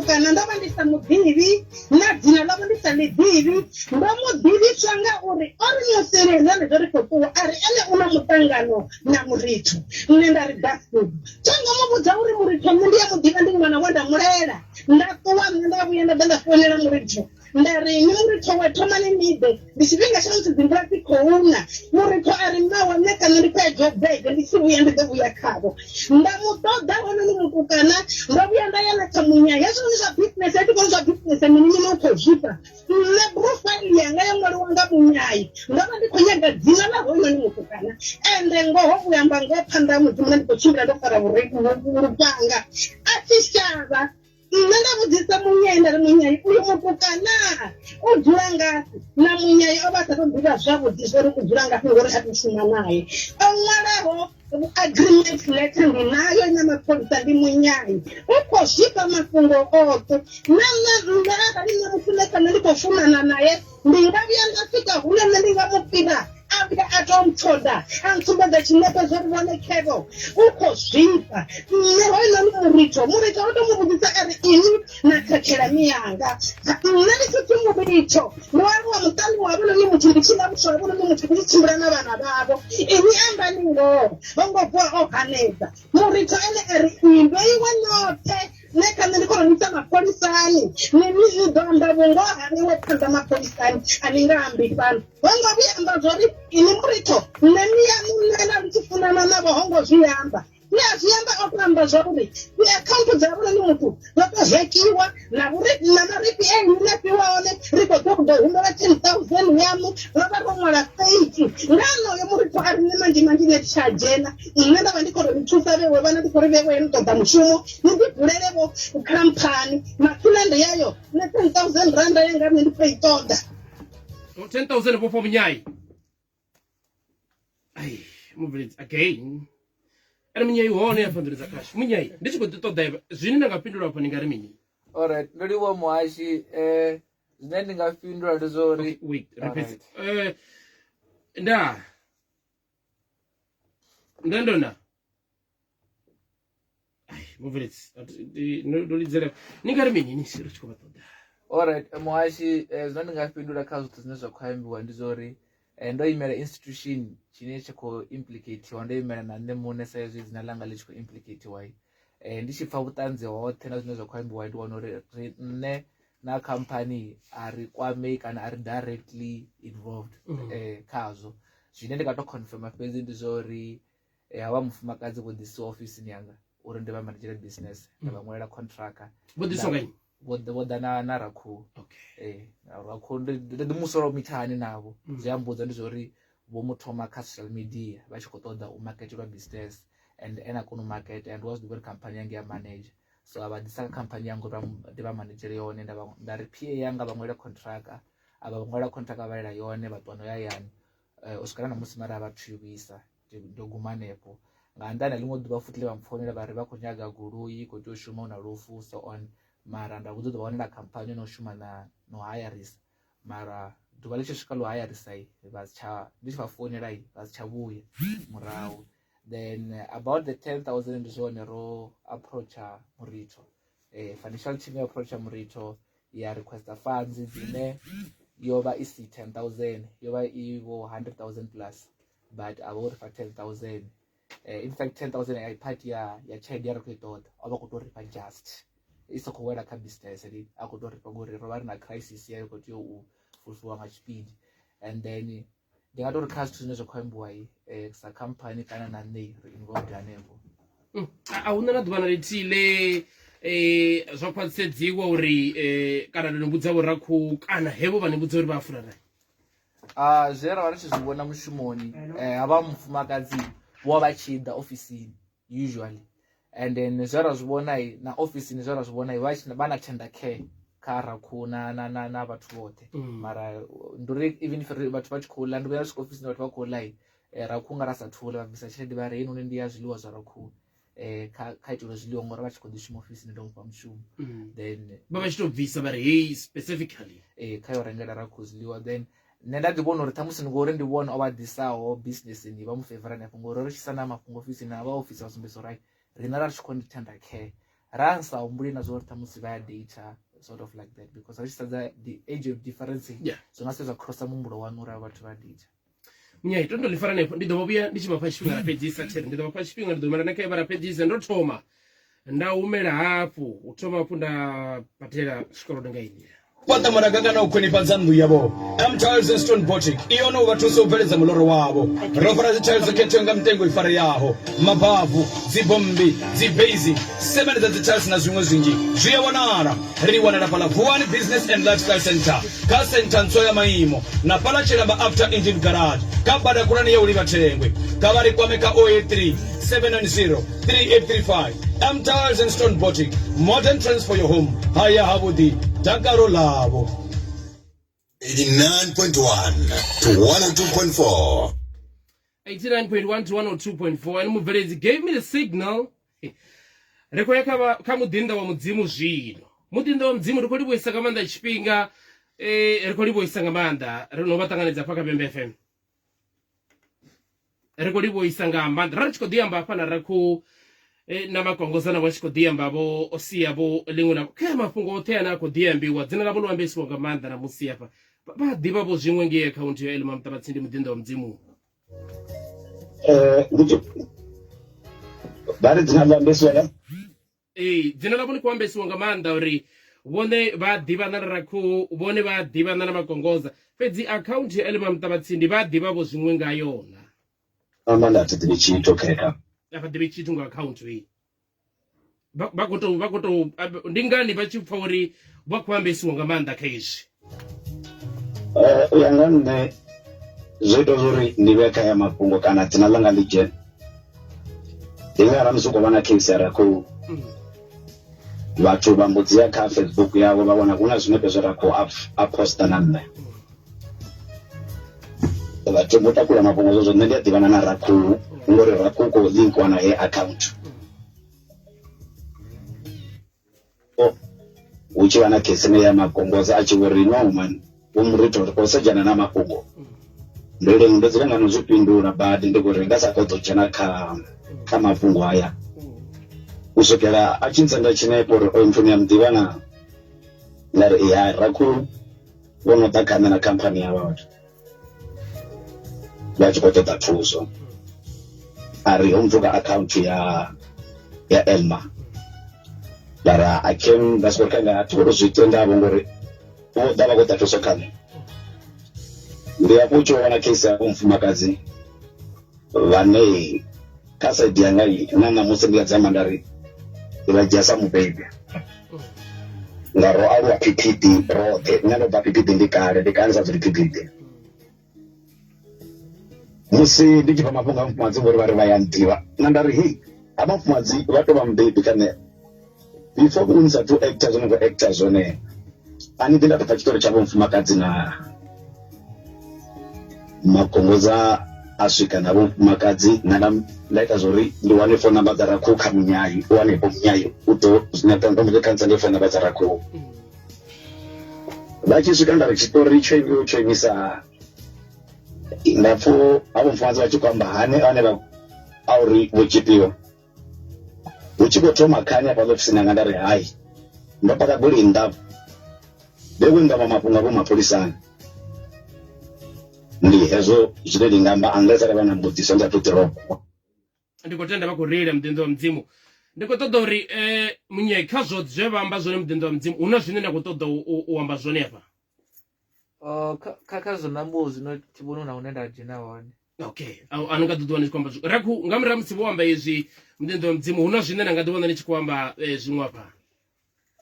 kana ndo vha ndi sa muḓivhi na dzina ḽavho ndi sa ḽi ḓivhi ndo mu ḓivhiswa nga uri o ri musi zwenezwo ri khou ṱuwa a ri ene u na muṱangano na muritho nṋe nda ri that's good tho ngo mu vhudza uri muritho nṋe ndi a mu ḓivha ndi ṅwana we nda mulela nda ṱuwa nṋe nda vhuya nda ḓa nda founela muritho Nda ri, Inwi muritho we, thomani ni ḓe, ndi tshifhinga tsha musi dzimvula dzi khou na. Muritho a ri, Mmawe, nṋe kana ndi khou ya Joburg, ndi tshi vhuya ndi ḓo vhuya khavho. Nda mu ṱoḓa honono mutukana, ndo vhuya nda ya na kha munyanya. Hezwinoni zwa bisinese, a thi koni zwa bisinese, mini mini u khou zwifha. Nṋe profile yanga yo ṅwaliwa nga munyai, ndo vha ndi khou nyaga dzina ḽa hoyunoni mutukana. Ende ngoho u amba ngoho phanḓa ha Mudzimu nṋe ndi khou tshimbila ndo fara lufhanga. A tshi shavha, nṋe nda vhudzisa munyai nda ri, Munyai, uyu mutukana u dzula ngafhi? Na munyai o vha a sa tou ḓivha zwavhuḓi zwa uri u dzula ngafhi ngori a tou shuma nae. O ṅwalaho agreement letter ndi nayo na mapholisa ndi munyai u khou zwifha mafhungo oṱhe na nṋe nṋe arali nṋe musi nṋe kana ndi khou funana naye ndi nga vhuya nda swika hune nṋe ndi nga mu fhira a vhuya a tou mpfoda a ntsumbedza tshinepe zwo ri vhone khevo u khou zwifha nṋe hoyunoni muritho muritho o tou mu vhudzisa a ri inwi na khakhela miyanga nṋe ndi tshi pfi muritho Ndo aluwa muṱani wa havhanoni muthu ndi tshi ḽa vhuswa havhanoni muthu ndi tshi tshimbila na vhana vhavho. Inwi ambani ngoho. Ho ngo vuwa o hanedza. Muritho ene a ri, Inwi iwe noṱhe, nṋe kha nṋe ndi khou tou ni isa mapholisani. Ni ni ni ḓo amba vhungoho ha vheiwe phanḓa mapholisani, a ni nga ambi fhano. Ho ngo vhuya amba zwa uri inwi Muritho, nṋe miyaṋu nṋe na ndi tshi funana navho ho ngo zwi amba. Ni a zwi amba o tou amba zwauri dzi akhaunthu dza havhanoni muthu dzo tou hekiwa na vhuri na marifhi e inwi na fhiwa one ri khou ḓo ḓo humbela 10,000 yaṋu ro vha ro ṅwala fake nga onoyo muritho a ri nṋe manzhi manzhi nṋe thi tsha dzhena nṋe nda vha ndi khou tou ni thusa vhewe vhana ndi khou ri vhewe ni ṱoḓa mushumo ni ḓi vulele vho khamphani mathina ndi yayo nṋe 10,000 randa yanga nṋe ndi khou i ṱoḓa. 10,000 vhofha vhunyai ai mubveledzi again ene munyai hone afha nḓuni dza khashu munyai ndi tshi khou ḓi ṱoḓa zwine nda nga fhindula afha ni nga ri mini alright ndo livhuwa muhashi eh zwine ndi nga fhindula ndi zwa uri wait repeat eh nda nda ndona ai mubveledzi ndo lidzela ni nga ri mini ni ri tshi khou vha ṱoḓa alright eh, muhashi eh, zwine ndi nga fhindula kha zwoṱhe zwine zwa khou ambiwa ndi zwa uri eh, ndo imela institution tshine tsha khou implicatiwa ndo imela na nṋe muṋe sa izwi dzina ḽanga ḽi tshi khou implicatiwa eh, ndi tshi pfa vhuṱanzi hoṱhe na zwine zwa khou ambiwa ndi wana uri ri nṋe na khamphani a ri kwamei kana a ri directly involved khazwo zwine ndi nga to confirma fhedzi ndi zwa uri eh, havha mufumakadzi vho ḓisiwa ofisini yanga uri ndi vha manedzhele business nda vha ṅwalela contract vho ḓiswa nga nnyi vho ḓa vho ḓa na na rakhuhu okay eh rakhuhu ndi ndi ḓi musolo mithani navho zwi a mbudza ndi zwori vho mu thoma kha social media vha tshi khou ṱoḓa u makethelwa business and ene a kona u maketa and wa zwi ḓivha uri khamphani yanga ya manager so a vha ḓisa kha khamphani yanga uri ndi vha manedzhele yone nda vha nda ri PA yanga vha ṅwale contract a vha ṅwala contract vha vhalela yone vha ṱuwa no ya hayani u swikela na musi mara vha thu vhuisa ndo guma hanefho nga nnḓani ha ḽiṅwe ḓuvha futhi ḽe vha mpfounela vha ri vha khou nyaga goloi i khou tea u shuma hu na lufu so on mara nda vhudza ḓo vha wanela khamphani no shuma na no hayarisa mara ḓuvha ḽi tshi swika ḽo hayarisa vha si tsha ndi tshi vha founela vha si tsha vhuya murahu then about the 10000 ndi zwone ro approacha muritho eh, financial team ya approacha muritho ya requesta funds dzine yo vha i si 10000 yo vha i vho 100000 plus but a vho ri fha 10000 eh, in fact 10000 ai part ya ya tshelede ya ri khou i ṱoḓa o vha khou tou ri fha just i sa khou wela kha business li a khou tou ri fha ngori ro vha ri na crisis ya i khou tea u fulfiwa nga tshipidi and then ndi nga tou ri kha zwithu zwine zwa khou ambiwa eh, sa khamphani kana na nṋe ri involved hanefho mm. a hu na na ḓuvha na ḽithihi ḽe eh, zwa khwaṱhisedziwa uri eh, kana ndo ni vhudza vho rakhuhu kana hevho vha ni vhudza uri vha a funana Ah, zwe ra vha ri tshi zwi vhona mushumoni eh, havha mufumakadzi vho vha tshi ḓa ofisini usually and then zwe ra zwi vhona na ofisini zwe ra zwi vhona vha na tender care kha rakhu na na na na vhathu vhoṱhe mm. mara ndi uri even if vhathu vha tshi khou ḽa ndi vhuya swika ofisini vhathu vha khou ḽa eh, rakhu nga ra sa thule vha bvisa tshelede vha ri heinoni ndi ya zwiḽiwa zwa rakhu eh kha kha itelwe zwiḽiwa ngori vha tshi khou ḓi shuma ofisini ndo mufha mushumo mm. then vha vha tshi tou bvisa vha ri hey specifically eh kha yo rengela rakhu zwiḽiwa then nṋe nda ḓi vhona uri ṱhamusi ndi ngori ndi vhone o vha ḓisaho businessini vha mu favor hanefho ngori ri tshi sa na mafhungo ofisini na vha ofisi vha sumbedza uri riṋe ra ri tshi khou ndi tender care ra sa humbuli na zwa uri ṱhamusi vha ya data sort of like that because ri tshi sedza the age of difference zwi nga se zwa crossa muhumbulo waṋu uri vhathu vha data Munyai to ndo ḽi fara hanefho ndi ḓo vha vhuya ndi tshi vha fha tshifhinga ra fhedzisa there ndi ḓo vha fha tshifhinga ndi ḓo humela na kha vha ra fhedzisa ndo thoma nda humela hafhu u thoma hafhu nda badela zwikolodo nga iyi nḓila. Fhaṱa maraga kana u khwinifhadza nnḓu yavho, M-Tiles and Stone Boutique i hone u vha thusa u bveledza muloro wavho. Ro fara dzi tiles dzo khetheaho nga mitengo i fareaho, mabavu, dzibommbi, dzibeisi, semende dza dzi tiles na zwiṅwe zwinzhi zwi a wanala. Ri wanala fhaḽa Vuwani Business and Lifestyle Centre kha sentha ntswa ya maimo na fhaḽa Tshilamba After Engine Garage kha bada khulwane ya u livha Thengwe. Kha vha ri kwame kha 083 790 3835. M-Tiles and Stone Boutique, modern trends for your home. Haya havhuḓi, dakalo ḽavho. 89.1 to 102.4. 89.1 to 102.4 and mubveledzi gave me the signal ri khou ya kha vha- kha muḓinḓa wa mudzimu zwino muḓinḓa wa mudzimu ri khou livhuisa nga maanḓa tshifhinga eh, ri khou livhuisa nga maanḓa ri no vha ṱanganedza hafha kha vhembe fm ri khou livhuisa nga maanḓa ra ri tshi khou ḓi amba hafha na rakhu eh, na makongozana vha tshi khou ḓi amba vho sia vho ḽiṅwe na kha mafhungo oṱhe ane a khou ḓi ambiwa dzina ḽavho ḽo ambesiwa nga maanḓa na musi hafha vha ḓivha vho zwiṅwe ngei akhaunthu ya Elima Muṱavhatsindi muḓinḓa wa mudzimu Eh, ndi vha ri dzina ḽo ambesiwa nga Ee, dzina ḽavho ḽi khou ambesiwa nga maanḓa uri vhone vha ḓivhana na Rakhuhu, vhone vha ḓivhana na Makongoza, fhedzi akhaunthu ya Elima Muṱavhatsindi vha ḓivha vho zwiṅwe nga yona. Nga maanḓa a thi ḓivhi tshithu khetha. A vha ḓivhi tshithu nga akhaunthu iyi. Vha vha khou tou vha khou tou ndi ngani vha tshi pfa uri vha khou ambesiwa nga maanḓa kha izwi? Eh, u ya nga nṋe zwo ita uri ndi vhe kha ya mafhungo kana dzina ḽanga ḽi dzhene ndi nga arali musi u khou vha na case ya Rakhuhu vhathu vha mbo dzi ya kha Facebook yavho vha wana hu na zwinepe zwe Rakhuhu a posta na nṋe vhathu vho takula mafhungo zwezwo nṋe ndi a ḓivhana na Rakhuhu ngori Rakhuhu khou linkiwa na he account hu tshi vha na case ya magongoza a tshi vho ri no man vho murito ri khou sedzana na mafhungo ndo lenga ndo dzi lenga no zwi fhindula badi ndi khou ri nda sa khou ḓo dzhena kha kha mafhungo haya u swikela a tshi ntsenda tshinepo uri oyo muthu ni a muḓivha na nda ri ya rakhu vho no ḓa kha nṋe na khamphani ya vhathu vha tshi khou ṱoḓa thuso a ri ho muthu kha akhaunthu ya ya Elma nda ra I can nda soko kha nga thi khou zwi tenda vho ngori vho ḓa vha khou ḓa thuso kha nṋe ndi hafho u tshi vho vhona case ya mufumakadzi vhane kha saidi yanga na ṋamusi ndi a dzama nda ri ndi vha dzhia sa mubebi nga ro aluwa PPD roṱhe nṋe ndo bva PPD ndi kale ndi kale sa dzuli PPD musi ndi tshi pfa mafhungo a mufumakadzi ngori vha ri vha ya nḓivha nṋe nda ri hei ha mufumakadzi vha tou vha mubebi kha nṋe before u ni sathu actor zwone khou actor zwone a ni ḓi nda tou pfa tshiṱori tsha vho mufumakadzi na makongodza a swika na vho mufumakadzi nṋe nda nda ita zwori ndi wane phone number dza rakhuhu kha munyayi u hanefho munyayi u ḓo nda ndo mbo ḓi kha phone number dza rakhuhu vha tshi swika nda ri tshiṱori tsho tsho imisa nda pfha havho mufumakadzi vha tshi khou amba hane ane vha a uri vho tshipiwa hu tshi khou thoma khani hafhaḽa ofisini yanga nda ri hai ndo paka goloi nnḓa vhe nnḓa vha mafhungo a vho mapholisani ndi hezwo zwine ndi nga amba unless arali vha na mbudziso ndi athu ḓorobo ndi khou tenda vha khou reila muḓinḓa wa mudzimu ndi khou ṱoḓa uri um munye kha zwoṱhe zwe vha amba zwone muḓinḓa wa mudzimu hu na zwine nda khou ṱoḓa u amba zwone afha kha kha zwo nambuwo zwino thi vhoni hu na hune nda dzhena hone okay a ni nga ḓo ḓiwana ni tshi khou amba rakhu nga murahu musi vho amba izwi muḓinḓa wa mudzimu hu na zwine na nga ḓiwana ni tshi khou amba eh, zwiṅwe afha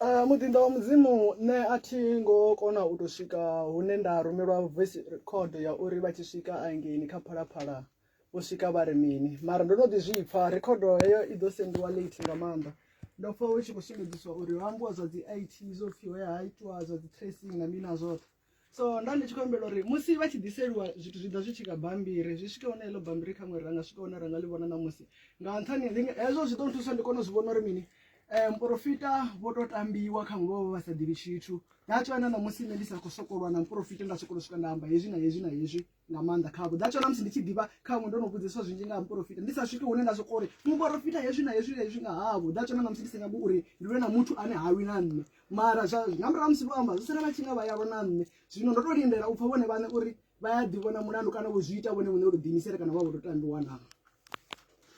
Muḓinḓa wa mudzimu nṋe a thi ngo kona u to swika hune nda rumelwa voice record ya uri vha tshi swika angeini kha phalaphala vho swika vha ri mini mara ndo no ḓi zwi pfa rekhodo heyo i ḓo sendiwa late nga maanḓa ndo pfa hu tshi khou sumbedziswa uri ho ambiwa zwa dzi IT zwo pfhi ho ya ha itiwa zwa dzi tracing na mini na zwoṱhe so nda ndi tshi khou humbela uri musi vha tshi ḓiseliwa zwithu zwi ḓa zwi tshi kha bammbiri zwi swike hune heḽo bammbiri khaṅwe ra nga swika hune ra nga ḽi vhona ṋamusi nga nṱhani hezwo zwi ḓo nthusa ndi kone u zwi vhona uri mini um muporofita vho to tambiwa khaṅwe vho vha vha sa ḓivhi tshithu that's why na ṋamusi nṋe ndi sa khou sokolwa na muporofita nda sokola swika nda amba hezwi na hezwi na hezwi nga maanḓa khavho that's why na musi ndi tshi ḓivha khaṅwe ndo no vhudziswa zwinzhi nga ha muporofita ndi sa swiki hune nda soko uri muporofita hezwi na hezwi na hezwi nga havho that's why na ṋamusi ndi sa nyagi uri ndi lwe na muthu ane ha lwi na nṋe mara zwa nga murahu ha musi vho amba zwi sala vha tshi nga vha ya lwa na nṋe zwino ndo to lindela u pfha vhone vhaṋe uri vha ya ḓivhona mulandu kana vho zwi ita vhone vhuṋe vho to ḓiimisela kana vha vho to tambiwa na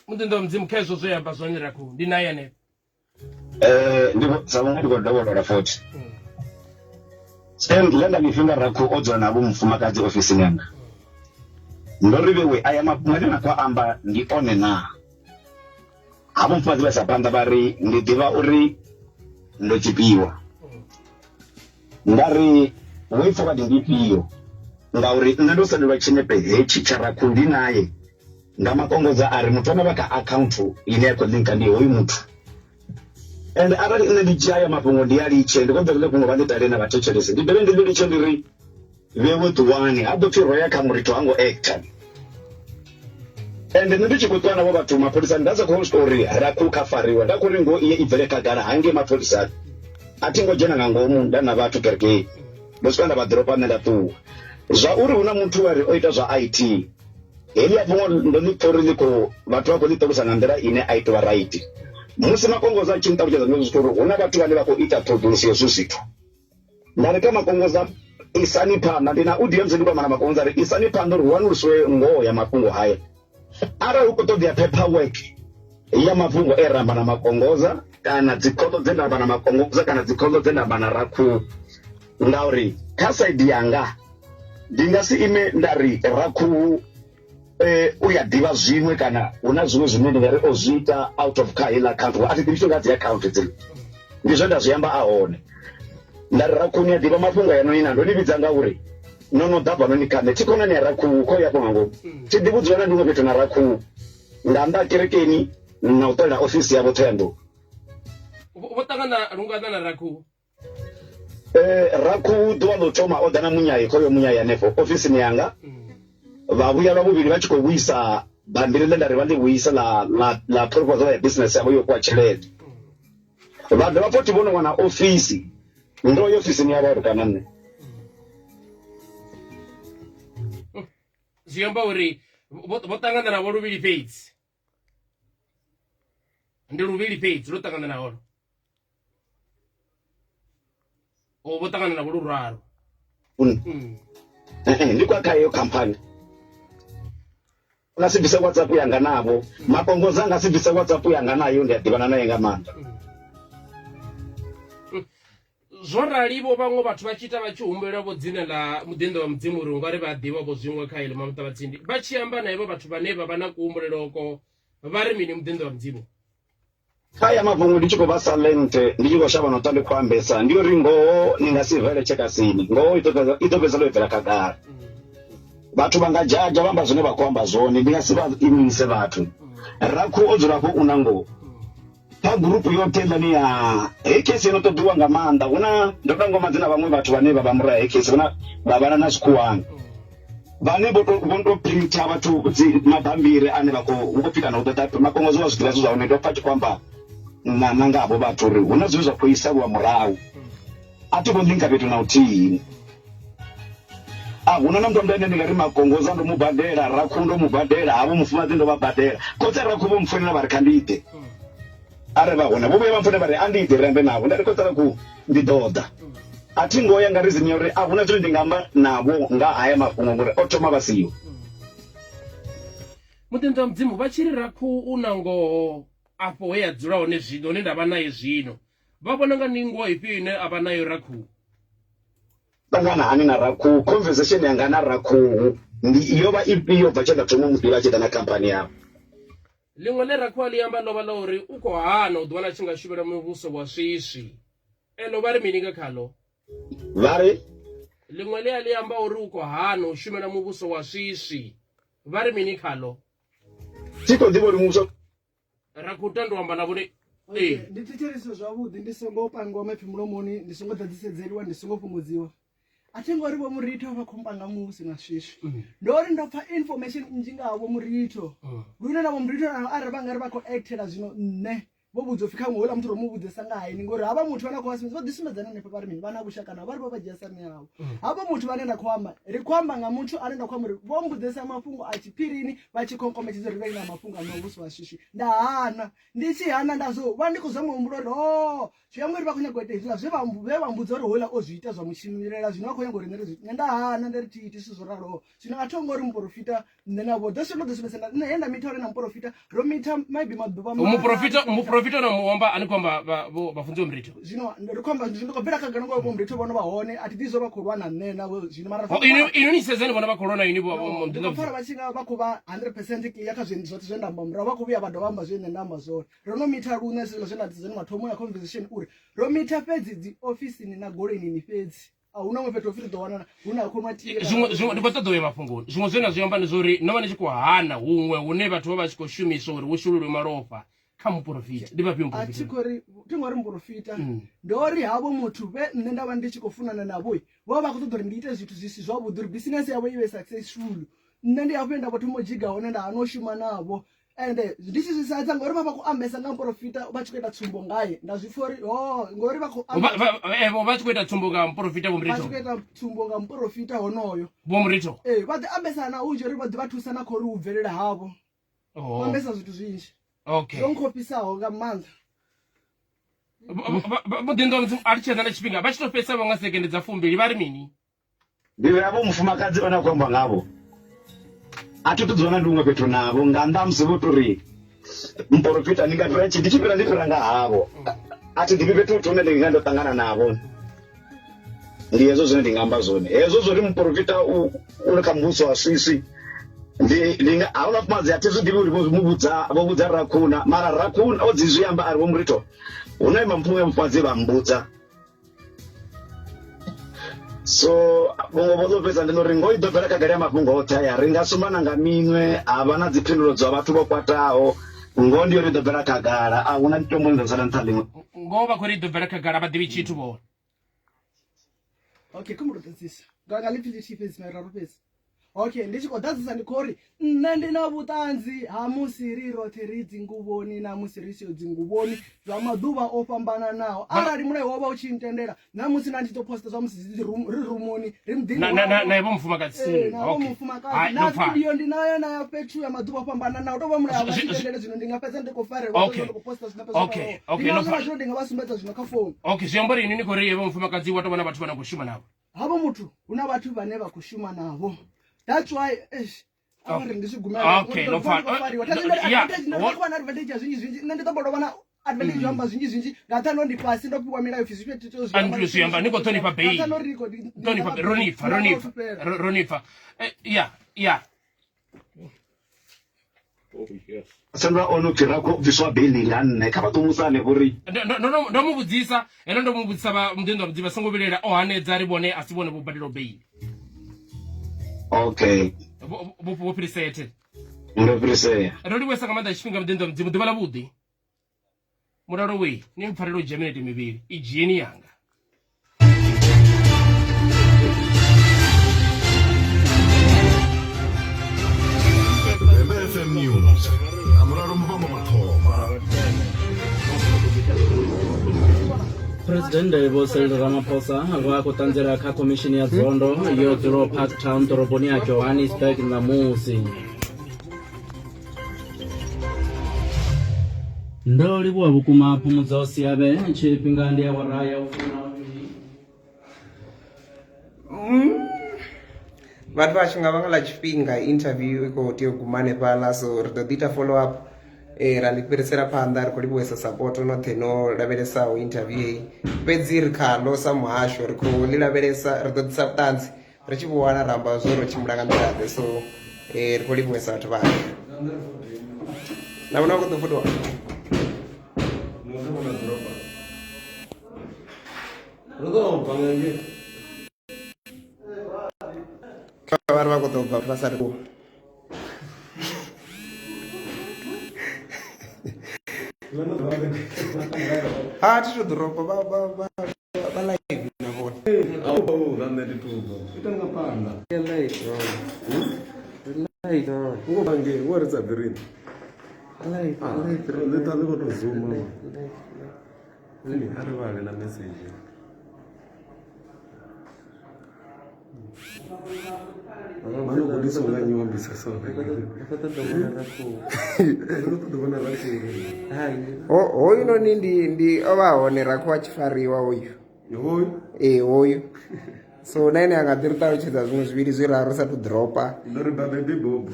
muḓinḓa wa mudzimu kha hezwo zwe amba zwone rakhu ndi naye hanefho Eh, ndi sa vhunga ndi khou dovholola futhi. Stand ḽe nda ḽi fhinga rakhu o dzula na vho mufumakadzi ofisini yanga. Ndo ri vhewe aya mafhungo ane na khou a amba ndi one naa? Havho mufumakadzi vha isa phanḓa vha ri ndi ḓivha uri ndo tshipiwa. Nda ri way forward ndi ifhio? Ngauri nṋe ndo sendelwa tshinepe hetshi tsha rakhu ndi naye nga makongodza a ri muthu ane vha kha account ine ya khou linka ndi hoyu muthu. And arali nṋe ndi dzhia haya mafhungo ndi a litshe ndi khou ḓo ḽi fhungo vha ḽi tale na vhathetshelesi ndi dovhe ndi ḽi litshe ndi ri vhewe ṱuwani ha ḓo pfhi ro ya kha muritho ha ngo actor ende nṋe ndi tshi khou ṱuwa navho vhathu mapholisani nda sa khou swika uri ra khou kha fariwa nda khou ri ngoho iye i bvele khagala hangei mapholisani a thi ngo dzhena nga ngomu nda na vhathu kerekeni ndo swika nda vha ḓoropa nṋe nda ṱuwa zwa uri hu na muthu wa ri o ita zwa IT Heḽia fhungo ndo ḽi pfa uri ḽi khou vhathu vha khou ḽi ṱalusa nga nḓila ine a i tou vha right. Musi Makongoza a tshi nṱalutshedza ndo zwi pfa uri hu na vhathu vhane vha khou ita ṱhoḓuluso ya hezwi zwithu. Nda ri kha Makongoza isani phanḓa, ndi na audio ya musi ndi khou amba na Makongoza ri isani phanḓa uri hu wanulusiwe ngoho ya mafhungo haya. Arali hu khou ṱoḓea paperwork ya mafhungo e ra amba na Makongoza kana dzikhoḽo dze nda amba na Makongoza kana dzikhoḽo dze nda amba na Rakhuhu ngauri kha saidi yanga ndi nga si ime nda ri rakhuhu eh, u ya ḓivha zwiṅwe kana hu na zwiṅwe zwine ndi nga ri o zwi ita out of kha heiḽa account a thi ḓivhi tshithu nga dzi account dzi ndi zwe nda zwi amba a hone nda ri rakhuhu ni a ḓivha mafhungo ya noni na ndo ni vhidza nga uri no no ḓa fhanoni kha nṋe thi khonani ya rakhuhu kho ya fho nga ngomu thi ḓi vhudziwa na ndiṅwe fhethu na rakhuhu nga nnḓa kerekeni na u ṱolela ofisi yavho Thohoyandou vho ṱangana lungana na rakhuhu Eh, rakhuhu ḓuvha ḽo thoma o ḓa na munyai khoyo munyai hanefho ofisini yanga vha vhuya lwa vhuvhili vha tshi khou vhuisa bammbiri ḽe nda ri vha ḽi vhuise ḽa ḽa ḽa proposal ya business yavho yo fhiwa tshelede vha dovha futhi vho no wana ofisi ndo ya ofisini yavho uri kana nṋe Zwi amba uri vho ṱangana navho luvhili fhedzi ndi luvhili fhedzi lwo ṱangana naholo o vho ṱangana navho luraru mm. eh, ndi kwa kha heyo khamphani nga si bvise whatsapp yanga navho mm. makongoza nga si bvise whatsapp yanga nayo ndi a ḓivhana naye nga maanḓa mm. Zwo rali vho vhaṅwe vhathu vha tshi ita vha tshi humbela vho dzina ḽa muḓinḓa wa Mudzimu uri ungari vha a ḓivha vho zwiṅwe kha iḽo Mamuṱavhatsindi. Vha tshi amba na hevho vhathu vhane vha vha na kuhumbulele oko vha ri mini muḓinḓa wa Mudzimu? Kha aya mafhungo ndi tshi khou vha silent ndi tshi khou shavha na u ṱwa ndi khou ambesa ndi uri ngoho ni nga si bvele tshekasini ngoho i ḓo fhedza i ḓo fhedzisela yo bvela khagala. Vhathu vha nga dzhadzha vha amba zwine vha khou amba zwone ndi nga si vha imise vhathu. Rakhu o dzula afho u na ngoho. Kha gurupu yoṱhe heiḽani ya hei case yo no ṱoḓiwa nga maanḓa hu na ndo tangwa madzina a vhaṅwe vhathu vhane vha vha murahu hei case huna vha vhala na zwikhuwani vhane vho to vho to printer vhathu dzi mabambiri ane vha khou hu khou pfi kana hu ḓo ḓa makongo zwi vha zwi ḓivha zwi zwa hone ndo pfa tshi khou amba na na nga havho vhathu uri hu na zwine zwa khou iseliwa murahu a thi khou linka fhethu na huthihi a huna na muthu ane ndi nga ri makongoza ndo mu badela rakhu ndo mu badela havho mufumakadzi ndo vha badela khotsi a rakhu vho mpfonela vha ri kha ndi ḓe are vha hone vho vhuya vha mpfonela vha ri a ndi ḓe ri ambe navho nda ri khotsi a rakhu ndi ḓo ḓa a thi ngo ya nga reason ya uri a huna zwine ndi nga amba navho nga haya mafhungo ngori o thoma vha siho Muḓinḓa wa Mudzimu vha tshi ri rakhu u na ngoho afho he a dzula hone zwino hune nda vha naye zwino Vha vhona nga ndi ngoho ifhio ine a vha nayo Rakhuhu? Ṱangana hani na Rakhuhu? Conversation yanga na Rakhuhu ndi yo vha ifhio bva tshe nda thoma u mu ḓivha a tshi ḓa na khamphani yawe? Ḽiṅwe ḽe Rakhuhu a ḽi amba ḽo vha ḽa uri u khou hana u ḓiwana a tshi nga shumela muvhuso wa swiswi. Eḽo vha ri mini nga khaḽo? Vha ri. Ḽiṅwe ḽe a ḽi amba uri u khou hana u shumela muvhuso wa swiswi. Vha ri mini khaḽo? Thi khou ḓivha uri muvhuso. Ra khou tenda u amba navho ni ee. Ndi thetshelese zwavhuḓi ndi songo pangiwa maipfi mulomoni ndi songo ḓadzisedzelwa ndi songo fhungudziwa a thi ngori vho muritho vha khou mpanga musi na swiswi mm. ndo ri ndo pfa information nnzhi nga ha vho muritho mm. lune na vho muritho arali vha nga ri vha khou actela zwino nṋe vho vhudzwa upfi khaṅwe houḽa muthu ro mu vhudzesa nga haini ngori havha muthu vhane khou vha sumbedza vho ḓi sumbedza hanefha vha ri mini vha na vhushaka navho vha ri vho vha dzhia sa miavho mm. havho muthu vhane nda khou amba ri khou amba nga muthu ane nda khou amba uri vho mbudzesa mafhungo a tshiphirini vha tshi khonkometshedza uri vhe na mafhungo a muvhuso wa swiswi nda hana ndi tshi hana nda zo vha ndi khou zwa muhumbulo uri o zwi amba uri vha khou nyaga u ita hezwiḽa zwe vha mbudza uri houḽa o zwi ita zwa mutshimbilela zwino vha khou nyaga uri nṋe ri zwi nṋe nda hana nda ri thi iti zwithu zwo raloho zwino a tho ngo uri muporofita nṋe na vho ḓo ndo ḓo sumbedza nṋe he nda mitha uri na muporofita ro mitha maybe maḓuvha muporofita Muprofita no muomba ani khou amba vhafunzi vho Mritho. Zwino ri khou amba zwino khou bvela khagala ngoho vho Mritho vhono vha hone a thi ḓivhi zwo vha khou lwa na nṋe na vho zwino mara Inwi inwi ni sedzeni vhona vha khou lwa na inwi vho ndi khou pfala vha tshi nga vha khou vha 100% clear kha zwe zwoṱhe zwe nda amba murahu vha khou vhuya vha dovha amba zwe nṋe nda amba zwone. Ro no mitha luṋa hezwiḽa zwe nda ḓisa mathomo ya conversation uri ro mitha fhedzi dzi ofisini na goloinini fhedzi. A huna huṅwe fhethu hopfi ri ḓo wanana hune ha khou nwa tie. Zwiṅwe zwiṅwe ndi khou ṱoḓa u ya mafhungoni. Zwiṅwe zwine na zwi amba ndi zwa uri no vha ni tshi khou hana huṅwe hune vhathu vha vha tshi khou shumiswa uri hu shululwe malofha kha muporofita. Ndi vhafhio A thi muporofita? khou ri thi ngo ri muporofita ndo ri havho muthu vhe nṋe nda vha ndi tshi khou funana navho vho vha vha khou ṱoḓa uri ndi ite zwithu zwi si zwavhuḓi uri bisinese yavho i vhe successful. Nṋe ndi hafho he nda vho thoma u dzhiga hone nda hana u shuma navho ende ndi tshi zwi sedza ngori vha vha khou ambesa nga muporofita vha tshi khou ita tsumbo ngaye nda zwi pfha uri ho ngori vha khou amba Vha vha tshi khou ita tsumbo nga muporofita Vho vha tshi Mritho. khou ita tsumbo nga muporofita honoyo. Vho Mritho. Ee vha ḓi ambesa na hunzhi uri vha ḓi vha thusa na kha uri u bvelela havho. Oh. Vha ambesa zwithu zwinzhi. Okay. Zwo nkhofhisaho nga maanḓa. Muḓinḓa wa Mudzimu a ri tshena na tshifhinga vha tshi to fhedzisa vho nga sekende dza fumbili vha ri mini? Ndi havho mufumakadzi vhane vha khou amba ngavho a thi tu dzi wana ndi huṅwe fhethu navho nga nnḓa ha musi vho to ri muporofita ndi nga fhira ndi tshi fhira ndi fhira nga havho a thi ḓivhi fhethu huthihi hune ndi nga ndo ṱangana navho ndi hezwo zwine ndi nga amba zwone hezwo zwo ri muporofita u u kha muvhuso wa swiswi ndi ndi nga hauna mufumakadzi a thi zwi ḓivhi uri vho mu vhudza vho vhudza rakhuna mara rakhuna o dzi zwi amba ari vho murito hu na ima muṅwe mufumakadzi vha mbudza so vhuṅwe vho ḓo fhedza ndi uri ngoho i ḓo bvela khagala ya mafhungo oṱhe aya ri nga sumbana nga minwe ha vha na dziphindulo dza vhathu vho kwataho ngoho ndi yone i ḓo bvela khagala a huna tombo ḽi ḓo sala nṱha ḽiṅwe ngoho vha khou ri i ḓo bvela khagala vha ḓivhi tshithu vhone okay kha mbo ḓadzisa nga nga ḽipfi ḽithihi fhedzi mararu fhedzi okay ndi tshi khou ḓadzisa ndi khou ri nṋe ndi na vhuṱanzi ha musi ri roṱhe ri dzinguvhoni na musi ri siho dzinguvhoni zwa maḓuvha o fhambananaho arali mulayo wo vha u tshi ntendela na musi na ndi ḓo posta zwa musi ri rumuni ri muḓini Na- na- na- na ivo mufumakadzi Ee, na vho Okay. mufumakadzi Hai, na ndo pfa. video ndi nayo na ya fhethu ya maḓuvha o fhambananaho to vha mulayo wa Zwi- tshi zwi- tendele zwino ndi nga fhedza ndi khou farelwa Okay. ndi khou posta zwinepe zwo Okay, raloho. okay, Ndi ndo ngazwo pfa. na zwino ndi nga vha sumbedza zwino kha founu okay zwi amba uri inwi ni khou ri ivo mufumakadzi wa tou vha na vhathu vhane vha khou shuma navho havho muthu hu na vhathu vhane vha khou shuma navho that's why eish, a ri ndi zwi Okay, no pfa- Yeah, gumela na advantage ya zwinzhi zwinzhi nṋe ndi ḓo vha na advantage yo amba zwinzhi zwinzhi nga nṱhani ndi fhasi ndo fhiwa milayo pfi zwifhio thi tea u zwi amba, Andrew zwi amba ni khou ṱhonifha Nga nṱhani uri ṱhonifha ro ni pfa ro ni pfa ya ya sendwa ono pfi ra khou bviswa beiḽi nga nṋe kha vha ḓo musa hanefho uri ndo mu vhudzisa ene ndo mu vhudzisa vha muḓinḓa wa vhudziva songo vhilela o hanedza ri vhone a si vhone vho badelaho beiḽi okay vho fhirisethe ndo fhirisea ro livhuesa nga maanḓa tshifhinga muḓinḓa wa mudzimu ḓuvha ḽa vhuḓi mulalo wei ni mpfarele u dzhia minete mivhili i dzhieni yanga Vhembe FM News na Mulalo Muvhango Mathoma. Phresidennde Vho Cyril Ramaphosa vha khou ṱanziela kha khomishini ya dzondo yo dzulaho Parktown ḓoroboni ya Johannesburg ṋamusi. Ndo livhuwa vhukuma Phumudzo Siavhe, tshifhinga ndi awara ya u funa Vhathu vhashu nga vhanga ḽa tshifhinga interview i khou tea u guma hanefhaḽa so ri ḓo ḓi ita follow up eh, ra ḽi fhirisela phanḓa ri khou livhuwesa support noṱhe no lavhelesaho interview heyi fhedzi ri khaḽo sa muhasho ri khou ḽi lavhelesa ri ḓo ḓisa vhuṱanzi ri tshi vhu wana ra amba zwo ro tshimbila nga nḓila ḓe so eh, ri khou livhuwesa vhathu vhashu na vhona vha khou ḓo fotowa Ri ḓo bva nga ngei. Vha ri vha khou ḓo bva vha sa ri ṱuwa. Ha thi to ḓorobo vha vha vha vha live na vhone. Au, na nṋe ndi tou bva. Ita nga phanḓa. U khou bva ngei, wo ri tsa green. Ah, ḽi ṱa ḽi khou tou zuma. A ri vhale na message. Mano gudisa nga nnyi wambisa so. Hoyu noni ndi ndi o vha hone rakho a tshi fariwa hoyu. Hoyu? Ee hoyu. So na ene a nga ḓi ri ṱalutshedza zwiṅwe zwivhili zwiraru sa tu dropa. Ndo ri babebi bobo.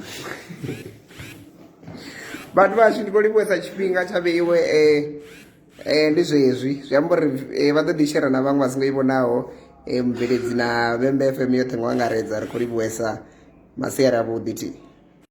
Vhathu vhashu ndi khou livhuwesa tshifhinga tsha vheiwe eh, eh, ndi zwezwi zwi amba uri eh, vha ḓo ḓi shera na vhaṅwe vha songo i vhonaho eh, mubveledzi na Vhembe FM yoṱhe ngo angaredza ri khou livhuwesa masiari avhuḓi thi.